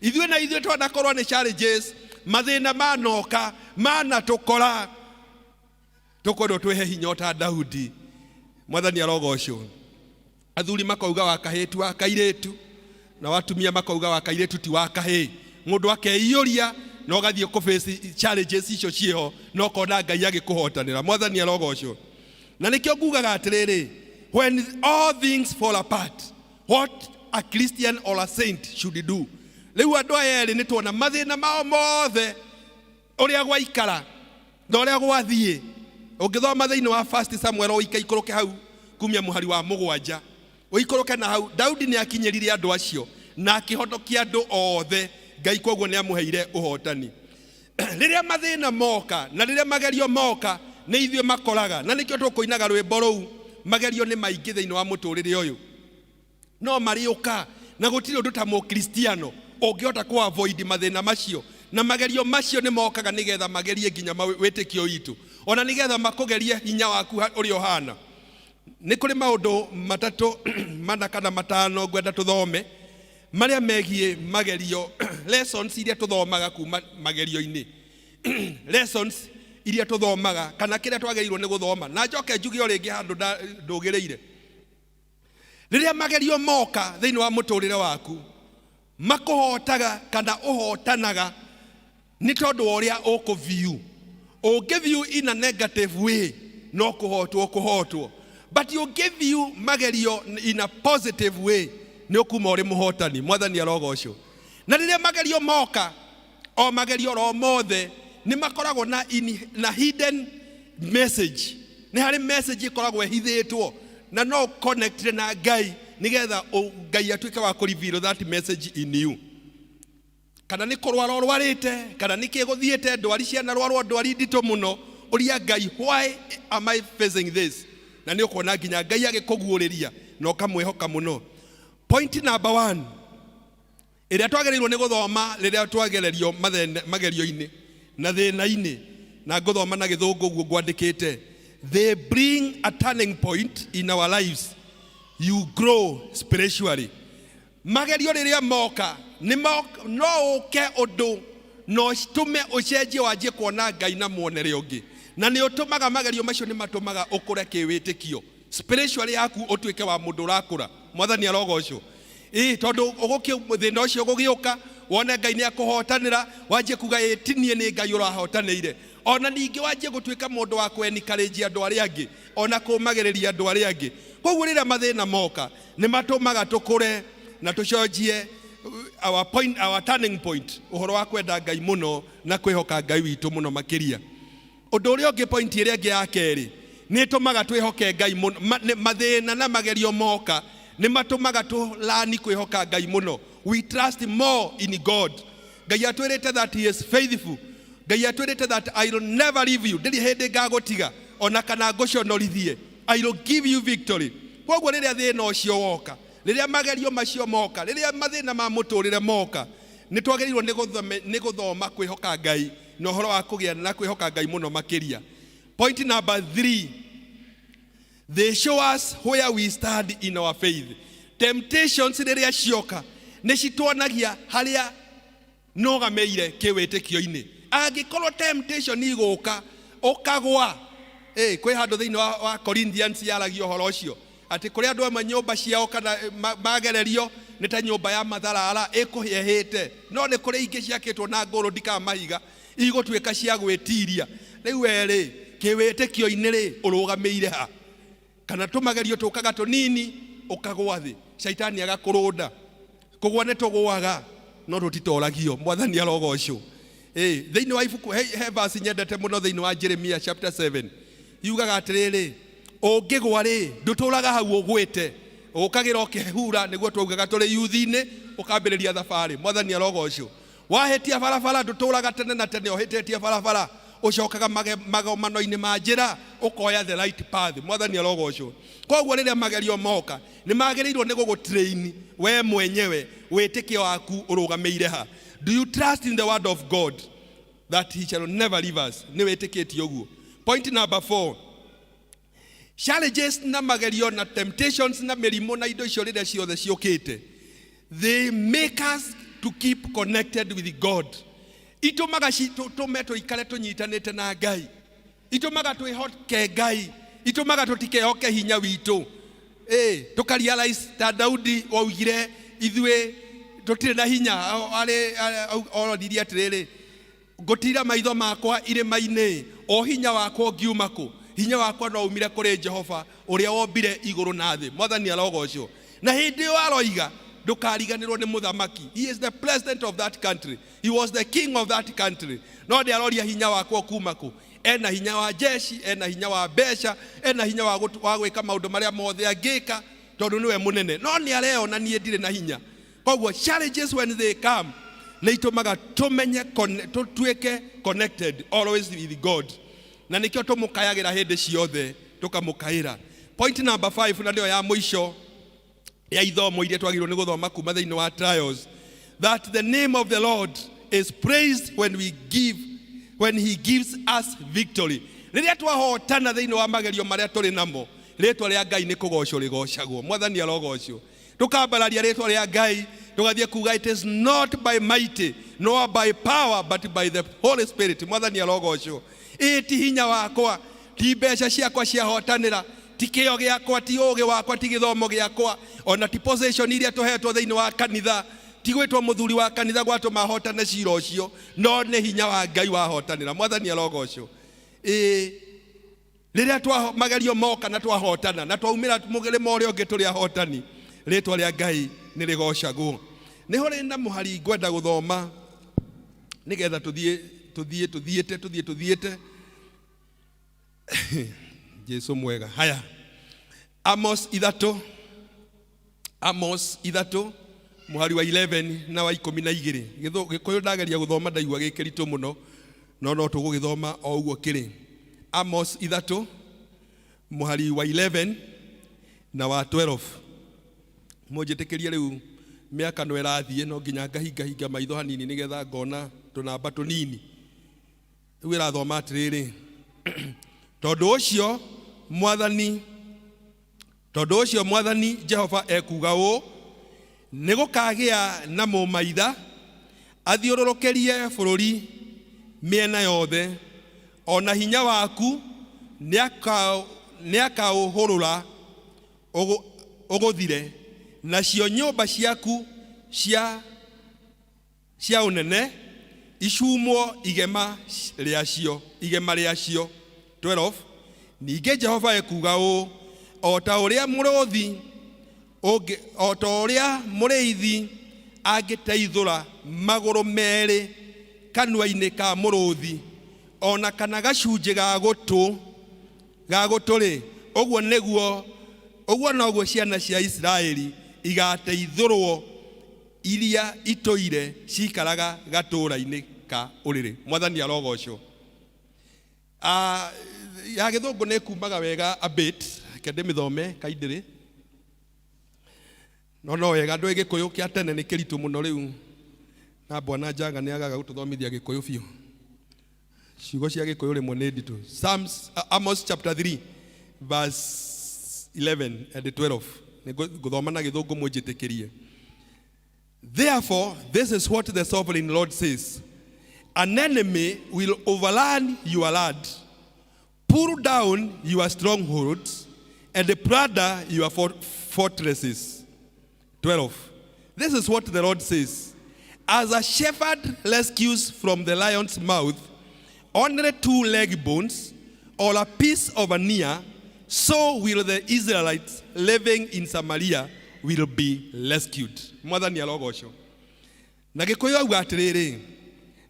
Ithuĩ na ithuĩ twanakorwo nĩ challenges, mathĩna manoka, manatũkora, tũkwendwo twĩhe hinya ota Daudi. Mwathani arogocwo. Athuri makauga wa kahĩĩ ti wa kairĩtu, na watumia makauga wa kairĩtu ti wa kahĩĩ. Mũndũ akeiyũria na ũgathiĩ kũ face challenges icio ciĩho na ũkona Ngai agĩkũhotanĩra. Mwathani arogocwo. Na nĩkĩo ngugaga atĩrĩrĩ, when all things fall apart, what a Christian or a saint should do. Rĩu andũ aya erĩ nĩ tuona mathĩna mao mothe ũrĩa gwaikara na ũrĩa gwathiĩ. Ũngĩthoma thĩinĩ wa 1 Samuel ũikaikũrũke hau kumia mũhari wa mũgwanja ũikũrũke na hau, Daudi nĩ akinyĩrire andũ acio na akĩhonokia andũ othe. Ngai koguo nĩ amũheire ũhotani. Rĩrĩa mathĩna moka na rĩrĩa magerio moka, nĩ ithuĩ makoraga, na nĩkĩo tũkũinaga rwĩmbo rũu, magerio nĩ maingĩ thĩinĩ wa mũtũrĩre ũyũ, no marĩũka, na gũtirĩ ũndũ ta mũkristiano ũngĩhota kũ avoid mathĩna macio na magerio macio. Nĩ mokaga nĩgetha magerie nginya wĩtĩkio witũ, ona nĩgetha makũgerie hinya waku ũrĩa ũhana. Nĩ kũrĩ maũndũ matatũ, mana kana matano ngwenda tũthome marĩa megiĩ magerio, lessons iria tũthomaga kuma magerio-inĩ, lessons iria tũthomaga kana kĩrĩa twagĩrĩirwo nĩ gũthoma. Na njoke njuge o rĩngĩ handũ ndũgĩrĩire, rĩrĩa magerio moka thĩinĩ wa mũtũrĩre waku, makũhotaga kana ũhotanaga nĩ tondũ wa ũrĩa ũkũview. Ũngĩview in a negative way, no kũhotwo kũhotwo, but ũngĩview magerio in a positive way, Nĩ ũkuma ũrĩ mũhotani. Mwathani arogocwo. Na rĩrĩa magerio moka, o magerio oro mothe nĩ makoragwo na, na hidden message. Nĩ harĩ message ĩkoragwo ĩhithĩtwo na no connect na Ngai nĩgetha Ngai atuĩke wa kũ reveal that message in you. Kana nĩ kũrwara ũrwarĩte, kana nĩ kĩ gũthiĩte, ndwari cianarwarwo, ndwari nditũ mũno, ũria Ngai, "Why am I facing this?" Na nĩ ũkuona nginya Ngai agĩkũguũrĩria na ũkamwĩhoka mũno. Point number one ĩrĩa twagĩrĩirwo nĩ gũthoma rĩrĩa twagererio magerio-inĩ na thĩna-inĩ, na ngũthoma na Gĩthũngũ ũguo ngwandĩkĩte: They bring a turning point in our lives. You grow spiritually. Magerio rĩrĩa moka nĩ no ũke ũndũ no tũme ũcenjie, wanjie kuona Ngai na muonere ũngĩ, na nĩ ũtũmaga magerio macio nĩ matũmaga ũkũre kĩwĩtĩkio, spiritually yaku ũtuĩke wa mũndũ ũrakũra. Mwathani arogocwo. Ĩ tondũ ũgũkĩ thĩna ũcio ũgũgĩũka, wone Ngai nĩ akũhotanĩra, wanjie kuga, "Ĩ tinie nĩ Ngai ũrahotanĩire." Ona ningĩ wanjie gũtuĩka mũndũ wa kwenikarĩnjia andũ arĩa angĩ, ona kũmagĩrĩria andũ arĩa angĩ. Koguo rĩrĩa mathĩna moka nĩ matũmaga tũkũre na tũcenjie our point, our turning point, ũhoro wa kwenda Ngai mũno na kwĩhoka Ngai witũ mũno makĩria. Ũndũ ũrĩa ũngĩ, point ĩrĩa ĩngĩ ya kerĩ, nĩ ĩtũmaga twĩhoke Ngai mũno. Mathĩna na magerio moka nĩ matũmaga tũlani kwĩhoka Ngai mũno. We trust more in God. Ngai atwĩrĩte that he is faithful. Ngai atwĩrĩte that "I will never leave you", ndĩrĩ hĩndĩ ngagũtiga ona kana ngũconorithie. "I will give you victory." Koguo rĩrĩa thĩna ũcio woka, rĩrĩa magerio macio moka, rĩrĩa mathĩna ma mũtũrĩre moka, nĩ twagĩrĩirwo nĩ gũthoma kwĩhoka Ngai na ũhoro wa kũgĩa na kwĩhoka Ngai mũno makĩria. Point number three: they show us where we stand in our faith. Temptations rĩrĩa cioka nĩ cituonagia harĩa nũgamĩire kĩwĩtĩkio-inĩ. Angĩkorwo temptation igũka ũkagwa, kwĩ handũ thĩinĩ wa Corinthians yaragia ũhoro ũcio atĩ kũrĩ andũ amwe nyũmba ciao kana magererio nĩ ta nyũmba ya matharara ĩkũhĩahĩte, no nĩ kũrĩ ingĩ ciakĩtwo na ngũrũ ndikaga mahiga igũtuĩka cia gwĩtiria. Rĩu werĩ kĩwĩtĩkio-inĩ rĩ, ũrũgamĩire ha? Kana tũmagerio tũkaga tũnini ũkagwa thĩ, caitani agakũrũnda. Kũgwa nĩ tũgũaga, no tũtitoragio. Mwathani arogocwo. Thĩinĩ wa ibuku he verse nyendete mũno thĩinĩ wa Jeremia chapter 7, yugaga atĩrĩrĩ, ũngĩgwa rĩ, ndũtũraga hau ũgwĩte, ũkagĩra ũkĩhura, nĩguo twaugaga tũrĩ yuthi-inĩ, ũkambĩrĩria thabarĩ. Mwathani arogocwo. Wahĩtia barabara, ndũtũraga tene na tene ũhĩtĩtie barabara, ũcokaga magomano-inĩ ma njĩra, ũkoya the right path. Mwathani arogocwo. Koguo rĩrĩa magerio moka nĩ magĩrĩirwo nĩ gũgũtrain we mwenyewe, wĩtĩkio waku ũrũgamĩire ha. Do you trust in the word of God that he shall never leave us? Nĩ wĩtĩkĩtie ũguo? Point number four: challenges na magerio na temptations na mĩrimũ na indo icio rĩrĩa ciothe ciũkĩte, they make us to keep connected with God. Itũmaga tũme tũikare tũnyitanĩte na Ngai, itũmaga twĩhoke Ngai, itũmaga tũtikehoke hinya witũ. Tũka realize ta Daudi waugire, ithuĩ tũtirĩ na hinya. Arĩ oronirie atĩrĩrĩ, "Ngũtira maitho makwa irĩma-inĩ, o hinya wakwa ũngiuma kũ? Hinya wakwa no umire kũrĩ Jehova ũrĩa wombire igũrũ na thĩ." Mwathani arogocwo. Na hĩndĩ ĩyo aroiga, ndũkariganĩrwo nĩ mũthamaki. He is the president of that country, he was the king of that country, no ndĩ aroria hinya wakwa kuma kũ. Ena hinya wa jeshi, ena hinya wa mbeca, ena hinya wa gwĩka maũndũ marĩa mothe angĩka tondũ nĩwe mũnene, no nĩ areyona, "Niĩ ndirĩ na hinya." Koguo challenges when they come nĩ itũmaga tũmenye tũtuĩke connected always with God, na nĩkĩo tũmũkayagĩra hĩndĩ ciothe, tũkamũkaĩra. Point number five, na nĩyo ya mũico ya ithomo iria twagĩrĩirwo nĩ gũthoma kuma thĩinĩ wa trials, that the name of the Lord is praised when he gives us victory. Rĩrĩa twahotana thĩinĩ wa magerio marĩa tũrĩ namo, rĩtwa rĩa Ngai nĩ kũgocwo rĩgocagwo. Mwathani arogocwo. Tũkambararia rĩtwa rĩa Ngai, tũgathiĩ kuga, "It is not by might nor by power, but by the Holy Spirit." Mwathani arogocwo. Ĩ ti hinya wakwa, ti mbeca ciakwa ciahotanĩra, ti kĩo gĩakwa, ti ũgĩ wakwa, ti gĩthomo gĩakwa, ona ti position iria tũhetwo thĩinĩ wa kanitha, ti gwĩtwo mũthuri wa kanitha gwatũma hotane cira ũcio, no nĩ hinya wa Ngai wahotanĩra. Mwathani arogocwo. Ĩ rĩrĩa twa magerio moka na twahotana na twaumĩra mũrĩmo ũrĩa ũngĩ tũrĩ ahotani, rĩtwa rĩa Ngai Nĩ rĩgocagwo. Nĩ horĩ na mũhari ngwenda gũthoma nĩgetha tũthiĩ tũthiĩ tũthiĩte tũthiĩ tũthiĩte. Jesu mwega. Haya, Amos 3, Amos 3 mũhari wa 11 na wa 12. Gĩkũyũ ndageria gũthoma ndaigua gĩ kĩritũ mũno, no no tũgũgĩthoma o ũguo kĩrĩ. Amos 3 mũhari wa 11 na wa 12. Mũnjĩtĩkĩrie rĩu mĩaka no ĩrathiĩ, no nginya ngahingahinga maitho hanini nĩgetha ngona tũnamba tũnini. Rĩu ĩrathoma atĩrĩrĩ, tondũ ũcio Mwathani, tondũ ũcio Mwathani Jehova ekuuga ũũ, nĩ gũkagĩa na mũmaitha athiũrũrũkĩrie bũrũri mĩena yothe, ona hinya waku nĩakaũhũrũra ũgũthire, nacio nyũmba ciaku cia ũnene icumwo igema rĩacio, igema rĩacio. 12. Ningĩ Jehova ekuuga ũũ, o ta ũrĩa mũrũthi ũngĩ, o ta ũrĩa mũrĩithi angĩteithũra magũrũ merĩ kanua-inĩ ka mũrũthi, ona kana gacunjĩ ga gũtũ ga gũtũ-rĩ, ũguo nĩguo, ũguo noguo ciana cia Isiraeli igateithũrwo iria itũire cikaraga gatũũra-inĩ ka ũrĩrĩ. Mwathani arogocwo. Ya gĩthũngũ nĩ kumaga wega a bit, reke ndĩmĩthome kaindĩrĩ. No no wega ndũĩ gĩkũyũ kĩa tene nĩ kĩritũ mũno rĩu, na bwana Njaga nĩ agaga gũtũthomithia gĩkũyũ biũ. Ciugo cia gĩkũyũ rĩmwe nĩ nditũ. Psalms, Amos chapter 3 verse 11 and 12. Nĩ ngũthoma na gĩthũngũ mũnjĩtĩkĩrie. Therefore, this is what the sovereign Lord says. An enemy will overrun your land, pull down your strongholds, and plunder your fortresses. 12. This is what the Lord says. As a shepherd rescues from the lion's mouth only 2 leg bones or a piece of an ear, so will the Israelites living in Samaria will be rescued. Mwathani arogocwo. Na gĩkũyũ auga atĩrĩrĩ,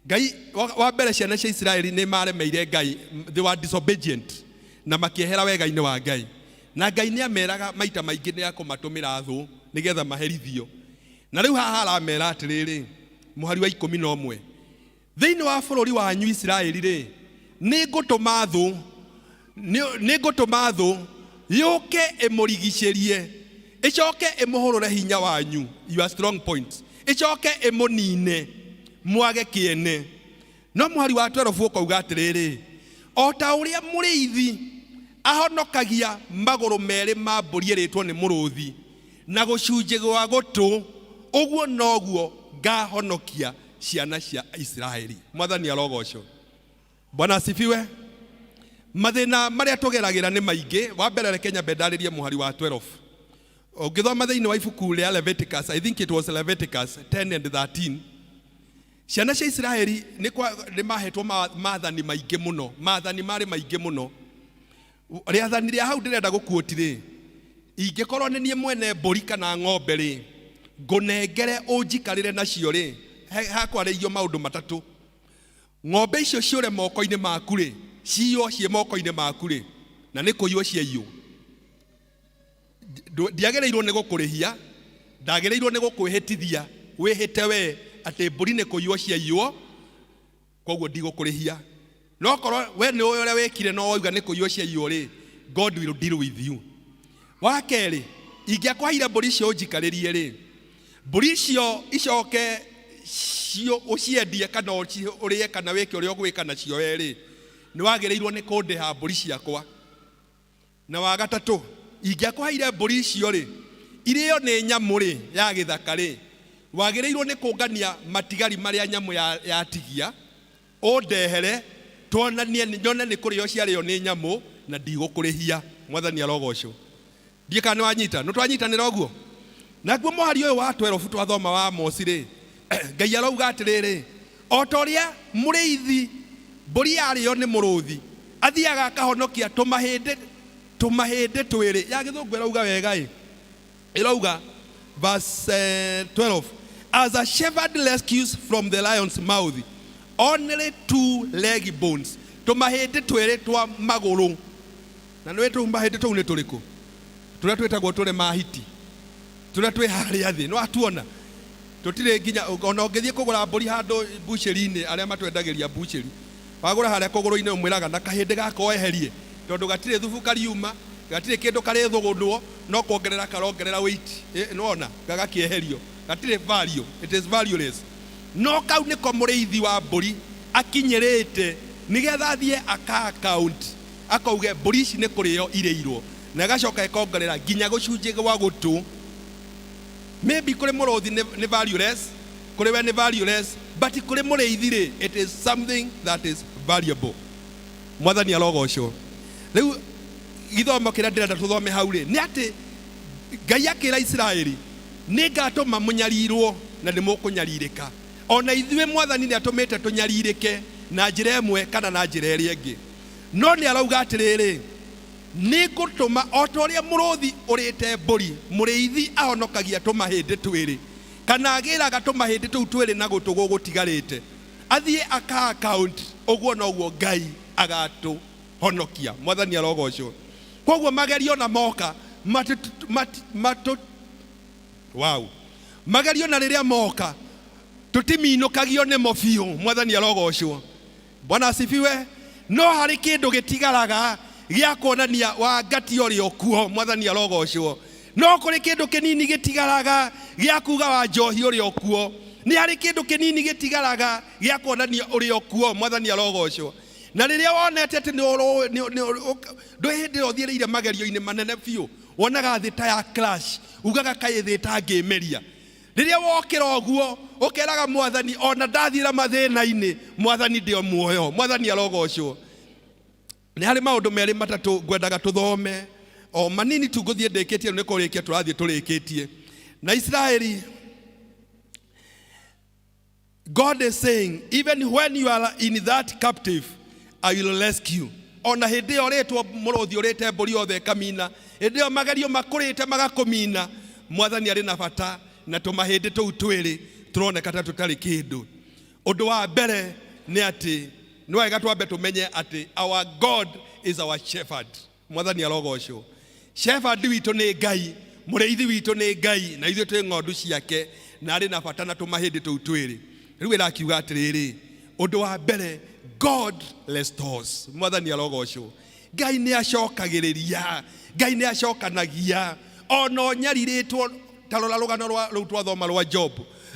Ngai wa mbere ciana cia Isiraeli nĩ maremeire Ngai, they were disobedient na makĩehera wega-inĩ wa Ngai. Na Ngai nĩ ameraga maita maingĩ nĩ akũmatũmĩra thũ nĩgetha maherithio. Na rĩu haha aramera atĩrĩrĩ, mũhari wa 11, thĩinĩ wa bũrũri wanyu Isiraeli rĩ, nĩ ngũtũma thũ yũke ĩmũrigicĩrie, ĩcoke ĩmũhũrũre hinya wanyu, your strong points, ĩcoke ĩmũnine mwage kĩene. No mũhari wa 12 ũkauga atĩrĩrĩ, o ta ũrĩa mũrĩithi ahonokagia magũrũ merĩ ma mbũri ĩrĩtwo nĩ mũrũthi na gũcunjĩ gwa gũtũ, ũguo noguo ngahonokia ciana cia Isiraeli. Mwathani arogocwo. Bwana asifiwe. Mathĩna marĩa tũgeragĩra nĩ maingĩ. Wa mbere reke nyambe ndarĩrie mũhari wa 12. Ũngĩthoma thĩinĩ wa ibuku rĩa Leviticus, I think it was Leviticus 10 and 13, ciana cia Isiraeli nĩ mahetwo maathani maingĩ mũno, maathani marĩ maingĩ mũno. Rĩathani rĩa hau ndĩrenda gũkuoti rĩ, ingĩkorwo nĩ niĩ mwene mbũri kana ng'ombe rĩ, ngũnengere ũnjikarĩre nacio rĩ, hakwarĩirio maũndũ matatũ. Ng'ombe icio ciũre moko-inĩ maku rĩ, ciywo ciĩ moko-inĩ maku rĩ, na nĩ kũiywo ciaiywo. Ndiagĩrĩirwo nĩ gũkũrĩhia, ndagĩrĩirwo nĩ gũkwĩhĩtithia, wĩhĩte we atĩ mbũri nĩ kũiywo ciaiywo, koguo ndigũkũrĩhia. No korwo we nĩ ũĩ ũrĩa wĩkire no wauga nĩ kũiywo ciaiywo rĩ, God will deal with you. Wa kerĩ, ingĩakwaheire mbũri icio ũnjikarĩrie rĩ, mbũri icio icoke ũciendie kana ũrĩe kana wĩke ũrĩa ũgwĩka nacio we rĩ, nĩ wagĩrĩirwo nĩ kũndĩha mbũri ciakwa. Na wa gatatũ, ingĩakwaheire mbũri icio rĩ, irĩo nĩ nyamũ rĩ, ya gĩthaka rĩ, wagĩrĩirwo nĩ kũngania matigari marĩa nyamũ yatigia, ũndehere, tuonanie, nyone nĩ kũrĩo ciarĩo nĩ nyamũ, na ndigũkũrĩhia. Mwathani arogocwo. Ndiĩ kana nĩ wanyita, nĩ twanyitanĩra ũguo? Naguo mũhari ũyũ wa 12 twathoma wa Amosi rĩ, Ngai arauga atĩrĩrĩ, o ta ũrĩa mũrĩithi mbũri yarĩo nĩ mũrũthi, athiaga akahonokia tũmahĩndĩ twĩrĩ. Ya gĩthũngũ ĩrauga wega ĩ, ĩrauga Verse 12. As a shepherd rescues from the lion's mouth only two leg bones, tũmahĩndĩ twĩrĩ twa magũrũ. Na nĩ tũmahĩndĩ tũu nĩ tũrĩkũ? Tũrĩa twĩtagwo tũrĩ mahiti, tũrĩa twĩ harĩa thĩ, nĩ watuona? Tũtirĩ nginya ona ũngĩthiĩ kũgũra mbũri handũ mbucĩri-inĩ, arĩa matwendagĩria mbucĩri, wagũra harĩa kũgũrũ-inĩ ũmwĩraga na kahĩndĩ gaka weherie, tondũ gatirĩ thubu kariuma, gatirĩ kĩndũ karĩthũgũnwo, no kuongerera karongerera weight. Nĩwona gagakĩeherio, gatirĩ value, it is valueless. No kau nĩko mũrĩithi wa mbũri akinyĩrĩte nĩgetha athiĩ aka account, akauge mbũri ici nĩ kũrĩo irĩirwo, na ĩgacoka ĩkongerera nginya gũcunjĩ gwa gũtũ. Maybe kũrĩ mũrũthi nĩ valueless, kũrĩ we nĩ valueless, but kũrĩ mũrĩithi rĩ, it is something that is valuable. Mwathani arogocwo. Rĩu gĩthomo kĩrĩa ndĩrenda tũthome hau rĩ, nĩ atĩ Ngai akĩra Isiraeli, nĩ ngatũma mũnyarirwo na nĩ mũkũnyarirĩka. Ona ithuĩ Mwathani nĩ atũmĩte tũnyarirĩke na njĩra ĩmwe kana na njĩra ĩrĩa ĩngĩ. No nĩ arauga atĩrĩrĩ, nĩ ngũtũma o ta ũrĩa mũrũthi ũrĩte mbũri, mũrĩithi ahonokagia tũmahĩndĩ twĩrĩ, kana agĩraga tũmahĩndĩ tũu twĩrĩ na gũtũ gũgũtigarĩte, athiĩ aka account, ũguo noguo Ngai agatũhonokia. Mwathani arogocwo. Koguo magerio na moka matu, wow, magerio na rĩrĩa moka tũtiminũkagio nĩmo biũ. Mwathani arogocwo. Bwana asifiwe. No harĩ kĩndũ gĩtigaraga gĩa kuonania wangati ũrĩ o kuo. Mwathani arogocwo. No kũrĩ kĩndũ kĩnini gĩtigaraga gĩa kuga wa njohi ũrĩ o kuo. Nĩ harĩ kĩndũ kĩnini gĩtigaraga gĩa kuonania ũrĩ o kuo. Mwathani arogocwo. Na rĩrĩa wonete atĩ ndwĩ hĩndĩ ĩyo ũthiĩrĩire magerio-inĩ manene biũ, wonaga thĩ ta ya crash, ugaga kaĩ thĩ ĩtangĩmeria. Rĩrĩa wokĩra ũguo ũkeraga Mwathani, ona ndathiĩra mathĩna-inĩ, Mwathani ndĩ o muoyo. Mwathani arogocwo. Nĩ harĩ maũndũ merĩ matatũ ngwendaga tũthome o manini tu, ngũthiĩ ndĩkĩtie, nĩ kũrĩkia tũrathiĩ tũrĩkĩtie na Isiraeli. God is saying, even when you are in that captive, I will rescue. Ona hĩndĩ ĩyo ũrĩtwo mũrũthi ũrĩte mbũri yothe ĩkamina, hĩndĩ ĩyo magerio makũrĩte magakũmina, Mwathani arĩ na bata na tũmahĩndĩ tũu twĩrĩ tũroneka ta tũtarĩ kĩndũ. Ũndũ wa mbere nĩ atĩ nĩ wega twambe tũmenye atĩ our God is our shepherd. Mwathani arogocwo. Shepherd witũ nĩ Ngai, mũrĩithi witũ nĩ Ngai, na ithuĩ twĩ ng'ondu ciake, na arĩ na bata na tũmahĩndĩ tũu twĩrĩ. Rĩu ĩrakiuga atĩrĩrĩ, ũndũ wa mbere, God restores. Mwathani arogocwo. Ngai nĩ acokagĩrĩria, Ngai nĩ acokanagia ona ũnyarirĩtwo. Ta rora rũgano rwa rũu twathoma rwa Job,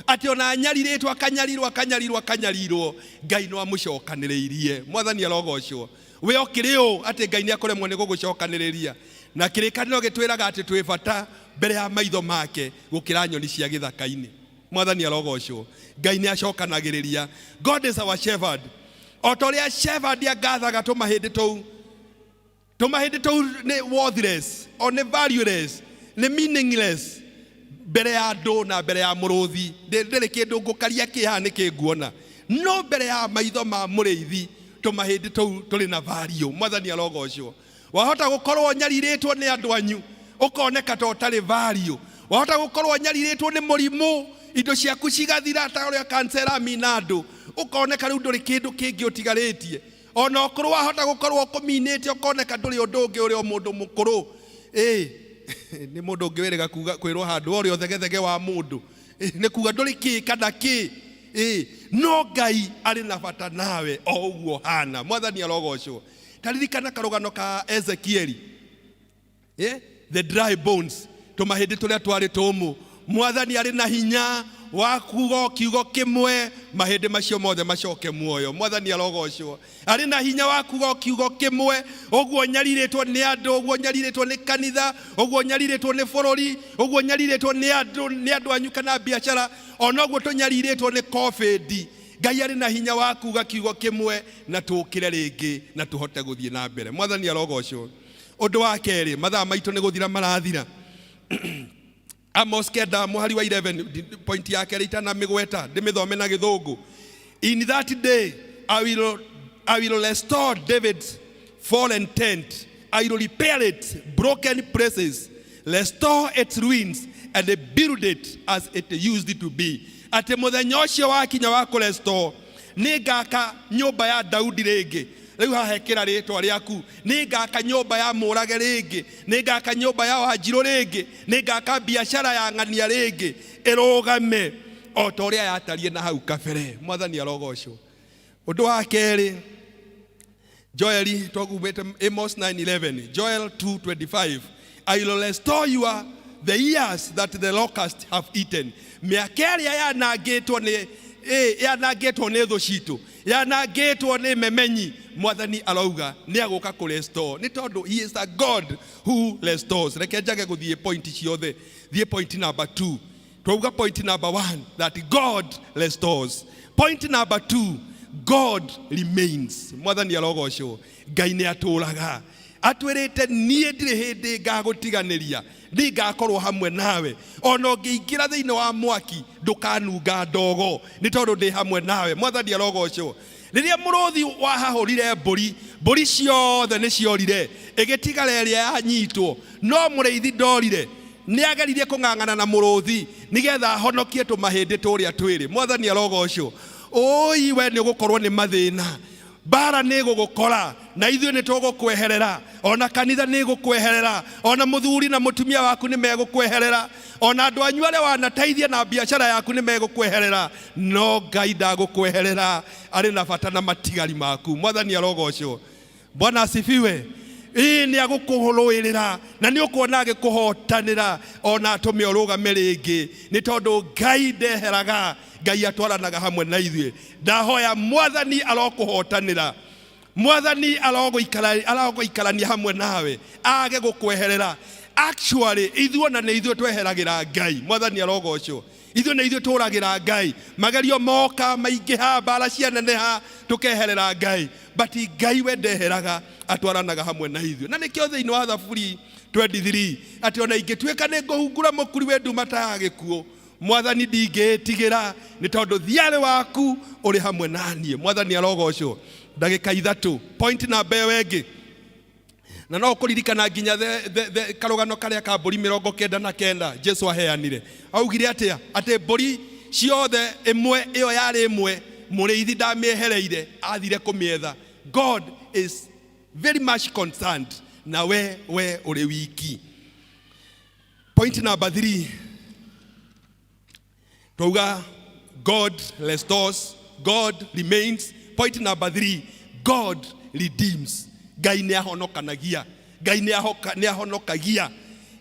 atĩ ona anyarirĩtwo, akanyarirwo, akanyarirwo, akanyarirwo, Ngai no amũcokanĩrĩirie. Mwathani arogocwo. We ũkĩrĩ ũ atĩ Ngai nĩ akũremwo nĩ gũgũcokanĩrĩria? Na kĩrĩkanĩro gĩtwĩraga atĩ twĩ bata mbere ya maitho make gũkĩra nyoni cia gĩthaka-inĩ. Mwathani arogocwo. Ngai nĩ acokanagĩrĩria. God is our shepherd. O ta ũrĩa shepherd angathaga tũmahĩndĩ tũu, tũmahĩndĩ tũu nĩ worthless o nĩ valueless, nĩ meaningless mbere ya andũ na mbere ya mũrũthi, ndĩrĩ kĩndũ ngũkaria kĩ haha nĩ kĩnguona, no mbere ya maitho ma mũrĩithi tũmahĩndĩ tũu tũrĩ na value. Mwathani arogocwo. Wahota gũkorwo nyarirĩtwo nĩ andũ anyu, ũkoneka ta ũtarĩ value. Wahota gũkorwo nyarirĩtwo nĩ mũrimũ, indo ciaku cigathira ta ũrĩa cancer ĩramina andũ, ũkoneka rĩu ndũrĩ kĩndũ kĩngĩ ũtigarĩtie. Ona ũkũrũ wahota gũkorwo ũkũminĩte, ũkoneka ndũrĩ ũndũ ũngĩ, ũrĩ o mũndũ mũkũrũ. Ĩ nĩ mũndũ ũngĩ wĩrĩga kuga kwĩrwo handũ ũrĩa ũthegethege wa mũndũ. Ĩ, nĩ kuga ndũrĩ kĩ kana kĩ. Ĩ, no Ngai arĩ na bata nawe o ũguo hana. Mwathani arogocwo. Taririkana karũgano ka Ezekieli, the dry bones, tũmahĩndĩ tũrĩa twarĩ tũmũ. Mwathani arĩ na hinya wa kuga kiugo kĩmwe, mahĩndĩ macio mothe macoke muoyo. Mwathani arogocwo. Arĩ na hinya wa kuga kiugo kĩmwe, ũguo nyarirĩtwo nĩ andũ, ũguo nyarirĩtwo nĩ kanitha, ũguo nyarirĩtwo nĩ bũrũri, ũguo nyarirĩtwo nĩ andũ anyu kana biacara, ona ũguo tũnyarirĩtwo nĩ COVID, Ngai arĩ na hinya wa kuga kiugo kĩmwe na tũũkĩre rĩngĩ na tũhote gũthiĩ na mbere. Mwathani arogocwo. Ũndũ wa kerĩ, mathaa maitũ nĩ gũthira marathira. Amos 9 mũhari wa 11, point ya kerĩ itanamĩgweta ndĩmĩthome na Gĩthũngũ. In that day I will restore David's fallen tent. I will repair its broken places, restore its ruins. and build it as it used to be. Atĩ mũthenya ũcio wakinya wa kũrestore, nĩ ngaka nyũmba ya Daudi rĩngĩ. Rĩu haha ĩkĩra rĩtwa rĩaku. Nĩ ngaka nyũmba ya Mũrage rĩngĩ, nĩ ngaka nyũmba ya Wanjirũ rĩngĩ, nĩ ngaka biacara ya Ng'ania rĩngĩ, ĩrũgame o ta ũrĩa yatariĩ na hau kabere. Mwathani arogocwo. Ũndũ wa kerĩ, Joel twagumĩte Amos 9:11, Joel 2:25, I will restore your the years that the locust have eaten. Mĩaka ĩrĩa yanangĩtwo nĩ yanangĩtwo nĩ thũ citũ, yanangĩtwo nĩ memenyi, Mwathani arauga nĩ agũka kũ restore, nĩ tondũ he is a God who restores. Reke njage gũthiĩ point ciothe, thiĩ point number 2. Twauga point number 1, that God restores. Point number 2, God remains. Mwathani arogocwo. Ngai nĩ atũraga. Atwĩrĩte niĩ ndirĩ hĩndĩ ngagũtiganĩria, ndingakorwo hamwe nawe. Ona ũngĩingĩra thĩinĩ wa mwaki ndũkanunga ndogo, nĩ tondũ ndĩ hamwe nawe. Mwathani arogocwo. Rĩrĩa mũrũthi wahahũrire mbũri, mbũri ciothe nĩ ciorire, ĩgĩtigara ĩrĩa yanyitwo, no mũrĩithi ndorire. Nĩ ageririe kũng'ang'ana na mũrũthi nĩgetha ahonokie tũmahĩndĩ tũrĩa twĩrĩ. Mwathani arogocwo. Ũi we nĩ ũgũkorwo nĩ mathĩna, mbara nĩ ĩgũgũkora, na ithuĩ nĩ tũgũkweherera, ona kanitha nĩ ĩgũkweherera, ona mũthuri na mũtumia waku nĩ megũkweherera, ona andũ anyu arĩa wanateithia na biacara yaku nĩ megũkweherera, no Ngai ndagũkweherera, arĩ na bata na matigari maku. Mwathani arogocwo. Bwana asifiwe. Ĩĩ nĩ agũkũrũĩrĩra na nĩ ũkuona agĩkũhotanĩra, ona atũme ũrũgame rĩngĩ, nĩ tondũ Ngai ndeheraga, Ngai atwaranaga hamwe na ithuĩ. Ndahoya Mwathani arokũhotanĩra, Mwathani arogũikarania hamwe nawe, age gũkweherera. Actually ithuĩ ona nĩ ithuĩ tweheragĩra Ngai. Mwathani arogocwo. Ithuĩ nĩ ithuĩ tũragĩra Ngai. Magerio moka maingĩha, mbara cianeneha, tũkeherera Ngai. But Ngai we ndeheraga, atwaranaga hamwe na ithuĩ. Na nĩkĩo thĩinĩ wa Thaburi 23 atĩ ona ingĩtuĩka nĩ ngũhungura mũkuri wĩ nduma ta ya gĩkuũ, Mwathani ndingĩĩtigĩra, nĩ tondũ thiarĩ waku ũrĩ hamwe na niĩ. Mwathani arogocwo. Ndagĩka ithatũ. Point namba ĩyo ĩngĩ, na no kũririkana nginya karũgano karĩa ka mbũri 99 Jesu aheanire. Augire atĩa? Atĩ mbũri ciothe ĩmwe ĩyo yarĩ ĩmwe, mũrĩithi ndamĩehereire, athire kũmĩetha. God is very much concerned na we ũrĩ wiki. Point number 3, twauga God restores, God remains. Point number 3, God redeems. Ngai nĩ ahonokanagia, Ngai nĩ ahonokagia.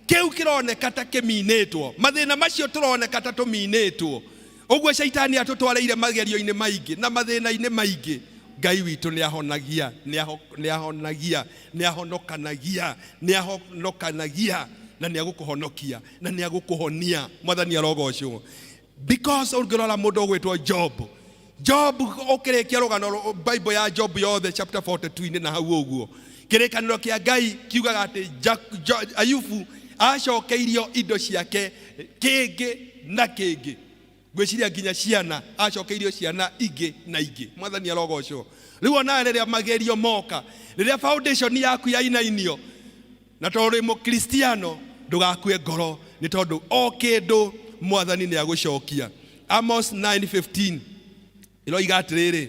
Kĩu kĩroneka ta kĩminĩtwo, mathĩna macio tũroneka ta tũminĩtwo, ũguo caitani atũtwarĩire magerio-inĩ maingĩ na mathĩna-inĩ maingĩ, Ngai witũ nĩ ahonagia, nĩ ahonagia, nĩ ahonokanagia, nĩ ahonokanagia, na nĩ agũkũhonokia na nĩ agũkũhonia. Mwathani arogocwo. Because ũngĩrora mũndũ ũgwĩtwo Job, Job ũkĩrĩkia rũgano Bible ya Job yothe chapter 42 inĩ na hau ũguo, kĩrĩkanĩro kĩa Ngai kiugaga atĩ Ayubu acokeirio indo ciake kĩngĩ na kĩngĩ, ngwĩciria nginya ciana acokeirio ciana ingĩ na ingĩ. Mwathani arogocwo. Rĩu ona rĩrĩa magerio moka, rĩrĩa foundation yaku yainainio, na tondũ wĩ mũkristiano ndũgakue ngoro, nĩ tondũ o kĩndũ Mwathani nĩ agũcokia. Amos 9:15 ĩroiga atĩrĩrĩ,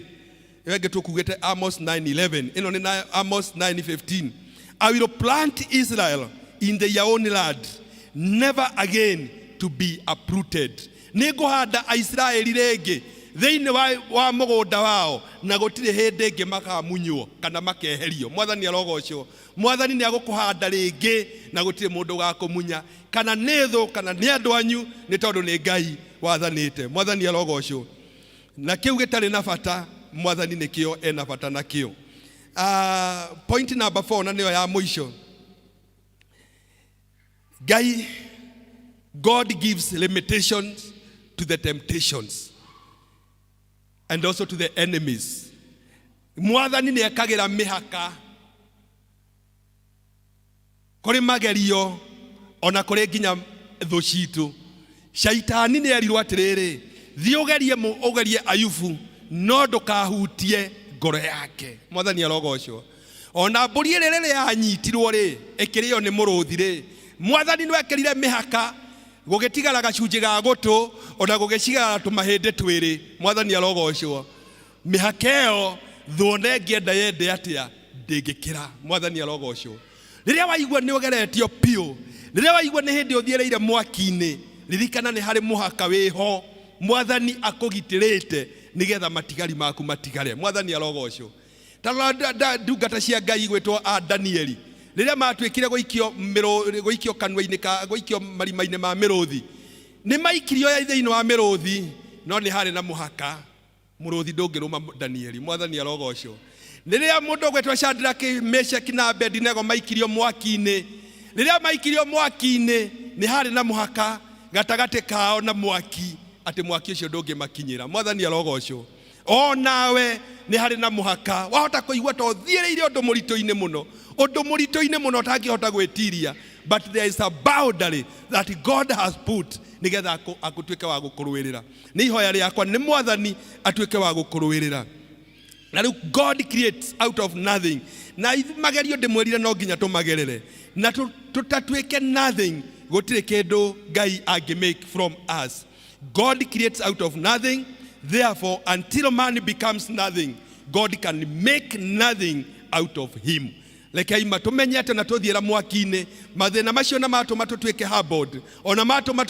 ĩyo ĩngĩ tũkugĩte Amos 9:11, ĩno nĩ Amos 9:15, I will plant Israel in their own land, never again to be uprooted. Nĩ ngũhanda Aisiraeli rĩngĩ thĩinĩ wa mũgũnda wao, na gũtirĩ hĩndĩ ĩngĩ makamunywo kana makeherio. Mwathani arogocwo. Mwathani nĩ agũkũhanda rĩngĩ na gũtirĩ mũndũ ũgakũmunya, kana nĩ thũ kana nĩ andũ anyu, nĩ tondũ nĩ Ngai wathanĩte. Mwathani arogocwo. Na kĩu gĩtarĩ na bata, Mwathani nĩkĩo ena bata nakĩo. Point number 4, na nĩyo ya mũico. Ngai, God gives limitations to the temptations and also to the enemies. Mwathani nĩ ekagĩra mĩhaka kũrĩ magerio ona kũrĩ nginya thũ citũ. Shaitani nĩ erirwo atĩrĩrĩ, thiĩ ũgerie Ayubu, no ndũkahutie ngoro yake. Mwathani arogocwo. Ona mbũri ĩrĩa rĩrĩa yanyitirwo rĩ, ĩkĩrĩo nĩ mũrũthi rĩ, Mwathani nĩ ekĩrire mĩhaka. Gũgĩtigara gacunjĩ ga gũtũ ona gũgĩcigara tũmahĩndĩ twĩrĩ. Mwathani arogocwo. Mĩhaka ĩyo thũone ĩngĩenda yende atĩa ndĩngĩkĩra. Mwathani arogocwo. Rĩrĩa waigua nĩ ũgeretio piũ, rĩrĩa waigua nĩ hĩndĩ ũthiĩrĩire mwaki-inĩ, ririkana nĩ harĩ mũhaka wĩho mwathani akũgitĩrĩte nĩgetha matigari maku matigare. Mwathani arogocwo. Ta rora ndungata cia Ngai gwĩtwo a Danieli, rĩrĩa matuĩkire gũikio gũikio kanua-inĩ ka gũikio marima-inĩ ma mĩrũthi, nĩ maikirio thĩinĩ wa mĩrũthi, no nĩ harĩ na mũhaka. Mũrũthi ndũngĩrũma Danieli. Mwathani arogocwo. Rĩrĩa mũndũ ũgwĩtwo Shadrach, Meshach na Abednego maikirio mwaki-inĩ, rĩrĩa maikirio mwaki-inĩ nĩ harĩ na mũhaka gatagatĩ kao na mwaki, atĩ mwaki ũcio ndũngĩmakinyĩra. Mwathani arogocwo. O nawe nĩ harĩ na mũhaka. Wahota kũigua ta ũthiĩrĩire ũndũ mũritũ-inĩ mũno, ũndũ mũritũ-inĩ mũno ũtangĩhota gwĩtiria, but there is a boundary that God has put nĩgetha akũtuĩke wa gũkũrũĩrĩra. Nĩ ihoya rĩakwa nĩ mwathani atuĩke wa gũkũrũĩrĩra. Na rĩu God creates out of nothing. Na magerio ndĩmwĩrire no nginya tũmagerere, na tũtatuĩke nothing. Gũtirĩ kĩndũ Ngai angĩ make from us. God creates out of nothing. Therefore, until man becomes nothing, God can make nothing out of him. Rekei matũmenye atĩ ona tũthiĩra mwaki-inĩ, mathĩna macio na matũma tũtuĩke humbled, ona matũma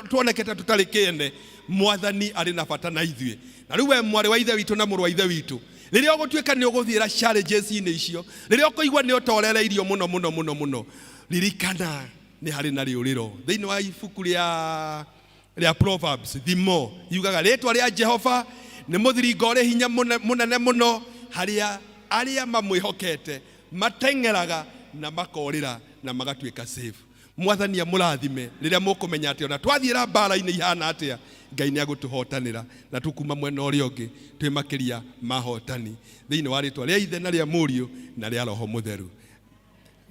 tuoneke ta tũtarĩ kĩene, mwathani arĩ na bata na ithuĩ. Na rĩu we mwarĩ wa ithe witũ na mũrũ wa ithe witũ, rĩrĩa ũgũtuĩka nĩ ũgũthiĩra challenges-inĩ icio, rĩrĩa ũkũigua nĩ ũtorereirio mũno mũno mũno mũno, ririkana nĩ harĩ na rĩũrĩro. Thĩinĩ wa ibuku rĩa Proverbs, thimo yugaga rĩtwa rĩa Jehova nĩ mũthiringo ũrĩ hinya mũnene mũno, harĩa arĩa mamwĩhokete mateng'eraga na makorĩra na magatuĩka safe. Mwathani amũrathime rĩrĩa mũkũmenya atĩ ona twathiĩra mbara-inĩ ihana atĩa, Ngai nĩ agũtũhotanĩra na tũkuma mwena ũrĩa ũngĩ twĩ makĩria mahotani. Thĩinĩ wa rĩtwa rĩa Ithe na rĩa Mũriũ na rĩa Roho Mũtheru,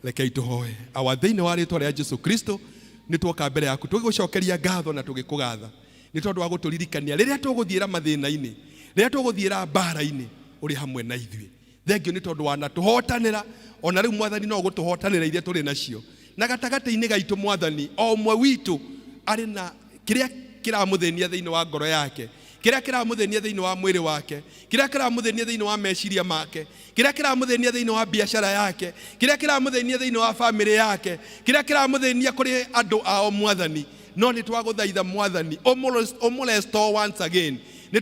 rekei tũhoe. Awa, thĩinĩ wa rĩtwa rĩa Jesu Kristo, nĩ tuoka mbere yaku tũgĩgũcokeria ngatho na tũgĩkũgatha nĩ tondũ wa gũtũririkania rĩrĩa tũgũthiĩra mathĩna-inĩ, rĩrĩa tũgũthiĩra mbara-inĩ, ũrĩ hamwe na ithuĩ. Thengio nĩ tondũ wanatũhotanĩra, ona rĩu mwathani no ũgũtũhotanĩra iria tũrĩ nacio. Na gatagatĩ-inĩ gaitũ mwathani, o ũmwe witũ arĩ na kĩrĩa kĩramũthĩnia thĩinĩ wa ngoro yake, kĩrĩa kĩramũthĩnia thĩinĩ wa mwĩrĩ wake, kĩrĩa kĩramũthĩnia thĩinĩ wa meciria make, kĩrĩa kĩramũthĩnia thĩinĩ wa biacara yake, kĩrĩa kĩramũthĩnia thĩinĩ wa famĩlĩ yake, kĩrĩa kĩramũthĩnia kũrĩ andũ ao mwathani. No nĩ twagũthaitha mwathani ũmũrestore once again. Nĩ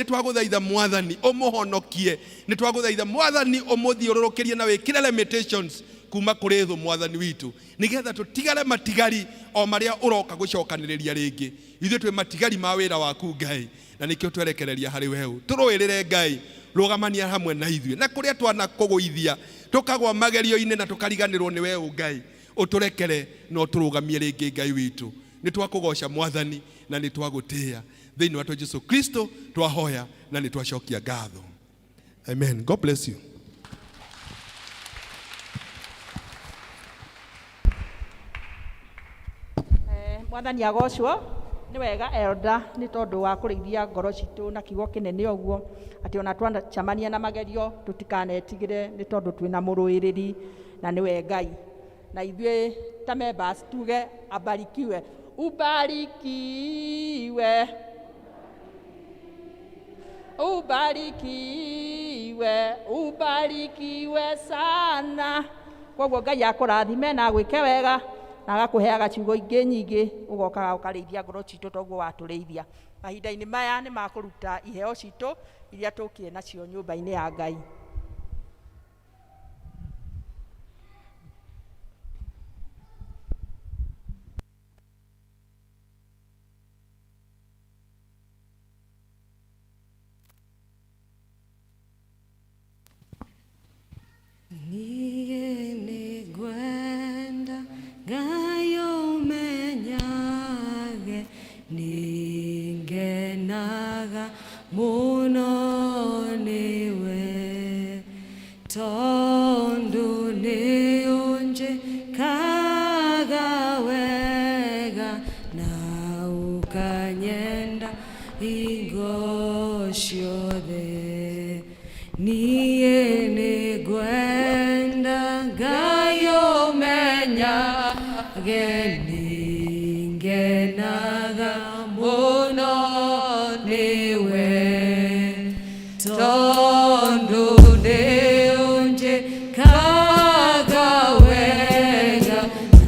twagũthaitha mwathani ũmũhonokie. Nĩ twagũthaitha mwathani ũmũthiũrũrũkĩrie na wĩkĩre limitations kuma kũrĩ thũ mwathani witũ, nĩgetha tũtigare matigari o marĩa ũroka gũcokanĩrĩria rĩngĩ. Ithuĩ twĩ matigari ma wĩra waku Ngai, na nĩkĩo twerekereria harĩ weũ. Tũrũĩrĩre Ngai, rũgamania hamwe na ithuĩ, na kũrĩa twanakũgũithia tũkagwa magerio-inĩ na tũkariganĩrwo nĩ weũ Ngai, ũtũrekere na ũtũrũgamie rĩngĩ Ngai witũ. Nĩ twakũgoca mwathani na nĩ twagũtĩĩa. Thĩinĩ wa Jesu Kristo twahoya na nĩ twacokia ngatho. Amen. God bless you. Mwathani agocwo. Nĩ wega elder nĩ tondũ wa kũrĩithia ngoro citũ na kiugo kĩnene ũguo, atĩ ona twacemania na magerio tũtikanetigĩre nĩ tondũ twĩna mũrũĩrĩri na nĩwe Ngai. Na ithuĩ ta members tuge abarikiwe, ubarikiwe, ubarikiwe, ubarikiwe sana. Koguo Ngai akũrathime na agwĩke wega na agakũheaga ciugo ingĩ nyingĩ, ũgokaga ũkarĩithia ngoro citũ toguo watũrĩithia. Mahinda-inĩ maya nĩ makũruta iheo citũ iria tũkire nacio nyũmba-inĩ ya Ngai. Niĩ nĩngwenda Ngai ũmenyage, nĩngenaga mũno nĩwe, tondũ nĩũnjĩkaga wega na ũkanyenda hingo ciothe. Niĩ nĩngwenda Ngai ũmenyage, nĩngenaga Tondũ nĩũnjĩkaga wega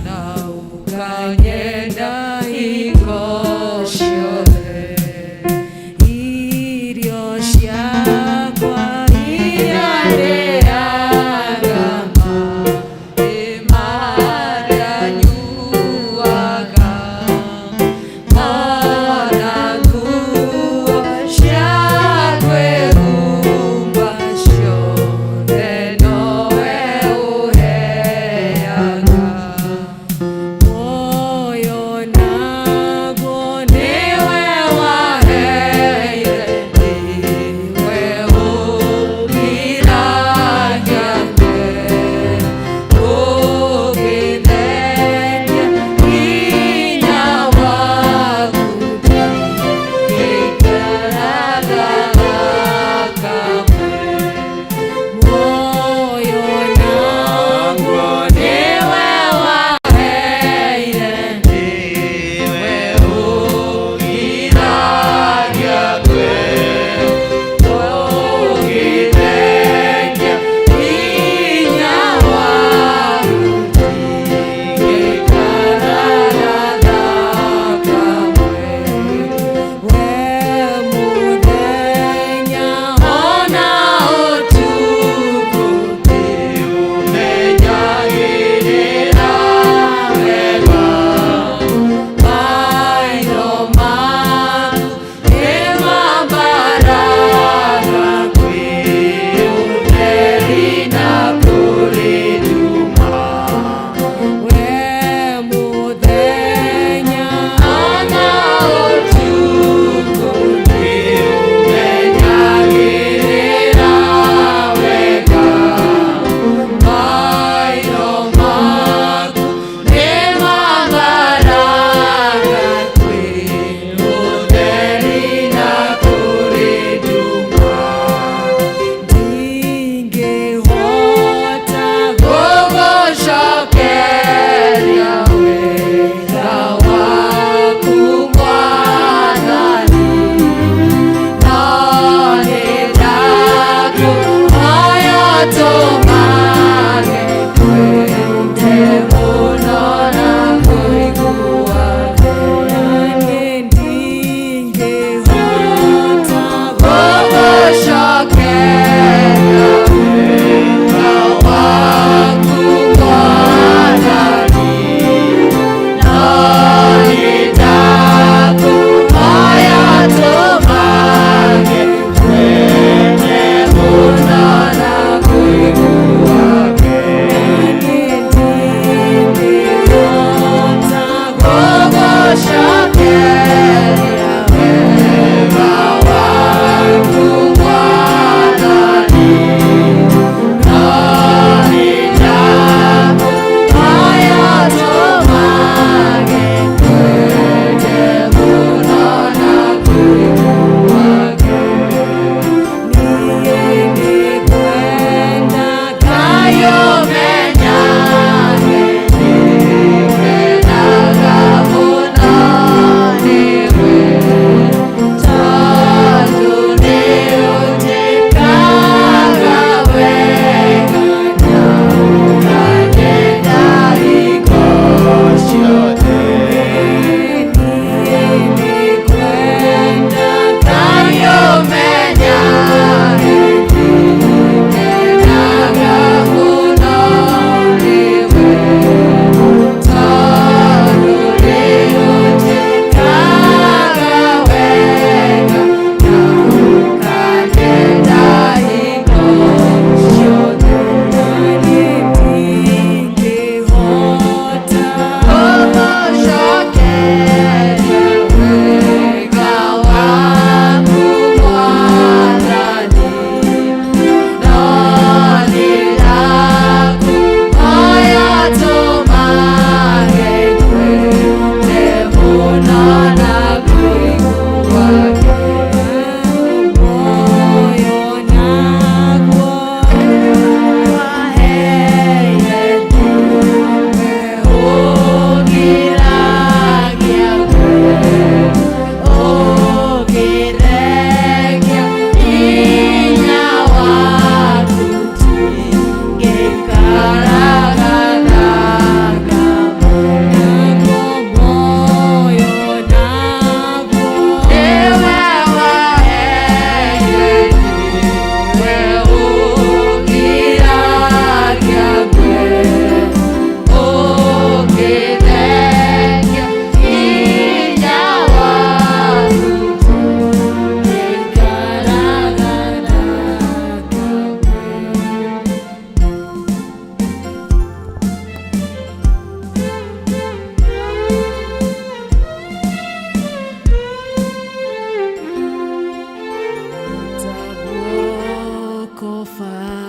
na ũkanyenda hingo ciothe. Irio ciakwa iria ndĩaga, maĩ marĩa nyuaga, ona nguo cia kwĩhumba.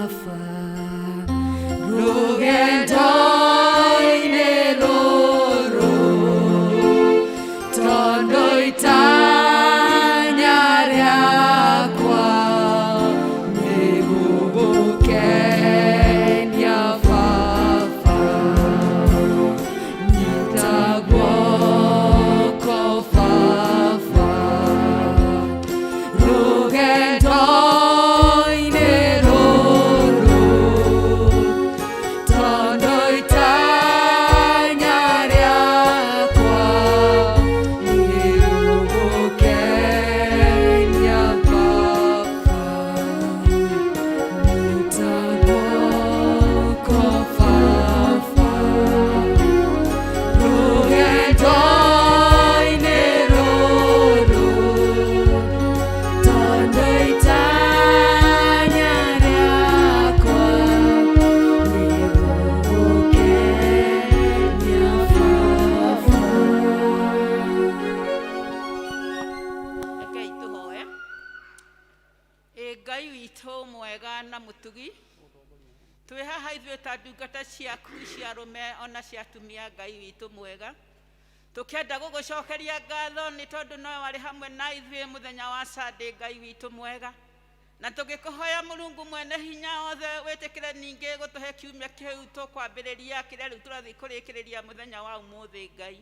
Baba Rũgendo-inĩ rũrũ tondũ itanya rĩakwa nĩ gũgũkenia Baba. Nyita guoko Baba rũgendo-inĩ rũrũ tondũ itanya rĩakwa nĩ gũgũkenia Baba. Nyita guoko Baba rũgendo-inĩ rũrũ tondũ itanya rĩakwa nĩ gũgũkenia Baba. Rekei tũhoe. Ĩ Ngai witũ mwega na mũtugi, twĩ haha ithuĩ ta ndungata ciaku cia arũme ona cia atumia. Ngai witũ mwega, tũkĩenda gũgũcokeria ngatho nĩ tondũ nowe warĩ hamwe na ithuĩ mũthenya wa Sunday. Ngai witũ mwega, na tũgĩkũhoya Mũrungu mwene hinya wothe wĩtĩkĩre ningĩ gũtũhe kiumia kĩu tũkwambĩrĩria kĩrĩa rĩu tũrathiĩ kũrĩkĩrĩria mũthenya wa ũmũthĩ. Ngai,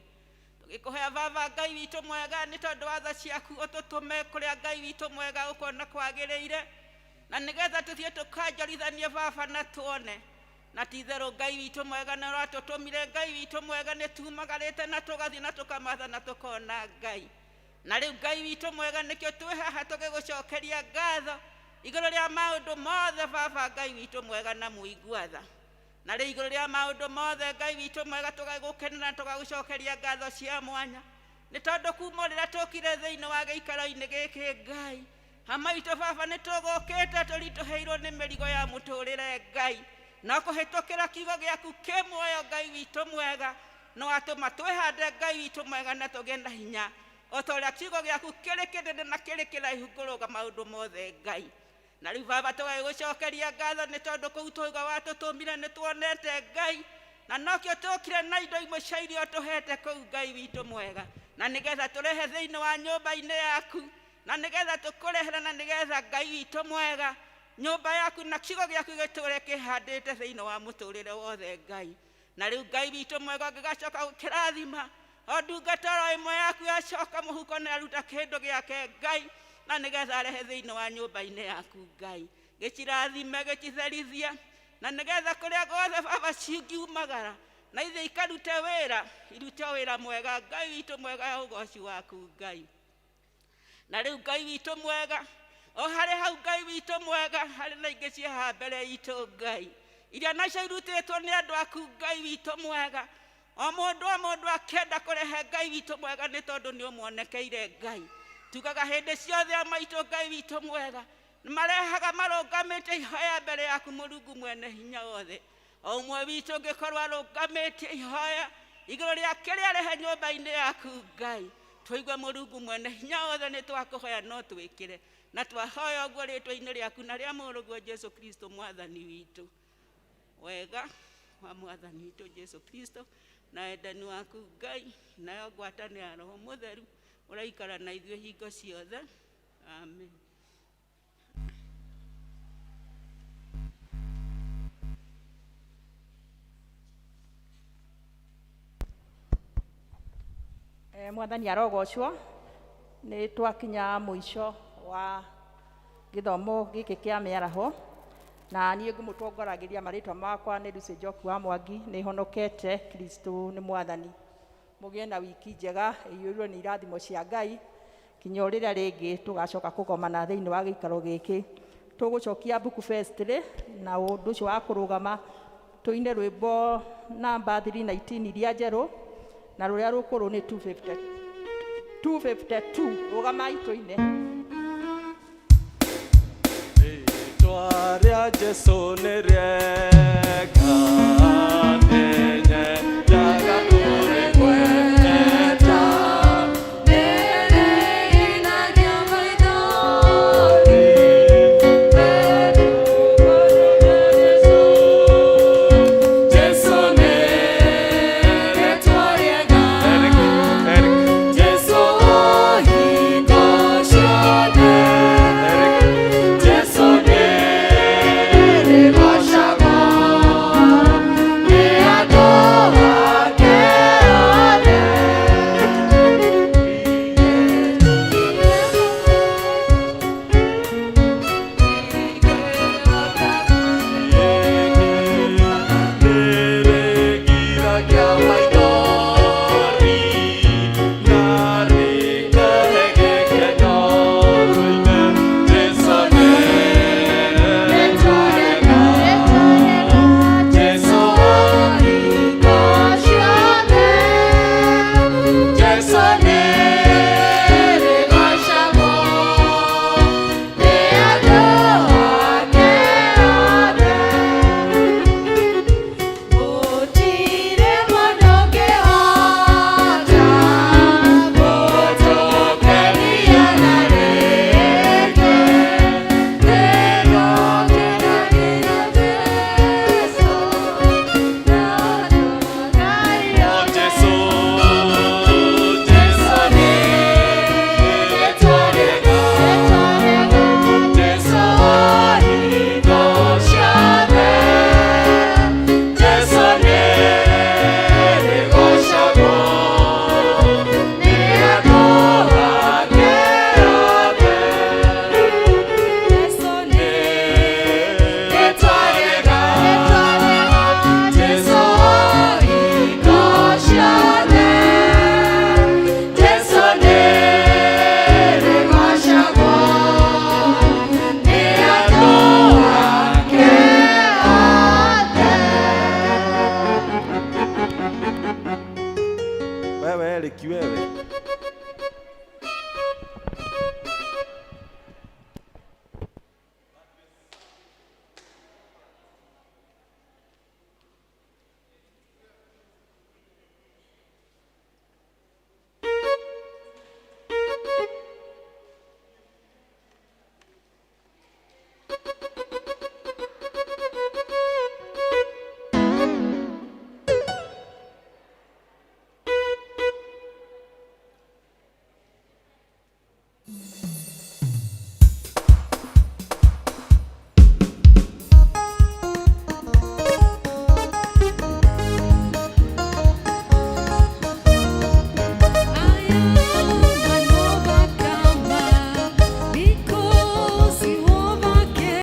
tũgĩkũhoya Baba Ngai witũ mwega, nĩ tondũ wa tha ciaku ũtũtũme kũrĩa Ngai witũ mwega ũkuona kwagĩrĩire, na nĩgetha tũthiĩ tũkanjorithanie Baba na tuone na ti itherũ Ngai witũ mwega nĩ ũratũtũmire. Ngai witũ mwega, nĩ tumagarĩte na tũgathiĩ na tũkamatha na tũkona Ngai. Na rĩu Ngai witũ mwega, nĩkĩo twĩ haha tũgĩgũcokeria ngatho igũrũ rĩa maũndũ mothe Baba Ngai witũ mwega na mũigua tha. Na rĩu igũrũ rĩa maũndũ mothe Ngai witũ mwega, tũgagũkenera tũgagũcokeria ngatho cia mwanya nĩ tondũ kuma rĩrĩa tũkire thĩinĩ wa gĩikaro-inĩ gĩkĩ, Ngai hama witũ Baba, nĩ tũgũkĩte tũritũhĩirwo nĩ mĩrigo ya mũtũrĩre Ngai, no kũhĩtũkĩra kiugo gĩaku kĩ muoyo Ngai witũ mwega no atũma twĩhande Ngai witũ mwega na tũgĩe na hinya o ta ũrĩa kiugo gĩaku kĩrĩ kĩnene na kĩrĩ kĩraihu kũrũga maũndũ mothe Ngai. Na rĩu Baba tũgagĩgũcokeria ngatho nĩ tondũ kũu twauga watũtũmire nĩ tuonete Ngai, na nokĩo tũkire na indo imwe cia irio tũhete kũu Ngai witũ mwega, na nĩgetha tũrehe thĩinĩ wa nyũmba-inĩ yaku, na nĩgetha tũkũrehere, na nĩgetha Ngai witũ mwega nyũmba yaku na kiugo gĩaku gĩtũre kĩhandĩte thĩinĩ wa mũtũrĩre wothe Ngai. Na rĩu Ngai witũ mwega, ũngĩgacoka gũkĩrathima o ndungata oro ĩmwe yaku yacoka mũhuko na yaruta kĩndũ gĩake Ngai, na nĩgetha arehe thĩinĩ wa nyũmba-inĩ yaku Ngai, gĩcirathime gĩcitherithie, na nĩgetha kũrĩa guothe Baba cingiumagara na ithe ikarute wĩra, irute wĩra mwega Ngai witũ mwega ya ũgoci waku Ngai. Na rĩu Ngai witũ mwega, o harĩ hau Ngai witũ mwega, harĩ na ingĩ ciĩ haha mbere itũ Ngai, iria nacio irutĩtwo nĩ andũ aku Ngai witũ mwega, o mũndũ o mũndũ akĩenda kũrehe Ngai witũ mwega nĩ tondũ nĩ ũmwonekeire Ngai. Tugaga hĩndĩ ciothe a maitũ Ngai witũ mwega marehaga marũngamĩte ihoya mbere yaku Mũrungu mwene hinya wothe. O ũmwe witũ ũngĩkorwo arũngamĩtie ihoya igũrũ rĩa kĩrĩa arehe nyũmba-inĩ yaku Ngai, tũigue Mũrungu mwene hinya wothe nĩ twakũhoya no twĩkĩre, na twahoya ũguo rĩtwa-inĩ rĩaku na rĩa mũrũguo Jesu Kristo mwathani witũ. Wega wa mwathani witũ Jesu Kristo na wendani waku Ngai nayo ngwatanĩro ya Roho Mũtheru ũraikara na ithuĩ hingo ciothe. Amen. Mwathani arogocwo. Nĩ twakinya mũico wa gĩthomo gĩkĩ kĩa mĩaraho, na niĩ ngũmũtongoragĩria marĩtwa makwa nĩ Lucy Njoki wa Mwangi. Nĩ honokete, Kristo nĩ mwathani. Mũgĩe na wiki njega ĩiyũirwo nĩ irathimo cia Ngai kinya o rĩrĩa rĩngĩ tũgacoka kũgomana thĩinĩ wa gĩikaro gĩkĩ. Tũgũcokia book fest rĩ na ũndũ ũcio wa kũrũgama tũine rwĩmbo namba 319 iria njerũ, na rũrĩa rũkũrũ nĩ 250 252. Rũgamai tũine. Rĩtwa rĩa Jesũ nĩ rĩega.